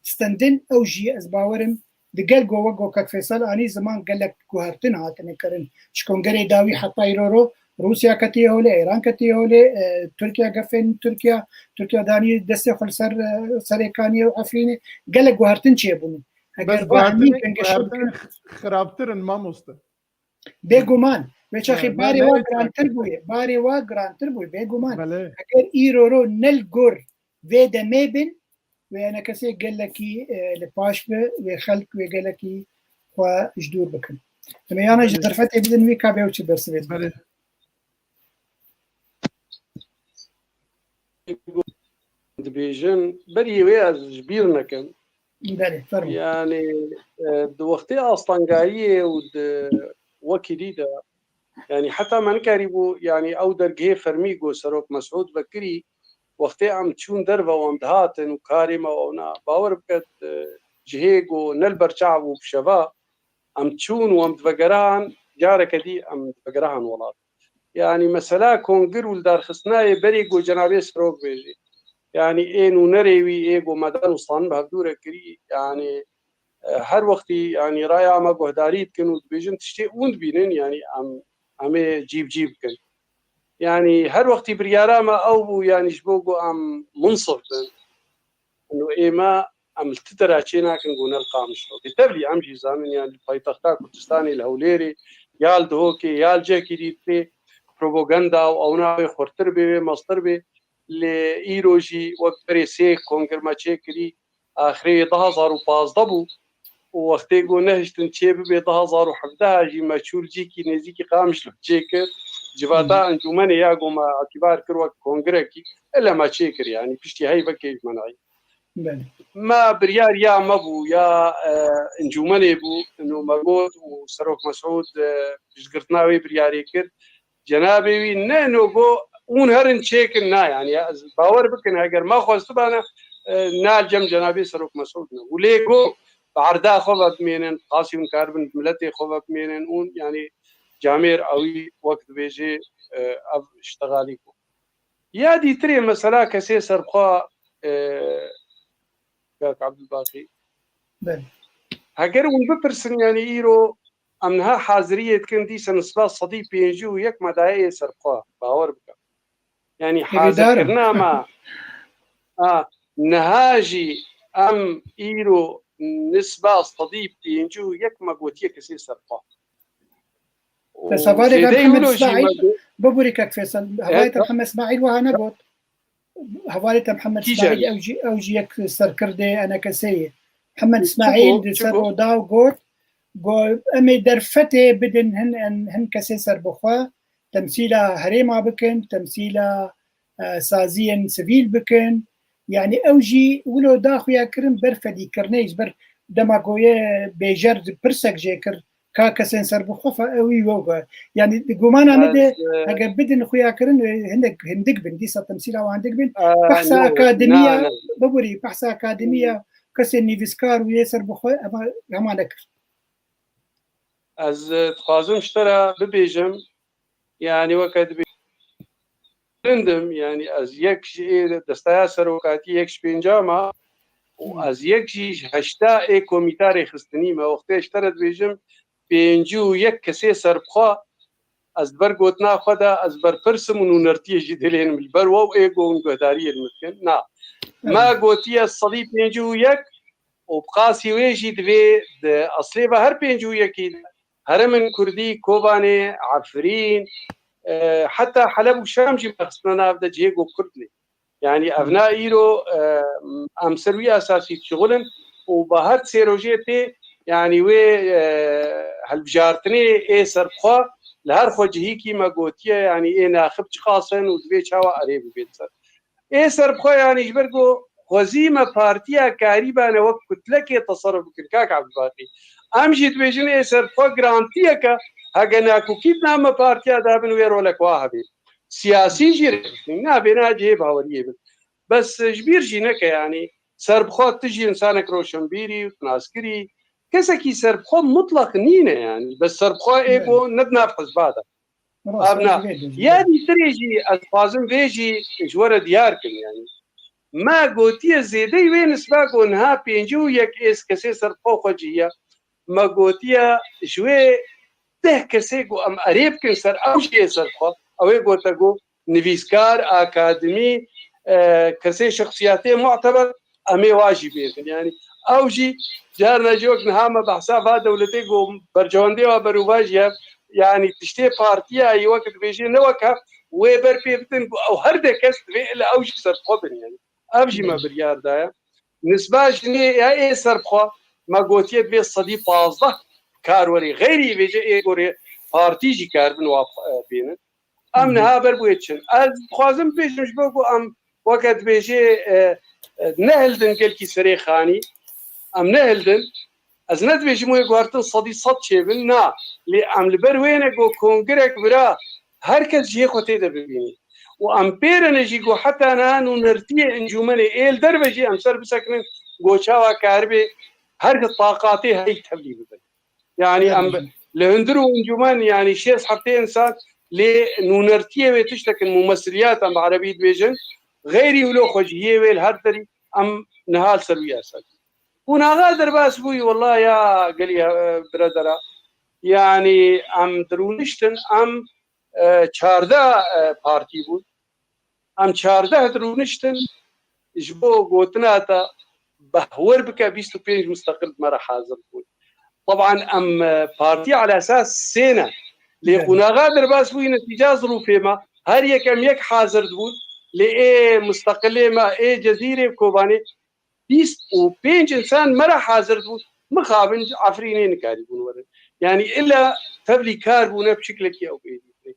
stendin, ew jî ez bawerim di gel go wek go kek Feysel anî ziman gelek guhertin hatine kirin. Ji kongerê dawî heta îro ro Rûsya ketiye holê, Îran ketiye holê, e, Tirkiye gefên Tirkiye, Tirkiye danî destê xwe li ser, e, Serêkaniyê û Efrînê. Gelek guhertin çêbûne. Eger Bes vahmî guhertinê, pêngeşî guhertinê bikin. X-, xirabtir in mamoste. Bêguman. Vê çaxê Ne, ne, barê ne wa wê girantir çaxê. bûye. Barê wa girantir bûye. Bêguman. Belê. Eger îro ro ne li gor vê demê bin, wê enekesê gelekî, e, li paş be, wê xelk wê gelekî xwe ji dûr bikin. Em ê yana ji Belê. derfetê bidin wî ka bê ew çi bersivê. Belê. Dibêjin, berî wê ez ji bîr nekim. Belê, fermo. Yani, e, di wextê astengayiyê û di wekîlî de, yani heta me nikarîbû, yani ew dergehê fermî ku Serok Mesûd vekirî, wextê em çûn derve û em dihatin û karê me û ewna, bawer bike, e, cihê ku ne li ber çav û bi şeva, em çûn û em divegeran, careke dî em divegeran welat. Yani mesela kongir û lidarxistinayê berê ku cenabê Serok bêjî. Yani ê nûnerê wî, ê ku me dan û stan bi hevdû re kirî, yani, e, her wextî, yani, raya me guhdarî dikin û dibêjin tiştê hûn dibînin, yani, em, em ê cîbcî bikin. Yani, her wextî biryara me ew bû, yani, ji bo ku em munsif bin. Û ê me, em li ti dera çê nakin ku ne li Qamişlo. Bêtevlî em jî zanin, yani, li paytexta Kurdistanê, li Hewlêrê, ya li Dihokê, ya li cihekî dî tê propaganda û ewna wê xurtir bê, wê mestir bê. Lê îro jî wek berê sê kongir me çêkirî, axirê du hazar û pazdeh bû û wextê ku nehiştin çê bibe du hazar û hevdeh jî me çûl cîkî nêzîkî Qamişlo çêkir. Civata Hı. encûmenê ya ku me îtibar kir wek kongirekî, ele me çêkir, yani piştî heyvekê ji me nayê. Belê. Me biryar ya me bû, ya, e, encûmenê bû, û me got û Serok Mesûd, e, piştgirtina wê biryarê kir. Cenabê wî ne no got, hûn herin çêkin, na, yani, ya, ez bawer bikin, heger me xwestibane, e, na li cem cenabê Serok Mesûd ne. Û lê got, bi erda xwe ve bimênin, qasî hûn karibin, miletê xwe ve bimênin, hûn, yani, camêr ewî wek dibêjê, e, ev ştexalî got. Ya dîtirê mesela kesê serbixwe, e, Kak Abdulbaqî. Belê. Heger hûn bipirsin, yani îro em niha haziriyê dikin, dîsa nisba sedî pêncî û yek me daye yê serbixwe. Bawer bike. Yani Hêvîdar im. hazirkirina me, a, niha jî em îro nisba sedî pêncî û yek me gotiye kesê serbixwe. Te Û hevalê te zêdeyî Mihemed wilo jî Îsmaîl, me go- bibûrî kek Feysel, hevalê Evet. te Mihemed Îsmaîl wiha negot. Hevalê te Mihemed Kî Îsmaîl, carî? ew jî, ew jî yek serkirdê enekesê ye. Mihemed Çi Îsmaîl got? di Çi ser got? oda got, got, em ê derfetê bidin hin, hin kesê serbixwe, temsîla herêma bikin, temsîla, e, saziyên sivîl bikin. Yani ew jî wilo da xuya kirin ber fedîkirinê, ji ber dema goye bêjer pirsek jê kir, ka kesên serbixwe, ew wî we got. Yani di gumana min de, Ez, e, heger bidin xuya kirin, e, hindek hindik bin, dîsa temsîla wan hindik bin. E, Behsa ne, akademiya, ne, ne. bibûrî, behsa akademiya, kesên nivîskar û yê serbixwe, ema, hema nekir. Ez, e, dixwazim ji te re bibêjim, yani weke dibê-, Bilind im, yani ez yek ji ê destaya serokatî yek ji pênca me û Hmm. ez yek jî ji heşta ê komîta rêxistinî me. Wextê ji te re dibêjim, pêncî û yek kesê serbixwe, ez di ber gotina xwe de ez berpirs im û nûnertiyê jî dilênim li ber we û ê ku hûn guhdariyê li min dikin. Na. Me Hmm. gotiye sedî pêncî û yek û bi qasî wê jî divê di eslê ve her pêncî û yekî de herêmên Kurdî, Kobanê, Efrîn, e, heta Heleb û Şam jî me xistine nav de cihê ku Kurd lê. Yani evna îro, e, em ser wî esasî dişixulin û bi her sê rojê tê, yani wê, e, hilbijartinê ê serbixwe li her xwe cihîkî me gotiye, yani ê naxib çiqas in û divê çawa erê bibê li ser. Ê serbixwe, yani ji ber ku xwezî me partiya karîbane wek kutlekê teserruf bikin. Kak Ebdulbaqî, em jî dibêjin ê serbixwe girantiyeke, hege nakokî di nav me partiya de hebin wê rolek wa hebe. Siyasî jî rêxistin nabêne cihê baweriyê bin. Bes ji bîr jî neke, yanî serbixwe tu jî insanek roşenbîrî û tu naskirî, kesekî serbixwe mutlaq nîne, yanî bes serbixwe ê ku ne di nav hizba de. Ev na. Ya dîtirê jî ez dixwazim vê jî ji we re diyar kim, yanî me gotiye zêdeyî wê nisba ku niha pêncî û yek ês kesê serbixwe xwe cihiya. Me gotiye ji wê deh kesê ku em erê bikin ser ew jî ê serbixwe. Ew ê gote ku nivîskar, akademî, e, kesê şexsiyetê muteber, em ê wa jî bêxin. Yanî ew jî carna jî wek niha me behsa va dewletê ku berjewendê wa berûvaj ye, yanî tiştê partiyayî wek dibêjê ne wek hev, wê ber pê bidin ku ew her de kes divê ile ew jî serxwe bin. Yanî ev jî me biryar daye. Nisba jinê ya ê serxwe me gotiye divê sedî pazdeh kar werê. Xeyrî vêce ê gorê partî jî karibin wa, e, bênin. Em niha ber bi wê diçin. Ez dixwazim bibêjim ji bo ku em weke dibêjê, e, e, nehildin gelkî serê xanî. Em nehildin. Ez nedibêjim wê guhertin sedî sed çêbin, na. Lê em li ber wê ne ku kongrek bira her kes cihê xwe tê de bibînî. Û em pê re ne jî ku heta niha nûnertiyê encûmenê ê li derve jî em ser bisekinin ku çawa karibê her taqatê heyî tevlî bibin. Yanî em li hundir û encûmen, yanî şêst heftê însan, lê nûnertiyê wê tiştek in, mumesiliyat em bi erebî dibêjin, xeyrî wilo xwecihiyê wê li her derî em niha li ser wî esas. Qonaxa derbas bûyî, wela ya gelî, e, biredera. Yanî em dirûniştin, em, e, çardeh, e, partî bûn. Em çardeh dirûniştin, ji bo gotina te behwer bike bîst û pênc musteqil bi me re hazir bûn. Teban em, e, partî ala esas sê ne. Lê qonaxa derbas bûyî netîca zirûfê me, her yek em yek hazir dibûn. Lê ê musteqilê me, ê Cezîrê, Kobanê, bîst û pênc însan me re hazir dibûn. Mixabin ji Efrînê nikarîbûn werin. Yanî illa tevlî kar bûne piçiklekî ew êdî.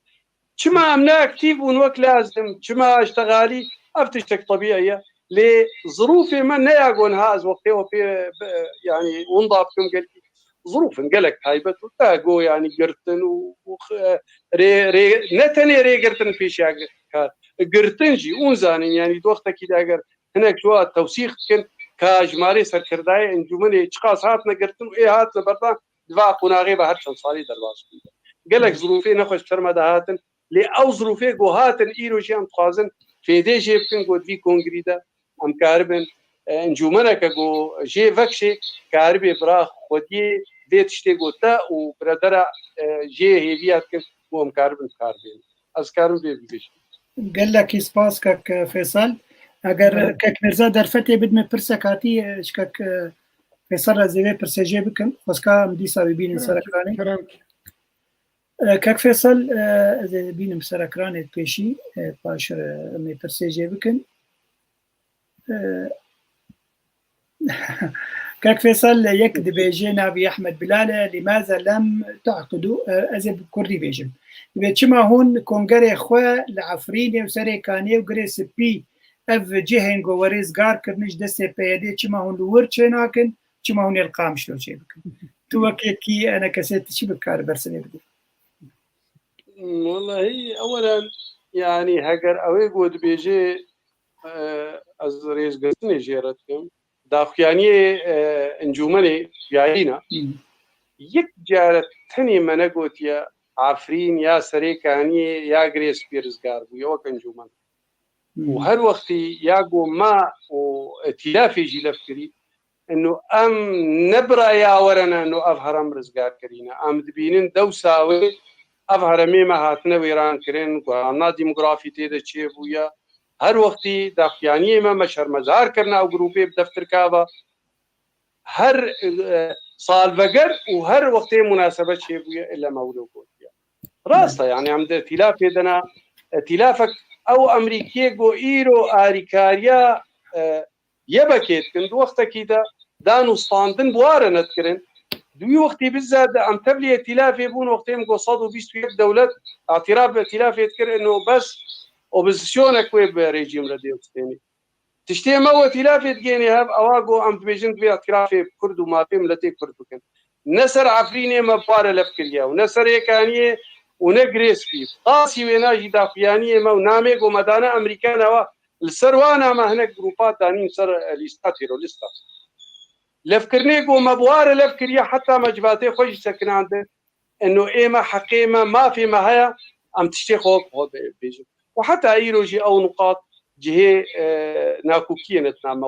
Çima em ne aktîf bûn wek lazim? Çima eştexalî? Ev tiştek tebîî ye. Lê zirûfê me ne ya ku niha ez wextê we pê, yanî winda bikim gelkî. Zirûfin gelek taybet û te go, yanî girtin û, û x-, rê, rê, ne tenê rê girtin pêşiya kar. Girtin jî, ûn zanîn, yanî di wextekî de eger hinek ji we tewsîq dikin ka jimarê serkirdayê encûmenê çiqas hatine girtin û ê hatine berdan, di va qonaxê ve her çend salî derbas bûye. Gelek zirûfê nexweş bi ser me de hatin, lê ew zirûfê ku hatin îro jî em dixwazin fêdê jê bikin ku di vî kongrî de em karibin, e, encûmeneke ku jê vekşê karibê bira xwediyê vê tiştê ku te û biredera, e, jê hêviya dikin ku em karibin bi kar bênin. Ez karim vê bibêjim. Gelekî spas kek Fêsal. Eger kek Mirza derfetê bidme pirsek hatî, ji kek Fêsal ez ê vê pirsê jê bikim. Xwezka em dîsa bibînin ser ekranê. Kerem ki. E, kek Fêsal, e, ez ê bînim ser ekranê pêşî, e, paş, e, em ê pirsê jê bikin. E, Kek Fêsal yek dibêje, navî Ehmed Bilal e, "Lîmaze lem tu'qidu?" E, ez ê bi kurdî bêjim. Dibê, "Çima hûn kongerê xwe li Efrînê û Serê Kaniyê û Girê Spî, ev cihên ku we rêzgar kirine ji destê P Y D'ê, çima hûn li wir çênakin? Çima hûn ê li Qamişlo çêbikin?" Tu wek yekî enekesê tu çi bikarî bersivê bidî? Wellahî, ewelen, yanî, heger ew ê ku dibêje, e, ez rêzgirtinê jê re dikim, daxuyaniyê, e, encûmenê diyayîna, Hmm. yek care tenê me negotiye Efrîn ya Serê Kaniyê ya Girê Spî rizgar bûye wek encûmen. Hmm. Û her wextî ya ku me û îtîlafê jî lef kirî, ino em ne biraya we re ne, ino ev herem rizgar kirîne. Em dibînin dewsa wê ev heremê me hatine wêran kirin, guherandina demografî tê de çêbûye. Her wextî daxuyaniyê me, me şermezar kirine ew grûpê bi deftirka ve. Her, e, salveger û her wextê munasebet çêbûye, ille me wilo gotiye. Rast e, yanî em di îtîlafê de ne, îtîlafek ew Amerîkiyê ku îro arîkariya, e, YPGê dikin, di wextekî de dan û standin bi wan re nedikirin. Di wî wextî bizzat de em tevlî îtîlafê bûn, wextê min got sed û bîst û yek dewlet îtîraf bi îtîlafê dikir, ino bes opozîsyonek wê bi rejîm re dê bistênî. Tiştê me wetilafê digênê hev, ewa go em dibêjin divê îtirafê bi Kurd û mafê miletê Kurd bikin. Ne ser Efrînê me bi ware lev kiriye û ne Serêkaniyê û ne Girêspî. Qasî wêna jî daxuyaniyê me û namê go me dane Amerîkan ewa li ser wana me hinek grûpa danîn ser, e, lîsta terorîsta. Levkirinê go me bi ware lev kiriye heta me civatê xwe jî sekinandin. Eno ê me, heqê me, mafê me heye, em tiştê xwe wek xwe bê-, bêjin. Û heta îro jî ew nuqat cihê, e, nakokiyê ne di nav me.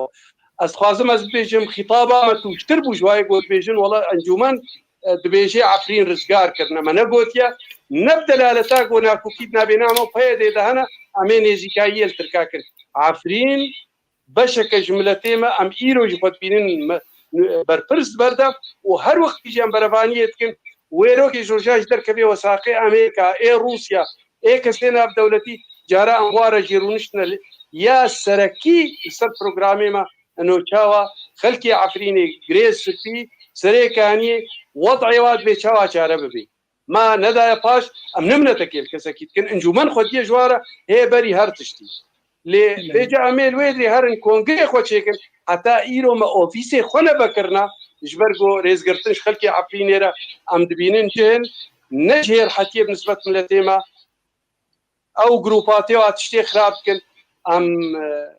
Ez dixwazim ez bibêjim, xîtaba me tûştir bû ji wayê got bêjin, wela encûmen, e, dibêjê Efrîn rizgar kirine. Me negotiye, ne bi delaleta ku nakokî di navbêna me û P Y D'ê de hene, em ê nêzîkayiyê li Tirka kin. Efrîn beşeke ji miletê me, em îro jî xwe dibînin me, berpirs di ber de û her wextî jî em berevaniyê dikin. Wêrokê ji roja ji derkevê wesaqê Amerîka, ê Rûsya, ê kesê navdewletî, cara em ware jî rûniştine li, ya serekî li ser programê me, eno çawa xelkê Efrînê, Girê Spî, Serêkaniyê, wed'ê wa dibê çawa çare bibê. Ma nedaye paş, em ne minetekê li kesekî dikin. Encûmen xwediyê ji wa re hê berî her tiştî. Lê Belê. Vêca em ê li wê derê herin kongreyê xwe çêkin. Heta îro me ofîsê xwe nevekirina, ji ber ku rêzgirtin ji xelkê Efrînê re em dibînin cih in, ne ji hê rehetiyê bi nisbet miletê me. Ew grûpa tê wa tiştê xirab dikin. Em, e,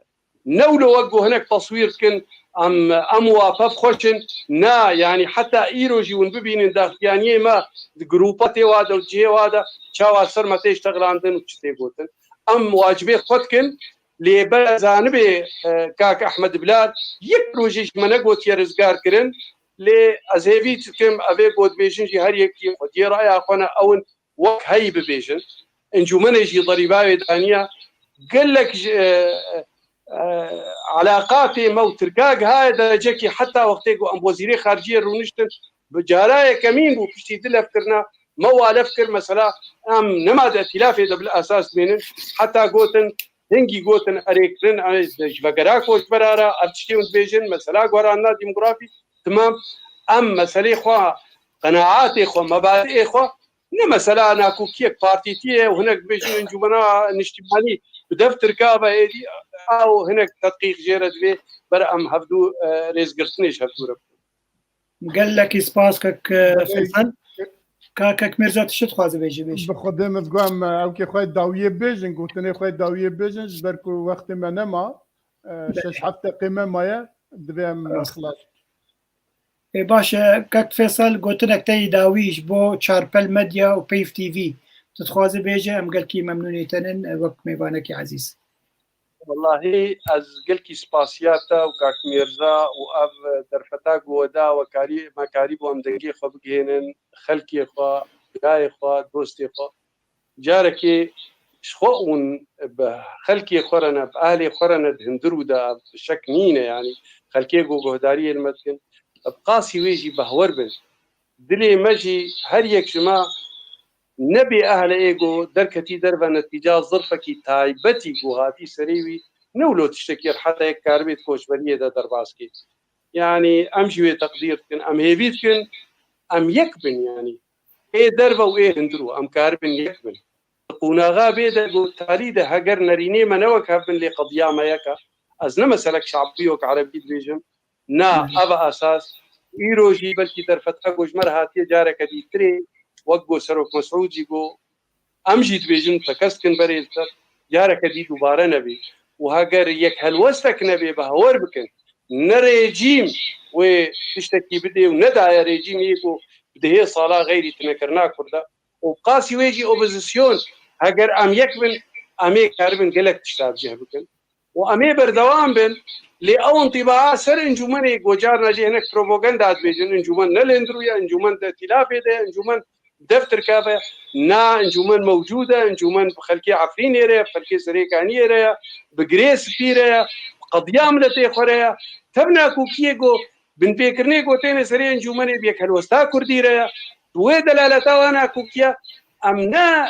ne wilo wek ku hinek teswîr dikin, em, em wa pevxweş in. Na, yanî heta îro jî hûn bibînin daxuyaniyê me di grûpa tê wa de û cihê wa de çawa ser me tê ştexlandin û çi tê gotin. Em wacibê xwe dikin, lê bere zanibê, e, kak Ehmed Bilal, yek rojê ji me negotiye rizgar kirin, lê ez hêvî dikim, ev ê ku dibêjin jî her yekî xwediyê raya xwe ne, ew in wek heyî bibêjin. Encûmenê jî derîba wê daniya. Gelek ji, e, e, elaqatê me û Tirka gihaye derecekî heta wextê ku em wezîrê xariciyê rûniştin, bi cara yekemîn bû piştî du levkirina me wa lev kir, mesela em nema di îtîlafê de bil esas dibênin, heta gotin, hingî gotin erê kirin, erê ji vegera koçbera re, ev tiştê hûn dibêjin, mesela guherandina demografî, timam, em meselê xwe, qenaatê xwe, mebadiê xwe, ne mesela nakokiyek partîtiyê û hinek bibêjin encûmena niştimanî bi dev Tirka ve êdî, ew hinek tedqîq jê re divê ber em hevdû, e, rêzgirtinê ji hevdû re bikin. Gelekî spas kek, e, Belê. Feysel. Ka kek Mirza tişt dixwaze bêje bêje. Bi xwedê min digot em, e, ewkê xwe dawiyê bêjin, gotinê xwe dawiyê bêjin, ji ber ku wextê me nema, e, Belê. Şeş heft deqê me maye, divê em Rast. Xilas. Ê, baş e, kek Fêsal, gotinek te yî dawî ji bo Çarpel Medya û Peyv T V. Tu dixwaze bêje, em gelkî memnûnê te nin, e, wek mêvanekî ezîz. Wellahî ez gelkî spasiya te û kak Mîrza û ev derfeta ku we da, we karî, me karîbû em dengê xwe bigihênin, xelkê xwe, birayê xwe, dostê xwe. Carekê ji xwe hûn bi xelkê xwe re ne, bi ehlê xwe re ne, di hundir û de bi şek nîne, yanî xelkê ku guhdariyê li me dikin, bi qasî wê jî behwer bin. Dilê me jî her yek ji me nebê ehle ê ku derketî derve netîca zirfekî taybetî ku hatî serê wî, ne wilo tiştekî rehet e yek karibê di koçberiyê de derbas kê. Yanî em jî wê teqdîr dikin, em hêvî dikin, em yek bin yanî. Ê derve û ê hundir û em karibin yek bin. Di qonaxa bê de ku talî de heger nerînê me ne wek hev bin lê qediya me yek e. Ez ne meselek şabî wek erebî dibêjim. Na, Hı hı. Ev e esas. Îro jî belkî derfeta ku ji me re hatiye careke dîtirê, wek ku Serok Mesûd jî got, em jî dibêjin tekez dikin berê li ser, careke dî dubare nebê. Û heger yek helwestek nebê, bi hawar bikin, ne rejîm wê tiştekî bidê û nedaye rejîmê ku bi dehê sala xeyrî tunekirina Kurda. Û bi qasî wê jî opozîsyon, heger em yek bin, em ê karibin gelek tişta bi cih bikin. Û em ê berdewam bin, lê ew intîbaa ser encûmenê ku carna jî hinek propaganda dibêjin, encûmen ne li hundir û ye, encûmen di îtîlafê de ye, encûmen bi dev Tirka ve, na, encûmen mewcûd e, encûmen bi xelkê Efrînê re ye, bi xelkê Serêkaniyê re ye, bi Girê Spî re ye, bi qediya miletê xwe re ye. Tev nakokiyê ku binpêkirinê ku têne serê encûmenê bi yek helwesta Kurdî re ye. Bi wê delaleta wa nakokiya em ne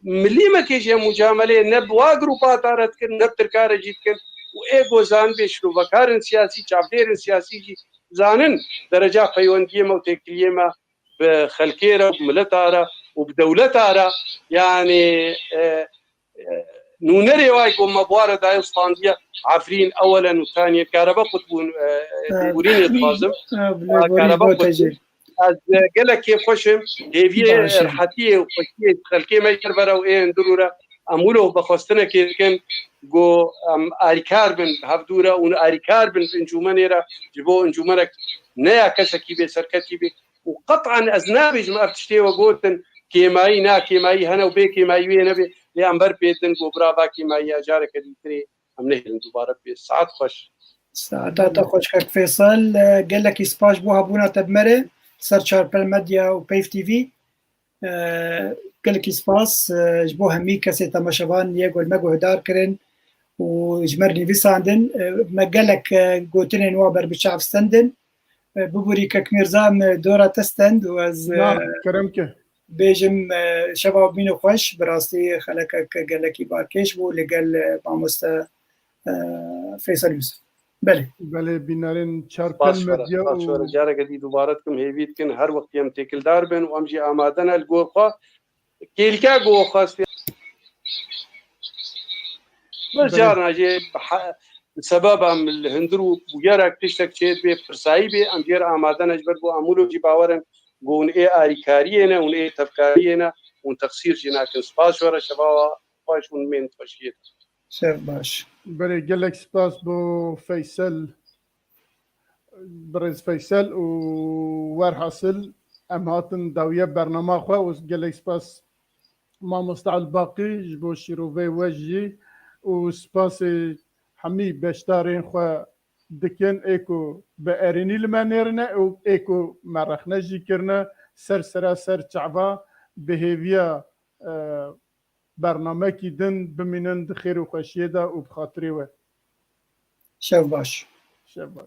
milîmekê jî mucamelê ne bi wa grûpa ta re dikin, ne bi Tirka re jî dikin. Û ê ku zanibê şirovekarên siyasî, çavdêrên siyasî jî zanin dereca peywendiyê me û têkiliyê me bi xelkê re û bi mileta re û bi dewleta re, yanî, e, e, Nûnerê wayî ku me buware daye û standiye Efrîn, ewelen û taniyê karebe qut bûn, e, lêborînê dixwazim. Karebe qut bûn. Ez, e, gelek kêfxweş im. Hêviyê rehetiyê û xweşiyê xelkê me ji ber ve û ê hundir û re em wilo bi xwestinekê dikin ku em alîkar bin bi hevdû re û alîkar bin bi encûmenê re ji bo encûmenek ne ya kesekî bê serketî bê. Û qet'an ez nabêjim ev tiştê we gotin kêmayî, na kêmayî hene û bê kêmayî wê nebê, lê em ber pê din ku bira va kêmayî ya careke dîtirê em nehêlin dubare bê. Saet xweş. Saeta te xweş kek Feysel. E, gelekî spas ji bo hebûna te bi me re ser Çarpel Medya û Peyv T V. E, gelekî spas, e, ji bo hemî kesê temaşevan yê ku li me guhdar kirin û ji me re nivîsandin. E, me gelek, e, gotinên wa ber bi çav stendin. E, biborî kek Mîrza, em dora te stend û ez, e, Na, kerem ke. bêjim, e, şeva bîne xweş, bi rastî xelekek gelekî balkêş bû li gel, e, mamoste, e, Feysel Yusuf. Belê. Belê, bînerên Çarpel Spas were, Medya spas û were. Careke dî dubare dikim, hêvî dikin her wext em têkildar bin û em jî amade ne li gor xwe. Kêlke ku xwestiye. Belê. Carna jî ha-, sebeba min li hundir û bûyerek tiştek çê bê pirsayî bê, em jê re amade ne ji ber ku em wilo jî bawer in ku hûn ê alîkariyê ne, hûn ê tevkariyê ne, hûn texsîr jî nakin. Spas ji we re, şeva xweş û nimên xweşiyê. Şev baş. Belê, gelek spas bo Feysel, birêz Feysel û werhasil em hatin dawiya bernama xwe û gelek spas mamoste Elbaqî ji bo şîrovê we jî û spasê hemî beşdarên xwe dikin ê ku bi erênî li me nêrine û ê ku me rexne jî kirine ser sera ser çava bi hêviya, e, bernamekî din bimînin di xêr û xweşiyê de û bi xatirê we. Şev baş. Şev baş.